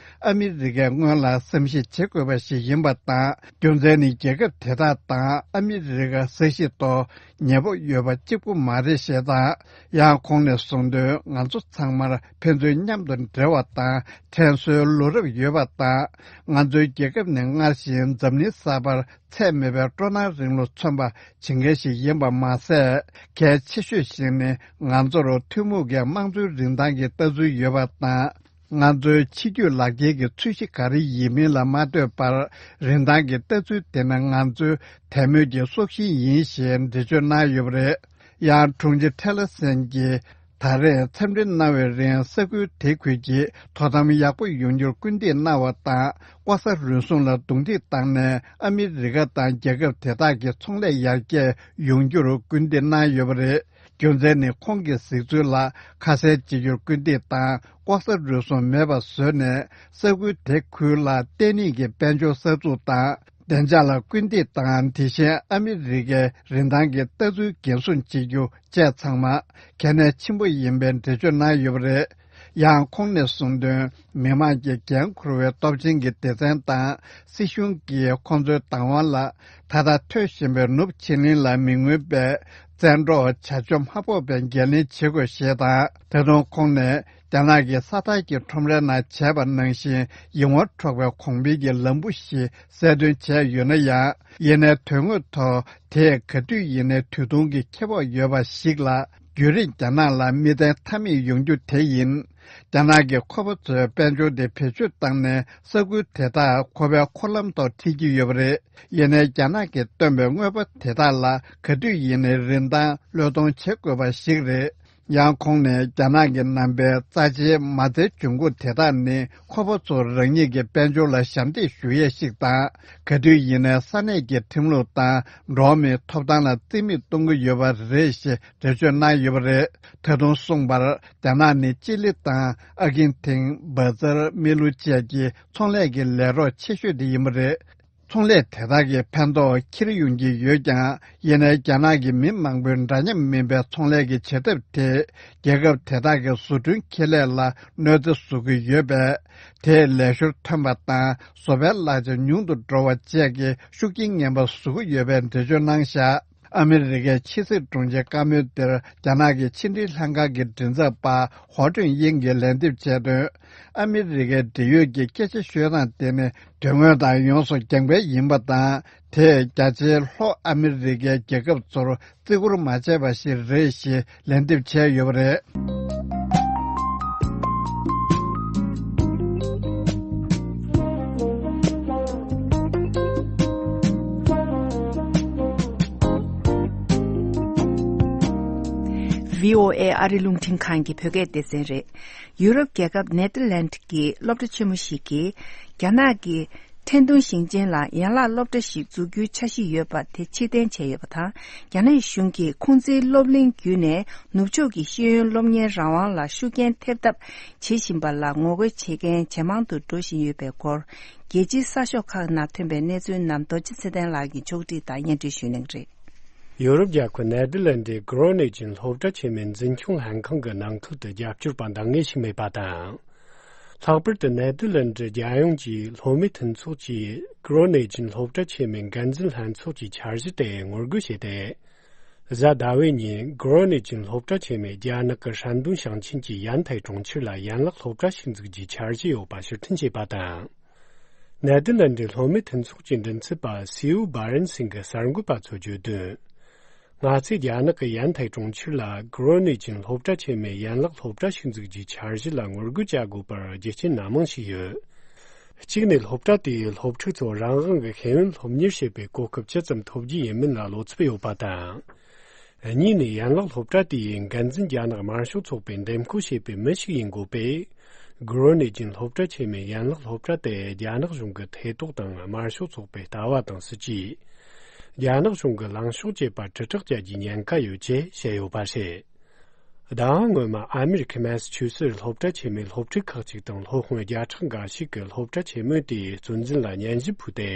ཨ་མི་རི་ཀས་སྔོན་ལ་བསམ་གཞིག་བྱེད་དགོས་པ་ཞིག་ཡིན་པ་དང་། རྒྱུ་མཚན་ནི། རྒྱལ་ཁབ་དེ་དག་དང་ཨ་མི་རི་ཀ་ས་གཞི་ཐོག་ཉེ་པོ་ཡོད་པ་གཅིག་པུ་མ་རེད་ཞེས་དང་། ཡང་ཁོང་ནས་གསུངས་དོན། ང་ཚོ་ཚང་མར་ཕན་ཚུན་མཉམ་དུ་འབྲེལ་བ་དང་། དྲན་གསོའི་ལོ་རབས་ཡོད་པ་དང་། ང་ཚོའི་རྒྱལ་ཁབ་ནི་སྔར་བཞིན་འཛམ་གླིང་གསར་པར་ཚད་མེད་པའི་སྤྲོ་སྣང་རིང་ལུགས་མཚོན་པ་བྱེད་མཁན་ཞིག་ཡིན་པ་མ་ཟད། གལ་ཆེ་ཤོས་ཤིག་ནི། ང་ཚོར་ཐུན་མོང་གི་དམངས་གཙོའི་རིན་ཐང་གི་ལྟ་ཚུལ་ཡོད་པ་དང་། ང་ཚོའི་ཕྱི་རྒྱུད་ལག་འཁྱེར་གྱི་ཚོས་གཞི་ག་རེ་ཡིན་མིན་ལ་མ་ལྟོས་པར། རིན་ཐང་གི་ལྟ་ཚུལ་དེ་ནི་ང་ཚོའི་དད་མོས་ཀྱི་སྲོག་ཤིང་ཡིན་ཞེས་འགྲེལ་བརྗོད་གནང་ཡོད་པ་རེད། ཡང་དྲུང་ཆེ་ཐེ་ལར་སན་གྱིས་ད་རེས་འཚམས་འདྲི་གནང་བའི་རིང་ས་ཁུལ་དེ་ཁུལ་གྱི་དོ་དམ་ཡག་པོ་ཡོང་རྒྱུར་སྐུལ་འདེད་གནང་བ་དང་། ལྐོག་ཟ་རུལ་སུངས་ལ་རྡུང་རྡེག་བཏང་ནས་ཨ་མི་རི་ཀ་དང་རྒྱལ་ཁབ་དེ་དག་གི་ཚོང་ལས་ཡར་རྒྱས་ཡོང་རྒྱུར་སྐུལ་འདེད་གནང་ཡོད་པ་རེད། རྒྱུ་མཚན་ནི། ཁོང་གིས་གཟིགས་ཚུལ་ལ་ཁ་གསལ་བྱེད་རྒྱུར་སྐུལ་འདེད་དང་། ལྐོག་ཟ་རུལ་སུངས་མེད་པ་བཟོས་ནས། ས་ཁུལ་དེ་ཁུལ་ལ་བརྟན་ལྷིང་གི་དཔལ་འབྱོར་གསར་འཛུགས་དང་། བདེ་འཇགས་ལ་སྐུལ་འདེད་དང་། དེ་བཞིན་ཨ་མི་རི་ཀའི་རིན་ཐང་གི་ལྟ་ཚུལ་འགན་སྲུང་བྱེད་རྒྱུ་བཅས་ཚང་མ་གལ་གནད་ཆེན་པོ་ཡིན་པའི་འགྲེལ་བརྗོད་གནང་ཡོད་པ་རེད། ཡང་ཁོང་ནས་གསུངས་དོན། མི་དམངས་ཀྱི་འགན་འཁུར་བའི་སྟོབས་ཆེན་གྱི་སྡེ་ཚན་དང་། སྲིད་གཞུང་གིས་ཁོང་ཚོའི་བདག་དབང་ལ། ད་ལྟ་ཐོན་བཞིན་པའི་ནུབ་ཕྱེད་གླིང་ལ་མི་མངོན་པའི་བཙན་འཕྲོག་བྱ་སྤྱོད་མ་ཕོག་པའི་འགན་ལེན་བྱེད་དགོས་ཞེས་དང་། ད་དུང་ཁོང་ནས། རྒྱ་ནག་གིས་ས་ཐག་གི་ཁྲོམ་རའི་ནང་བྱས་པ་ནང་བཞིན། ཡིད་དབང་འཕྲོག་པའི་གོང་འཕེལ་གྱི་ལམ་བུ་ཞིག་གསལ་སྟོན་བྱས་ཡོད་ན་ཡང་། ཡིན་ནའི་དོན་དངོས་ཐོག་དེས་ག་དུས་ཡིན་ནའི་དུས་ཐུང་གི་ཁེ་སྤོགས་ཡོད་པ་ཞིག་ལ། བརྒྱུད་རིམ་རྒྱ་ནག་ལ་མིག་ལྟ་མཐའ་མེད་ཡོང་རྒྱུ་དེ་ཡིན། རྒྱ་ནག་གི་ཁོ་པ་ཚོའི་དཔལ་འབྱོར་དེ་བེད་སྤྱོད་བཏང་ནས། ས་ཁུལ་དེ་དག་ཁོ་པའི་འཁོར་ལམ་ཐོག་ཁྲིད་ཀྱི་ཡོད་པ་རེད། ཡིན་ནའི་རྒྱ་ནག་གིས་བཏོན་པའི་དངོས་པོ་དེ་དག་ལ་ག་དུས་ཡིན་ནའི་རིན་ཐང་བློས་གཏོང་བྱེད་དགོས་པ་ཞིག་རེད། ཡང་ཁོང་ནས། རྒྱ་ནག་གི་ནང་པའི་རྩ་ཆེའི་མ་རྩའི་འབྱུང་ཁུངས་དེ་དག་ནི། ཁོ་པ་ཚོ་རང་ཉིད་ཀྱི་དཔལ་འབྱོར་ལ་ཞབས་འདེགས་ཞུ་ཡས་ཤིག་དང་། ག་དུས་ཡིན་ནའི་ས་གནས་ཀྱི་ཁྲིམས་ལུགས་དང་། འགྲོ་བ་མིའི་ཐོབ་ཐང་ལ་རྩིས་མེད་གཏོང་གི་ཡོད་པ་རེད་ཞེས་འགྲེལ་བརྗོད་གནང་ཡོད་པ་རེད། ད་དུང་གསུངས་པར། རྒྱ་ནག་ནི་ཅི་ལི་དང་། ཨར་ཇེན་ཐིན། བྷ་ཛར། མི་ལུ་བཅས་ཀྱི་ཚོང་ལས་ཀྱི་ལས་རོགས་ཆེ་ཤོས་དེ་ཡིན་པ་རེད། ཚོང་ལས་དེ་དག་གི་ཕན་ཐོགས་འཁྱེར་ཡོང་གི་ཡོད་ཀྱང་། ཡིན་ནའི་རྒྱ་ནག་གི་མི་མང་པོའི་འདྲ་མཉམ་མིན་པའི་ཚོང་ལས་ཀྱི་བྱེད་ཐབས་དེས། རྒྱལ་ཁབ་དེ་དག་གི་བཟོ་སྐྲུན་ཁེ་ལས་ལ་གནོད་འཚེ་བཟོ་གི་ཡོད་པས། དེས་ལས་ཤོར་ཐོན་པ་དང་། བཟོ་པའི་གླ་ཆ་ཉུང་དུ་འགྲོ་བ་བཅས་ཀྱི་ཤུགས་རྐྱེན་ངན་པ་བཟོ་གི་ཡོད་པའི་འགྲེལ་བརྗོད་གནང་བཞག་ཨ་མི་རི་ཀའི་ཕྱི་སྲིད་དྲུང་ཆེ་བཀའ་མོལ་དེར། རྒྱ་ནག་གི་ཕྱི་འབྲེལ་ལྷན་ཁང་གི་མགྲིན་ཚབ་པ་ཧོ་ཀྲུན་དབྱིང་གིས་ལན་འདེབས་བྱས་དོན། ཨ་མི་རི་ཀའི་འབྲེལ་ཡོད་ཀྱི་སྐད་ཆ་ཤོད་སྟངས་དེ་ནི། དོན་དངོས་དང་ཡོངས་སུ་འགལ་བ་ཡིན་པ་དང་། དེས་རྒྱ་ཆེའི་ལྷོ་ཨ་མི་རི་ཀའི་རྒྱལ་ཁབ་ཚོར་བརྩི་བཀུར་མ་བྱས་པ་ཞིག་རེད་ཞེས་ལན་འདེབས་བྱས་ཡོད་པ་རེད། བྷི་ཨོ་ཨེ་ཨ་རི་རླུང་འཕྲིན་ཁང་གི་བོད་སྐད་སྡེ་ཚན་རེད། ཡུ་རོབ་རྒྱལ་ཁབ་ནེ་ཐར་ལན་ཌི་གི་སློབ་གྲྭ་ཆེན་མོ་ཞིག་གིས་རྒྱ་ནག་གི་ཁྲེང་ཏུང་ཞིང་ཆེན་ལ་ཡན་ལག་སློབ་གྲྭ་ཞིག་འཛུགས་རྒྱུའི་འཆར་གཞི་ཡོད་པ་དེ་ཕྱིར་འཐེན་བྱས་ཡོད་པ་དང་། རྒྱ་ནག་གཞུང་གིས་ཁུང་ཙིའི་སློབ་གླིང་བརྒྱུད་ནས་ནུབ་ཕྱོགས་ཀྱི་ཤེས་ཡོན་སློབ་གཉེར་རང་དབང་ལ་ཤུགས་རྐྱེན་ཐེབས་ཐབས་བྱེད་བཞིན་པ་ལ་ངོ་རྒོལ་བྱེད་མཁན་ཇེ་མང་དུ་འགྲོ་བཞིན་ཡོད་པའི་སྐོར། རྒྱལ་སྤྱིའི་གསར་ཤོག་ཁག་ནང་ཐོན་པའི་གནས་ཚུལ་རྣམས་རྡོ་རྗེ་ཚེ་བརྟན་ལགས་ཀྱིས་ཕྱོགས་སྒྲིག་དང་སྙན་སྒྲོན་ཞུ་གནང་གི་རེད། ཡོ་རོབ་རྒྱལ་ཁབ་ནེ་ཐར་ལན་ཌི་གྷི་རོ་ནེ་ཅན་སློབ་གྲྭ་ཆེན་མོའི་འཛིན་སྐྱོང་ལྷན་ཁང་གི་ནང་ཁུལ་དུ་རྒྱབ་སྐྱོར་པ་འདང་ངེས་ཤིག་མེད་པ་དང་། ལྷག་པར་དུ་ནེ་ཐར་ལན་ཌི་རྒྱལ་ཡོངས་ཀྱི་སློབ་མའི་མཐུན་ཚོགས་ཀྱིས་གྷི་རོ་ནེ་ཅན་སློབ་གྲྭ་ཆེན་མོའི་འགན་འཛིན་ལྷན་ཚོགས་ཀྱི་འཆར་གཞི་དེ་ངོ་རྒོལ་བྱས་ཏེ། གཟའ་ཟླ་བའི་ཉིན་གྷི་རོ་ནེ་ཅན་སློབ་གྲྭ་ཆེན་མོས་རྒྱ་ནག་གི་ཧྲན་ཏུང་ཞིང་ཆེན་གྱི་ཡན་ཐའེ་གྲོང་ཁྱེར་ལ་ཡན་ལག་སློབ་གྲྭ་ཞིག་འཛུགས་རྒྱུའི་འཆར་གཞི་ཡོད་པ་ཕྱིར་འཐེན་བྱས་པ་དང་། ནེ་ཐར་ལན་ཌི་སློབ་མའི་མཐུན་ཚོགས་ཀྱི་མགྲིན་ཚབ་པ་སིའུ་བྷ་རན་སིང་གིས་གསར་འགོད་པ་ཚོར་བརྗོད་དོན། ང་ཚོས་རྒྱ་ནག་གི་ཡན་ཐའེ་གྲོང་ཁྱེར་ལ་གྷི་རོ་ནེ་ཅན་སློབ་གྲྭ་ཆེན་མོའི་ཡན་ལག་སློབ་གྲྭ་ཞིག་འཛུགས་རྒྱུའི་འཆར་གཞི་ལ་ངོ་རྒོལ་བྱ་དགོས་པར་རྒྱུ་རྐྱེན་སྣ་མང་ཞིག་ཡོད། གཅིག་ནས་སློབ་གྲྭ་དེས་སློབ་ཕྲུག་ཚོར་རང་དབང་གི་ཤེས་ཡོན་སློབ་གཉེར་བྱེད་པའི་གོ་སྐབས་ཇི་ཙམ་ཐོབ་རྒྱུ་ཡིན་མིན་ལ་བློ་འཚབ་ཡོད་པ་དང་། གཉིས་ནས་ཡན་ལག་སློབ་གྲྭ་དེའི་འགན་འཛིན་རྒྱ་ནག་དམར་ཤོག་ཚོགས་པས་འདེམས་བསྐོ་བྱས་པའི་མི་ཞིག་ཡིན་དགོས་པས། གྷི་རོ་ནེ་ཅན་སློབ་གྲྭ་ཆེན་མོའི་ཡན་ལག་སློབ་གྲྭ་དེ་རྒྱ་ནག་གཞུང་གི་ཐེ་གཏོགས་དང་དམར་ཤོག་ཚོགས་པའི་ལྟ་བ་དང་སྲིད་ཇུས། རྒྱ་ནག་གཞུང་གི་ལངས་ཕྱོགས་བཅས་པར་དྲིལ་བསྒྲགས་བྱ་རྒྱུའི་ཉེན་ཁ་ཡོད་ཅེས་བཤད་ཡོད་པ་རེད། ཟླ་བ་སྔོན་མ་ཨ་མེ་རི་ཁའི་མེ་སི་ཆུ་སེ་སློབ་གྲྭ་ཆེན་མོའི་སློབ་ཕྲུག་ཁག་ཅིག་དང་སློབ་དཔོན་བརྒྱ་ཕྲག་འགའ་ཞིག་གིས་སློབ་གྲྭ་ཆེན་མོ་དེའི་གཙོ་འཛིན་ལ་སྙན་ཞུ་ཕུལ་ཏེ།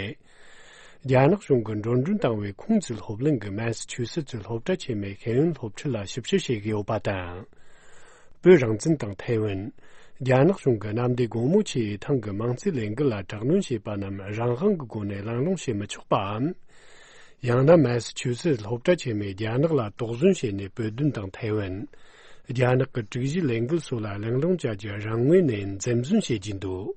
རྒྱ་ནག་གཞུང་གིས་འགྲོ་གྲོན་བཏང་བའི་ཁུང་ཙི་སློབ་གླིང་གི་མེ་སི་ཆུ་སེ་ཙི་སློབ་གྲྭ་ཆེན་མོའི་ཤེས་ཡོན་སློབ་ཁྲིད་ལ་ཞིབ་བཤེར་བྱེད་ཀྱི་ཡོད་པ་དང་། བོད་རང་བཙན་དང་ཐའེ་ཝན། རྒྱ་ནག་གཞུང་གི་གནམ་བདེ་སྒོ་མོ་ཆེའི་ཐང་གི་མིང་ཚིག་ལས་འགུལ་ལ་དྲག་གནོན་བྱས་པ་རྣམས་རང་དབང་གི་སྒོ་ནས་གླེང་སློང་བྱེད་མི་ཆོག་པའམ། ཡང་ན་མེ་སི་ཆུ་སེ་ཙི་སློབ་གྲྭ་ཆེན་མོས་རྒྱ་ནག་ལ་དོགས་ཟོན་བྱས་ནས་བོད་དོན་དང་ཐའེ་ཝན། རྒྱ་ནག་གི་དྲུག་གཞིའི་ལས་འགུལ་སོགས་ལ་གླེང་སློང་བྱ་རྒྱུ་རང་ངོས་ནས་འཛེམ་ཟོན་བྱེད་ཀྱིན་འདུག་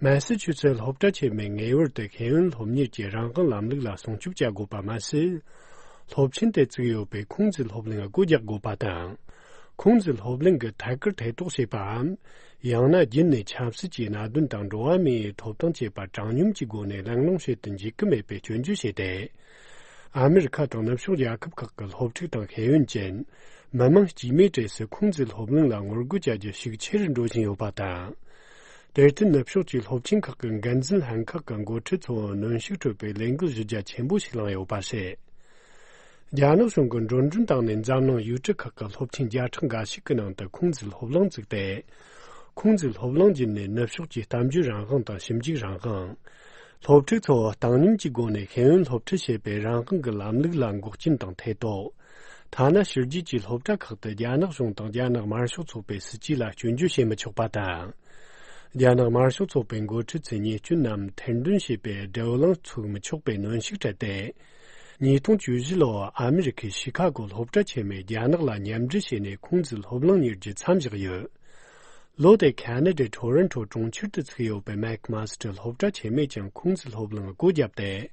མེ་སི་ཆུ་སེ་ཙི་སློབ་གྲྭ་ཆེན་མོས་ངེས་པར་དུ་ཤེས་ཡོན་སློབ་གཉེར་གྱི་རང་དབང་ལམ་ལུགས་ལ་སྲུང་སྐྱོབ་བྱ་དགོས་པ་མ་ཟད། སློབ་ཆེན་དེ་བཙུགས་ཡོད་པའི་ཁུང་ཙི་སློབ་གླིང་སྒོ་རྒྱག་དགོས་པ་དང་། ཁུང་ཙི་སློབ་གླིང་གི་ཐད་ཀར་ཐེ་གཏོགས་བྱེད་པའམ། ཡང་ན་རྒྱུན་ནས་ཆབ་སྲིད་ཀྱི་གནད་དོན་དང་འགྲོ་བ་མིའི་ཐོབ་ཐང་བཅས་པ་དྲང་སྙོམས་ཀྱི་སྒོ་ནས་གླེང་སློང་བྱེད་དུ་འཇུག་གི་མེད་པའི་སྐྱོན་བརྗོད་བྱས་ཏེ། ཨ་མེ་རི་ཁ་དང་ནུབ་ཕྱོགས་རྒྱལ་ཁབ་ཁག་གི་སློབ་ཕྲུག་དང་ཤེས་ཡོན་ཅན། མི་མང་དཀྱུས་མའི་གྲས་སུ་ཁུང་ཙི་སློབ་གླིང་ལ་ངོ་རྒོལ་བྱ་རྒྱུ་ཤུགས་ཆེ་རུ་འགྲོ་བཞིན་ཡོད་པ་དང་། དེར་བརྟེན་ནུབ་ཕྱོགས་ཀྱི་སློབ་ཆེན་ཁག་གི་འགན་འཛིན་ལྷན་ཁག་གི་འགོ་ཁྲིད་ཚོ་གནོན་ཤུགས་སྤྲོད་པའི་ལས་འགུལ་གཞི་རྒྱ་ཆེན་པོ་ཞིག་བསླངས་ཡོད་པ་རེད། རྒྱ་ནག་གཞུང་གིས་འགྲོ་གྲོན་བཏང་ནས་འཛམ་གླིང་ཡུལ་གྲུ་ཁག་གི་སློབ་ཆེན་བརྒྱ་ཕྲག་འགའ་ཞིག་གི་ནང་དུ་ཁུང་ཙི་སློབ་གླིང་བཙུགས་ཏེ། ཁུང་ཙི་སློབ་གླིང་བརྒྱུད་ནས་ནུབ་ཕྱོགས་ཀྱི་གཏམ་བརྗོད་རང་དབང་དང་ཞིབ་འཇུག་རང་དབང་། སློབ་ཕྲུག་ཚོ་བཏང་སྙོམས་ཀྱི་སྒོ་ནས་ཤེས་ཡོན་སློབ་ཁྲིད་བྱེད་པའི་རང་དབང་གི་ལམ་ལུགས་ལ་འགོག་རྐྱེན་དང་ཐེ་གཏོགས། ཐ་ན་ཕྱི་རྒྱལ་གྱི་སློབ་གྲྭ་ཁག་ཏུ་རྒྱ་ནག་གཞུང་དང་རྒྱ་ནག་དམར་ཤོག་ཚོགས་པའི་སྲིད་ཇུས་ལ་སྐྱོན་བརྗོད་བྱེད་མི་ཆོག་པ་དང་། རྒྱ་ནག་དམར་ཤོག་ཚོགས་པའི་འགོ་ཁྲིད་ཚོས་ཉེས་སྐྱོན་རྣམས་ཐེར་འདོན་བྱེད་པའི་བགྲོ་གླེང་ཚུགས་མི་ཆོག་པའི་གནོན་ཤུགས་སྤྲད་དེ། ཉིས་སྟོང་བཅུ་བཞི་ལོར་ཨ་མེ་རི་ཁའི་ཤི་ཁ་གོ་སློབ་གྲྭ་ཆེན་མོས་རྒྱ་ནག་ལ་མཉམ་འབྲེལ་བྱས་ནས་ཁུང་ཙི་སློབ་གླིང་གཉེར་རྒྱུ་མཚམས་བཞག་ཡོད། ལོ་དེར་ཁ་ན་ཌའི་ཊོ་རོན་ཊོ་གྲོང་ཁྱེར་དུ་ཚུགས་ཡོད་པའི་མེག་མཱ་སི་ཊར་སློབ་གྲྭ་ཆེན་མོས་ཀྱང་ཁུང་ཙི་སློབ་གླིང་སྒོ་བརྒྱབ་སྟེ།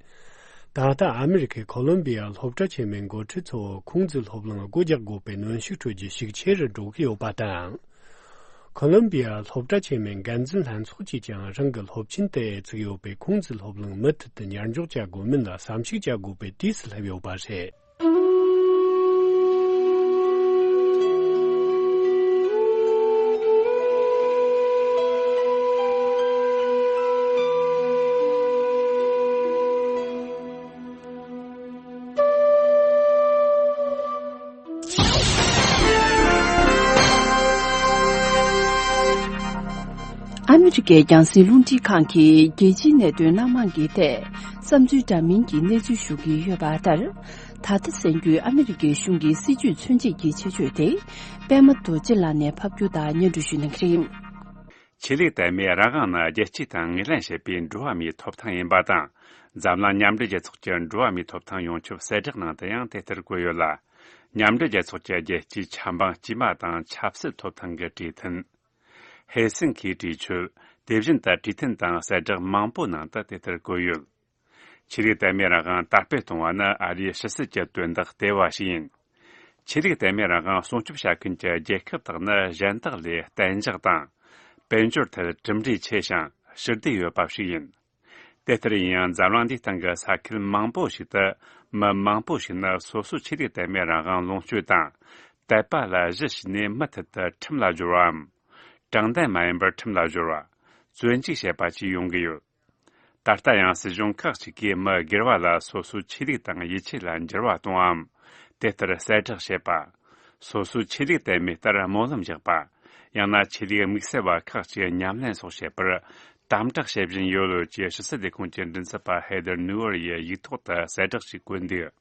ད་ལྟ་ཨ་མེ་རི་ཁའི་ཁོ་ལོམ་བི་ཡ་སློབ་གྲྭ་ཆེན་མོའི་འགོ་ཁྲིད་ཚོ་ཁུང་ཙི་སློབ་གླིང་སྒོ་རྒྱག་དགོས་པའི་གནོན་ཤུགས་སྤྲོད་རྒྱུ་ཤུགས་ཆེ་རུ་འགྲོ་གི་ཡོད་པ་དང་། ཁོ་ལོམ་བི་ཡ་སློབ་གྲྭ་ཆེན་མོའི་འགན་འཛིན་ལྷན་ཚོགས་ཀྱིས་ཀྱང་རང་གི་སློབ་ཆེན་དེ་བཙུགས་ཡོད་པའི་ཁུང་ཙི་སློབ་གླིང་མུ་མཐུད་དུ་ཉར་འཇོག་བྱ་དགོས་མིན་ལ་བསམ་གཞིག་བྱ་དགོས་པའི་དུས་སུ་སླེབས་ཡོད་པ་རེད། ཨ་མི་རི་ཀའི་རྒྱང་སྲིང་རླུང་འཕྲིན་ཁང་གིས་རྒྱལ་སྤྱིའི་གནད་དོན་སྣ་མང་གི་ཐད་བསམ་ཚུལ་འདྲ་མིན་གྱི་གནས་ཚུལ་ཞུ་གི་ཡོད་པ་ལྟར། ད་ལྟ་གསན་རྒྱུའི་ཨ་མི་རི་ཀའི་གཞུང་གི་སྲིད་ཇུས་མཚོན་བྱེད་ཀྱི་ཆེད་བརྗོད་དེ། པད་མ་རྡོ་རྗེ་ལགས་ནས་ཕབ་སྒྱུར་དང་སྙན་སྒྲོན་ཞུ་གནང་གི་རེད། ཆོས་ལུགས་དད་མོས་རང་དབང་ནི་རྒྱལ་སྤྱིའི་སྟེང་ངོས་ལེན་བྱེད་པའི་འགྲོ་བ་མིའི་ཐོབ་ཐང་ཡིན་པ་དང་། འཛམ་གླིང་མཉམ་འབྲེལ་རྒྱལ་ཚོགས་ཀྱི་འགྲོ་བ་མིའི་ཐོབ་ཐང་ཡོངས་ཁྱབ་གསལ་བསྒྲགས་ནང་དུ་ཡང་དེ་ལྟར་བཀོད་ཡོད་ལ། མཉམ་འབྲེལ་རྒྱལ་ཚོགས་ཀྱི་རྒྱལ་སྤྱིའི་ཆབ་འབངས་དཀྱུས་མ་དང་ཆབ་སྲིད་ཐོབ་ཐང་གི་གྲོས་མཐུན། ཧེལ་སིན་ཁིའི་གྲོས་ཆོད། དེ་བཞིན་དུ་གྲོས་མཐུན་དང་གསལ་བསྒྲགས་མང་པོའི་ནང་དུ་དེ་ལྟར་བཀོད་ཡོད། ཆོས་ལུགས་དད་མོས་རང་དབང་དར་སྤེལ་གཏོང་བ་ནི་ཨ་རིའི་ཕྱི་སྲིད་ཀྱི་དོན་དག་ལྟེ་བ་ཞིག་ཡིན། ཆོས་ལུགས་དད་མོས་རང་དབང་སྲུང་སྐྱོབ་བྱ་མཁན་གྱི་རྒྱལ་ཁབ་དག་ནི་གཞན་དག་ལས་གཏན་འཇགས་དང་། དཔལ་འབྱོར་ཐད་གྲུབ་འབྲས་ཆེ་ཞིང་ཞི་བདེ་ཡོད་པ་ཞིག་ཡིན། དེ་ལྟར་ཡིན་ཡང་འཛམ་གླིང་འདིའི་སྟེང་གི་ས་ཁུལ་མང་པོ་ཞིག་ཏུ་མི་མང་པོ་ཞིག་ནི་སོ་སོའི་ཆོས་ལུགས་དད་མོས་རང་དབང་ལོངས་སྤྱོད་དང་ དད་པ་ལ་གཞི་བྱས་ནས་མུ་མཐུད་དུ་ཁྲིམས་ལ་སྦྱོར་བའམ། དྲང་བདེན་མ་ཡིན་པར་ཁྲིམས་ལ་སྦྱོར་བ། བཙོན་འཇུག་བྱེད་པ་བཅས་ཡོང་གི་ཡོད། ད་ལྟ་ཡང་སྲིད་གཞུང་ཁག་ཅིག་གིས་མི་སྒེར་བ་ལ་སོ་སོའི་ཆོས་ལུགས་དང་ཡིད་ཆེས་ལ་འགྱུར་བ་གཏོང་བའམ། དེ་ལྟར་གསལ་བསྒྲགས་བྱེད་པ། སོ་སོའི་ཆོས་ལུགས་དད་མོས་ལྟར་སྨོན་ལམ་རྒྱག་པ། ཡང་ན་ཆོས་ལུགས་དམིགས་བསལ་བ་ཁག་ཅིག་ཉམས་ལེན་སོགས་བྱེད་པར་དམ་དྲག་བྱེད་བཞིན་ཡོད་ལོ་ཅེས་ཕྱི་སྲིད་ལས་ཁུངས་ཀྱི་མགྲིན་ཚབ་པ་ཧེ་དར་ནུའུ་ཨར་ཡིས་ཡིག་ཐོག་ཏུ་གསལ་བསྒྲགས་ཤིག་བཀོད་འདུག་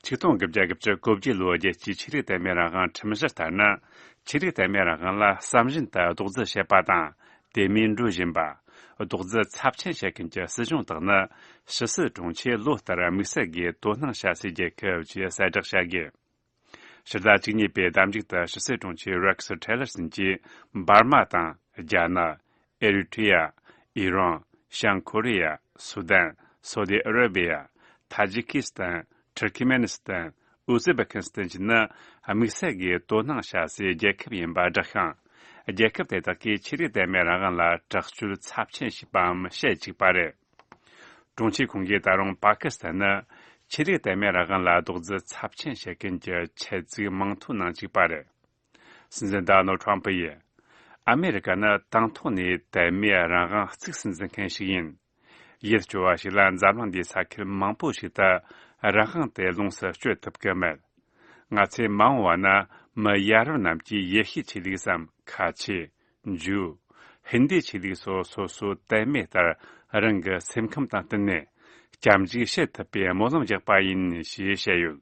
ཆིག་སྟོང་དགུ་བརྒྱ་གོ་བརྒྱད་ལོའི་རྒྱལ་སྤྱིའི་ཆོས་ལུགས་དད་མོས་རང་དབང་ཁྲིམས་གཞི་ལྟར་ན། ཆོས་ལུགས་དད་མོས་རང་དབང་ལ་བསམ་བཞིན་དུ་རྡོག་རྫིས་བྱེད་པ་དང་། དེ་མིན་འགྲོ་བཞིན་པ། རྡོག་རྫིས་ཚབས་ཆེན་བྱེད་མཁན་གྱི་སྲིད་གཞུང་དག་ནི། ཕྱི་སྲིད་དྲུང་ཆེས་ལོ་ལྟར་དམིགས་བསལ་སྒོས་དོ་སྣང་བྱ་སའི་རྒྱལ་ཁབ་ཅེས་གསལ་བསྒྲགས་བྱ་དགོས། ཕྱི་ཟླ་བཅུ་གཉིས་པའི་ཟླ་མཇུག་ཏུ་ཕྱི་སྲིད་དྲུང་ཆེ་རེག་སི་ཊེ་ལར་སོན་གྱིས་འབར་མ་དང་རྒྱ་ནག་ཨེ་རི་ཊི་རི་ཡ། ཨི་རན། བྱང་ཁོ་རི་ཡ། སུ་དན། སོ་དི་ཨ་ར་བི་ཡ། ཐ་ཇི་ཀི་སི་ཐན། ཐུར་ཁི་མེ་ནི་སི་ཐན། ཨུ་ཛི་བེ་ཁི་སི་ཐན་བཅས་ནི་དམིགས་བསལ་སྒོས་དོ་སྣང་བྱ་སའི་རྒྱལ་ཁབ་ཡིན་པ་བསྒྲགས་ཤིང་། རྒྱལ་ཁབ་དེ་དག་གིས་ཆོས་ལུགས་དད་མོས་རང་དབང་ལ་དྲག་སྤྱོད་ཚབས་ཆེན་བྱས་པའམ་བྱེད་བཅུག་པ་རེད། དྲུང་ཆེ་ཁོང་གིས་ད་རུང་པ་ཀི་སི་ཐན་ནི་ཆོས་ལུགས་དད་མོས་རང་དབང་ལ་རྡོག་རྫིས་ཚབས་ཆེན་བྱེད་མཁན་གྱི་ཆེད་བཙུགས་མིང་ཐོའི་ནང་གཅིག་པ་རེད། སྲིད་འཛིན་ཌོ་ནལ་ཌི་ཊརམ་ཕུ་ཡིས། ཨ་མེ་རི་ཀ་ནི་དང་ཐོག་ནས་དད་མོས་རང་དབང་གཙིགས་སུ་འཛིན་མཁན་ཞིག་ཡིན། ཡུལ་སྐྱོ་བ་ཞིག་ལ་འཛམ་གླིང་འདིའི་ས་ཁུལ་མང་པོ་ཞིག་ཏུ་རང་དབང་དེ་ལོངས་སུ་སྤྱོད་ཐུབ་ཀྱི་མེད། ང་ཚོས་མ་འོངས་པ་ན་མི་ཡ་རབས་རྣམས་ཀྱིས་ཡེ་ཤུའི་ཆོས་ལུགས་སམ་ཁ་ཆེ། ཇུའུ། ཧིན་དུའི་ཆོས་ལུགས་སོགས་སོ་སོའི་དད་མོས་ལྟར་རང་གི་སེམས་ཁམས་དང་བསྟུན་ནས་སྐྱབས་འཇུག་བྱེད་ཐུབ་པའི་སྨོན་ལམ་རྒྱག་པ་ཡིན་ཞེས་བཤད་ཡོད།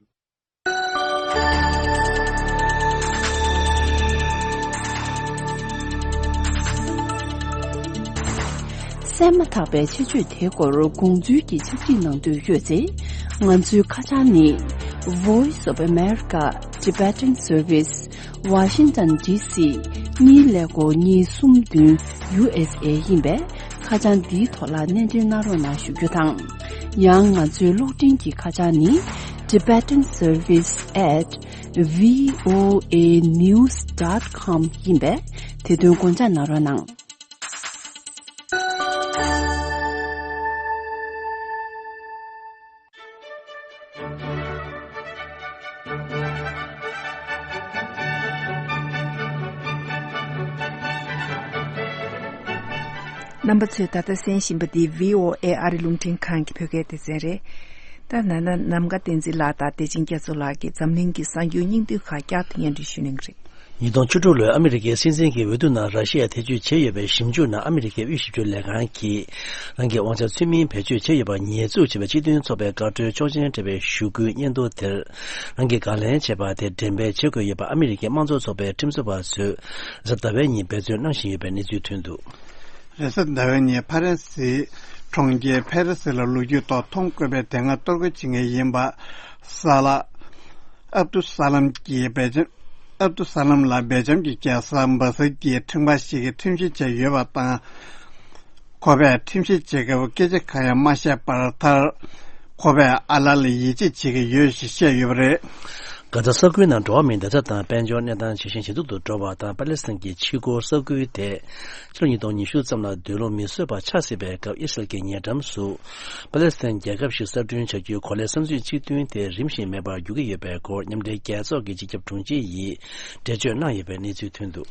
གསན་མ་ཐག་པའི་ཆེད་བརྗོད་དེའི་སྐོར་དགོངས་ཚུལ་གྱི་ཕྱག་བྲིས་གནང་འདོད་ཡོད་ཚེ། ང་ཚོའི་ཁ་བྱང་ནི། Voice of America Tibetan Service, Washington D C གཉིས་ཀླད་ཀོར་གཉིས་གསུམ་བདུན་ཡུ་ཨེས་ཨེ་ཡིན་པས། ཁ་བྱང་འདིའི་ཐོག་ལ་སྣེ་འདྲེན་གནང་རོགས་གནང་ཞུ་རྒྱུ་དང་། ཡང་ང་ཚོའི་གློག་འཕྲིན་གྱི་ཁ་བྱང་ནི། Tibetan Service at V O A news dot com ཡིན་པས། དེ་དོན་དགོངས་འཇགས་གནང་རོགས་གནང་། རྣམ་པ་ཚོས་ད་ལྟ་གསན་བཞིན་པ་འདི་V O A ཨ་རི་རླུང་འཕྲིན་ཁང་གི་བོད་སྐད་སྡེ་ཚན་རེད། ད་ན་ན་ནམ་མཁའ་བསྟན་འཛིན་ལགས་དང་བདེ་ཆེན་རྒྱ་མཚོ་ལགས་ཀྱིས་འཛམ་གླིང་གི་གསར་འགྱུར་སྙིང་བསྡུས་ཁག་བསྐྱར་དུ་སྙན་སྒྲོན་ཞུ་གནང་གི་རེད། ཉིས་སྟོང་བཅུ་དྲུག་ལོའི་ཨ་མི་རི་ཀའི་སྲིད་འཛིན་གྱི་འོས་བསྡུ་ནང་ར་ཤི་ཡས་ཐེ་བྱུས་བྱས་ཡོད་པའི་ཞིབ་འཇུག་ནང་ཨ་མི་རི་ཀའི་དབུས་ཞིབ་དཔྱོད་ལས་ཁང་གིས། རང་གི་དབང་ཆ་ཚུལ་མིན་བེད་སྤྱོད་བྱས་ཡོད་པར་ཉེས་འཛུགས་བྱས་པའི་སྤྱི་མཐུན་ཚོགས་པའི་བཀའ་འཁྲོལ་ཆོག་མཆན་སྤྲད་པའི་ཞུ་སྐུལ་སྙན་ཐོ་དེར། རང་གིས་དགག་ལན་བྱས་པ་དེ་འགྲེམས་སྤེལ་བྱེད་དགོས་ཡོད་པ་ཨ་མི་རི་ཀའི་དམངས་གཙོ་ཚོགས་པའི་ཁྲིམས་བཟོ་བ་ཚོས་གཟའ་ཟླ་བའི་ཉིན་འབད་བརྩོན་གནང་བཞིན་ཡོད་པའི་གནས་ཚུལ་ཐོན་འདུག་རེས་གཟའ་ཟླ་བའི་ཉིན་ཕ་རན་སིའི་གྲོང་ཁྱེར་ཕེ་རི་སི་ལ་ལོ་རྒྱུས་ཐོག་མཐོང་དཀོན་པའི་དེ་སྔ་གཏོར་རྒོལ་བྱེད་མཁན་ཡིན་པ་ས་ལ་ཨབ་ཏུ་ས་ལམ་གྱིས་སྦེལ་ཇམ། ཨབ་ཏུ་ས་ལམ་ལ་སྦེལ་ཇམ་གྱི་རྒྱལ་ས་སྦ་སེལ་གྱི་ཁྲིམས་ཁང་ཞིག་གིས་ཁྲིམས་བཤེར་བྱས་ཡོད་པ་དང་། ཁོ་པས་ཁྲིམས་བཤེར་བྱེད་སྐབས་སྐད་ཆ་གང་ཡང་མ་བཤད་པར་མཐར། ཁོ་པས་ཨ་ལ་ལ་ཡིད་ཆེས་བྱེད་ཀྱི་ཡོད་ཞེས་བཤད་ཡོད་པ་རེད། གྷ་ཛ་ས་ཁུལ་ནང་འགྲོ་བ་མིའི་བདེ་འཇགས་དང་དཔལ་འབྱོར་གནས་སྟངས་ཇེ་ཞན་ཇེ་སྡུག་ཏུ་འགྲོ་བ་དང་། པ་ལེ་སི་ཐན་གྱི་ཕྱི་འཁོར་ས་ཁུལ་དེ་ཕྱི་ལོ་ཉིས་སྟོང་ཉི་ཤུ་ཙམ་ལ་སྡོད་ལུགས་མི་བཟོད་པ་ཆགས་སྲིད་པའི་སྐབས། ཨི་སི་རལ་གྱི་ཉེ་འགྲམ་སུ་པ་ལེ་སི་ཐན་རྒྱལ་ཁབ་ཞིག་གསར་སྐྲུན་བྱ་རྒྱུའི་གོ་ལའི་བསམ་ཚུལ་གཅིག་མཐུན་དེ་རིམ་བཞིན་མེད་པར་འགྱུར་གྱི་ཡོད་པའི་སྐོར་མཉམ་འབྲེལ་རྒྱལ་ཚོགས་ཀྱི་སྤྱི་ཁྱབ་དྲུང་ཆེ་ཡིས་འགྲེལ་བརྗོད་གནང་ཡོད་པའི་གནས་ཚུལ་ཐོན་འདུག་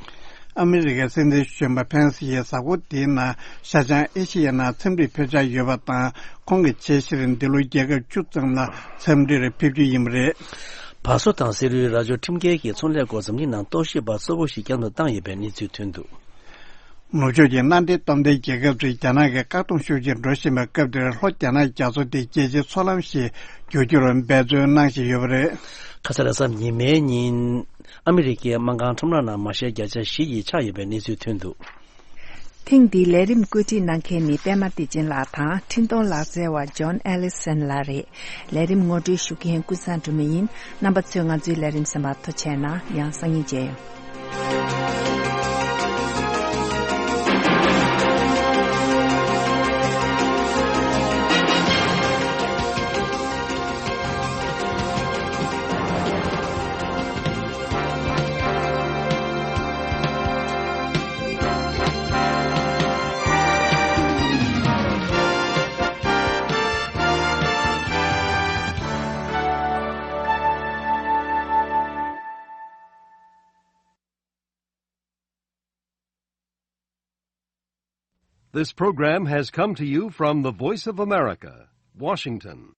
ཨ་མི་རི་ཀའི་སྲིད་འཛིན་གཞོན་པ་ཕེན་སི་ཡིས་གཟའ་འཁོར་འདིའི་ནང་ཤར་བྱང་ཨེ་ཤི་ཡའི་ནང་འཚམས་འདྲིར་ཕེབས་འཆར་ཡོད་པ་དང་། ཁོང་གི་ཆེད་གཞིར་འདི་ལོ་རྒྱལ་ཁབ་བཅུ་ཙམ་ལ་འཚམས་འདྲིར་ཕེབས་རྒྱུ་ཡིན་པ་རེད། བ་སོ་དང་སེ་རུའི་རྭ་ཅོ་ཁྲིམས་འགལ་གྱི་ཚོང་ལས་སྐོར་འཛམ་གླིང་ནང་རྟོག་ཞིབ་པ་གཙོ་བོ་ཞིག་བསྐྱར་དུ་བཏང་ཡོད་པའི་གནས་ཚུལ་ཐོན་འདུག་ནུབ་ཕྱོགས་ཀྱི་མནའ་འབྲེལ་སྟོབས་ལྡན་རྒྱལ་ཁབ་ཚོས་རྒྱ་ནག་གི་བཀག་སྡོམ་ཤུགས་ཆེར་འགྲོ་བཞིན་པའི་སྐབས་འདིར། ལྷོ་རྒྱ་ནག་རྒྱ་མཚོ་དེ་རྒྱལ་སྤྱིའི་མཚོ་ལམ་ཞིག་བསྒྱུར་རྒྱུར་འབད་བརྩོན་གནང་བཞིན་ཡོད་པ་རེད། ཁ་ས་ལ་གཟའ་ཉི་མའི་ཉིན་ཨ་མི་རི་ཀའི་སྨར་ཁམས་ཁྲོམ་ར་ནང་མ་ཤེས་བརྒྱ་ཆ་བཞི་ཡིས་ཆགས་ཡོད་པའི་གནས་ཚུལ་ཐོན་འདུག་ཐེངས་འདིའི་ལས་རིམ་བཀོད་སྒྲིག་གནང་མཁན་ནི་པད་མ་བདེ་ཆེན་ལགས་དང་། འཕྲིན་གཏོང་ལག་རྩལ་བ་ཇོན་ཨེ་ལི་སན་ལགས་རེད། ལས་རིམ་ངོ་སྤྲོད་ཞུ་མཁན་ཀུན་བཟང་སྒྲོལ་མ་ཡིན། རྣམ་པ་ཚོས་ང་ཚོའི་ལས་རིམ་གསན་པར་ཐུགས་རྗེ་གནང་། ཡང་སང་ཉིན་མཇལ་ཡོང་། This program has come to you from the Voice of America, Washington.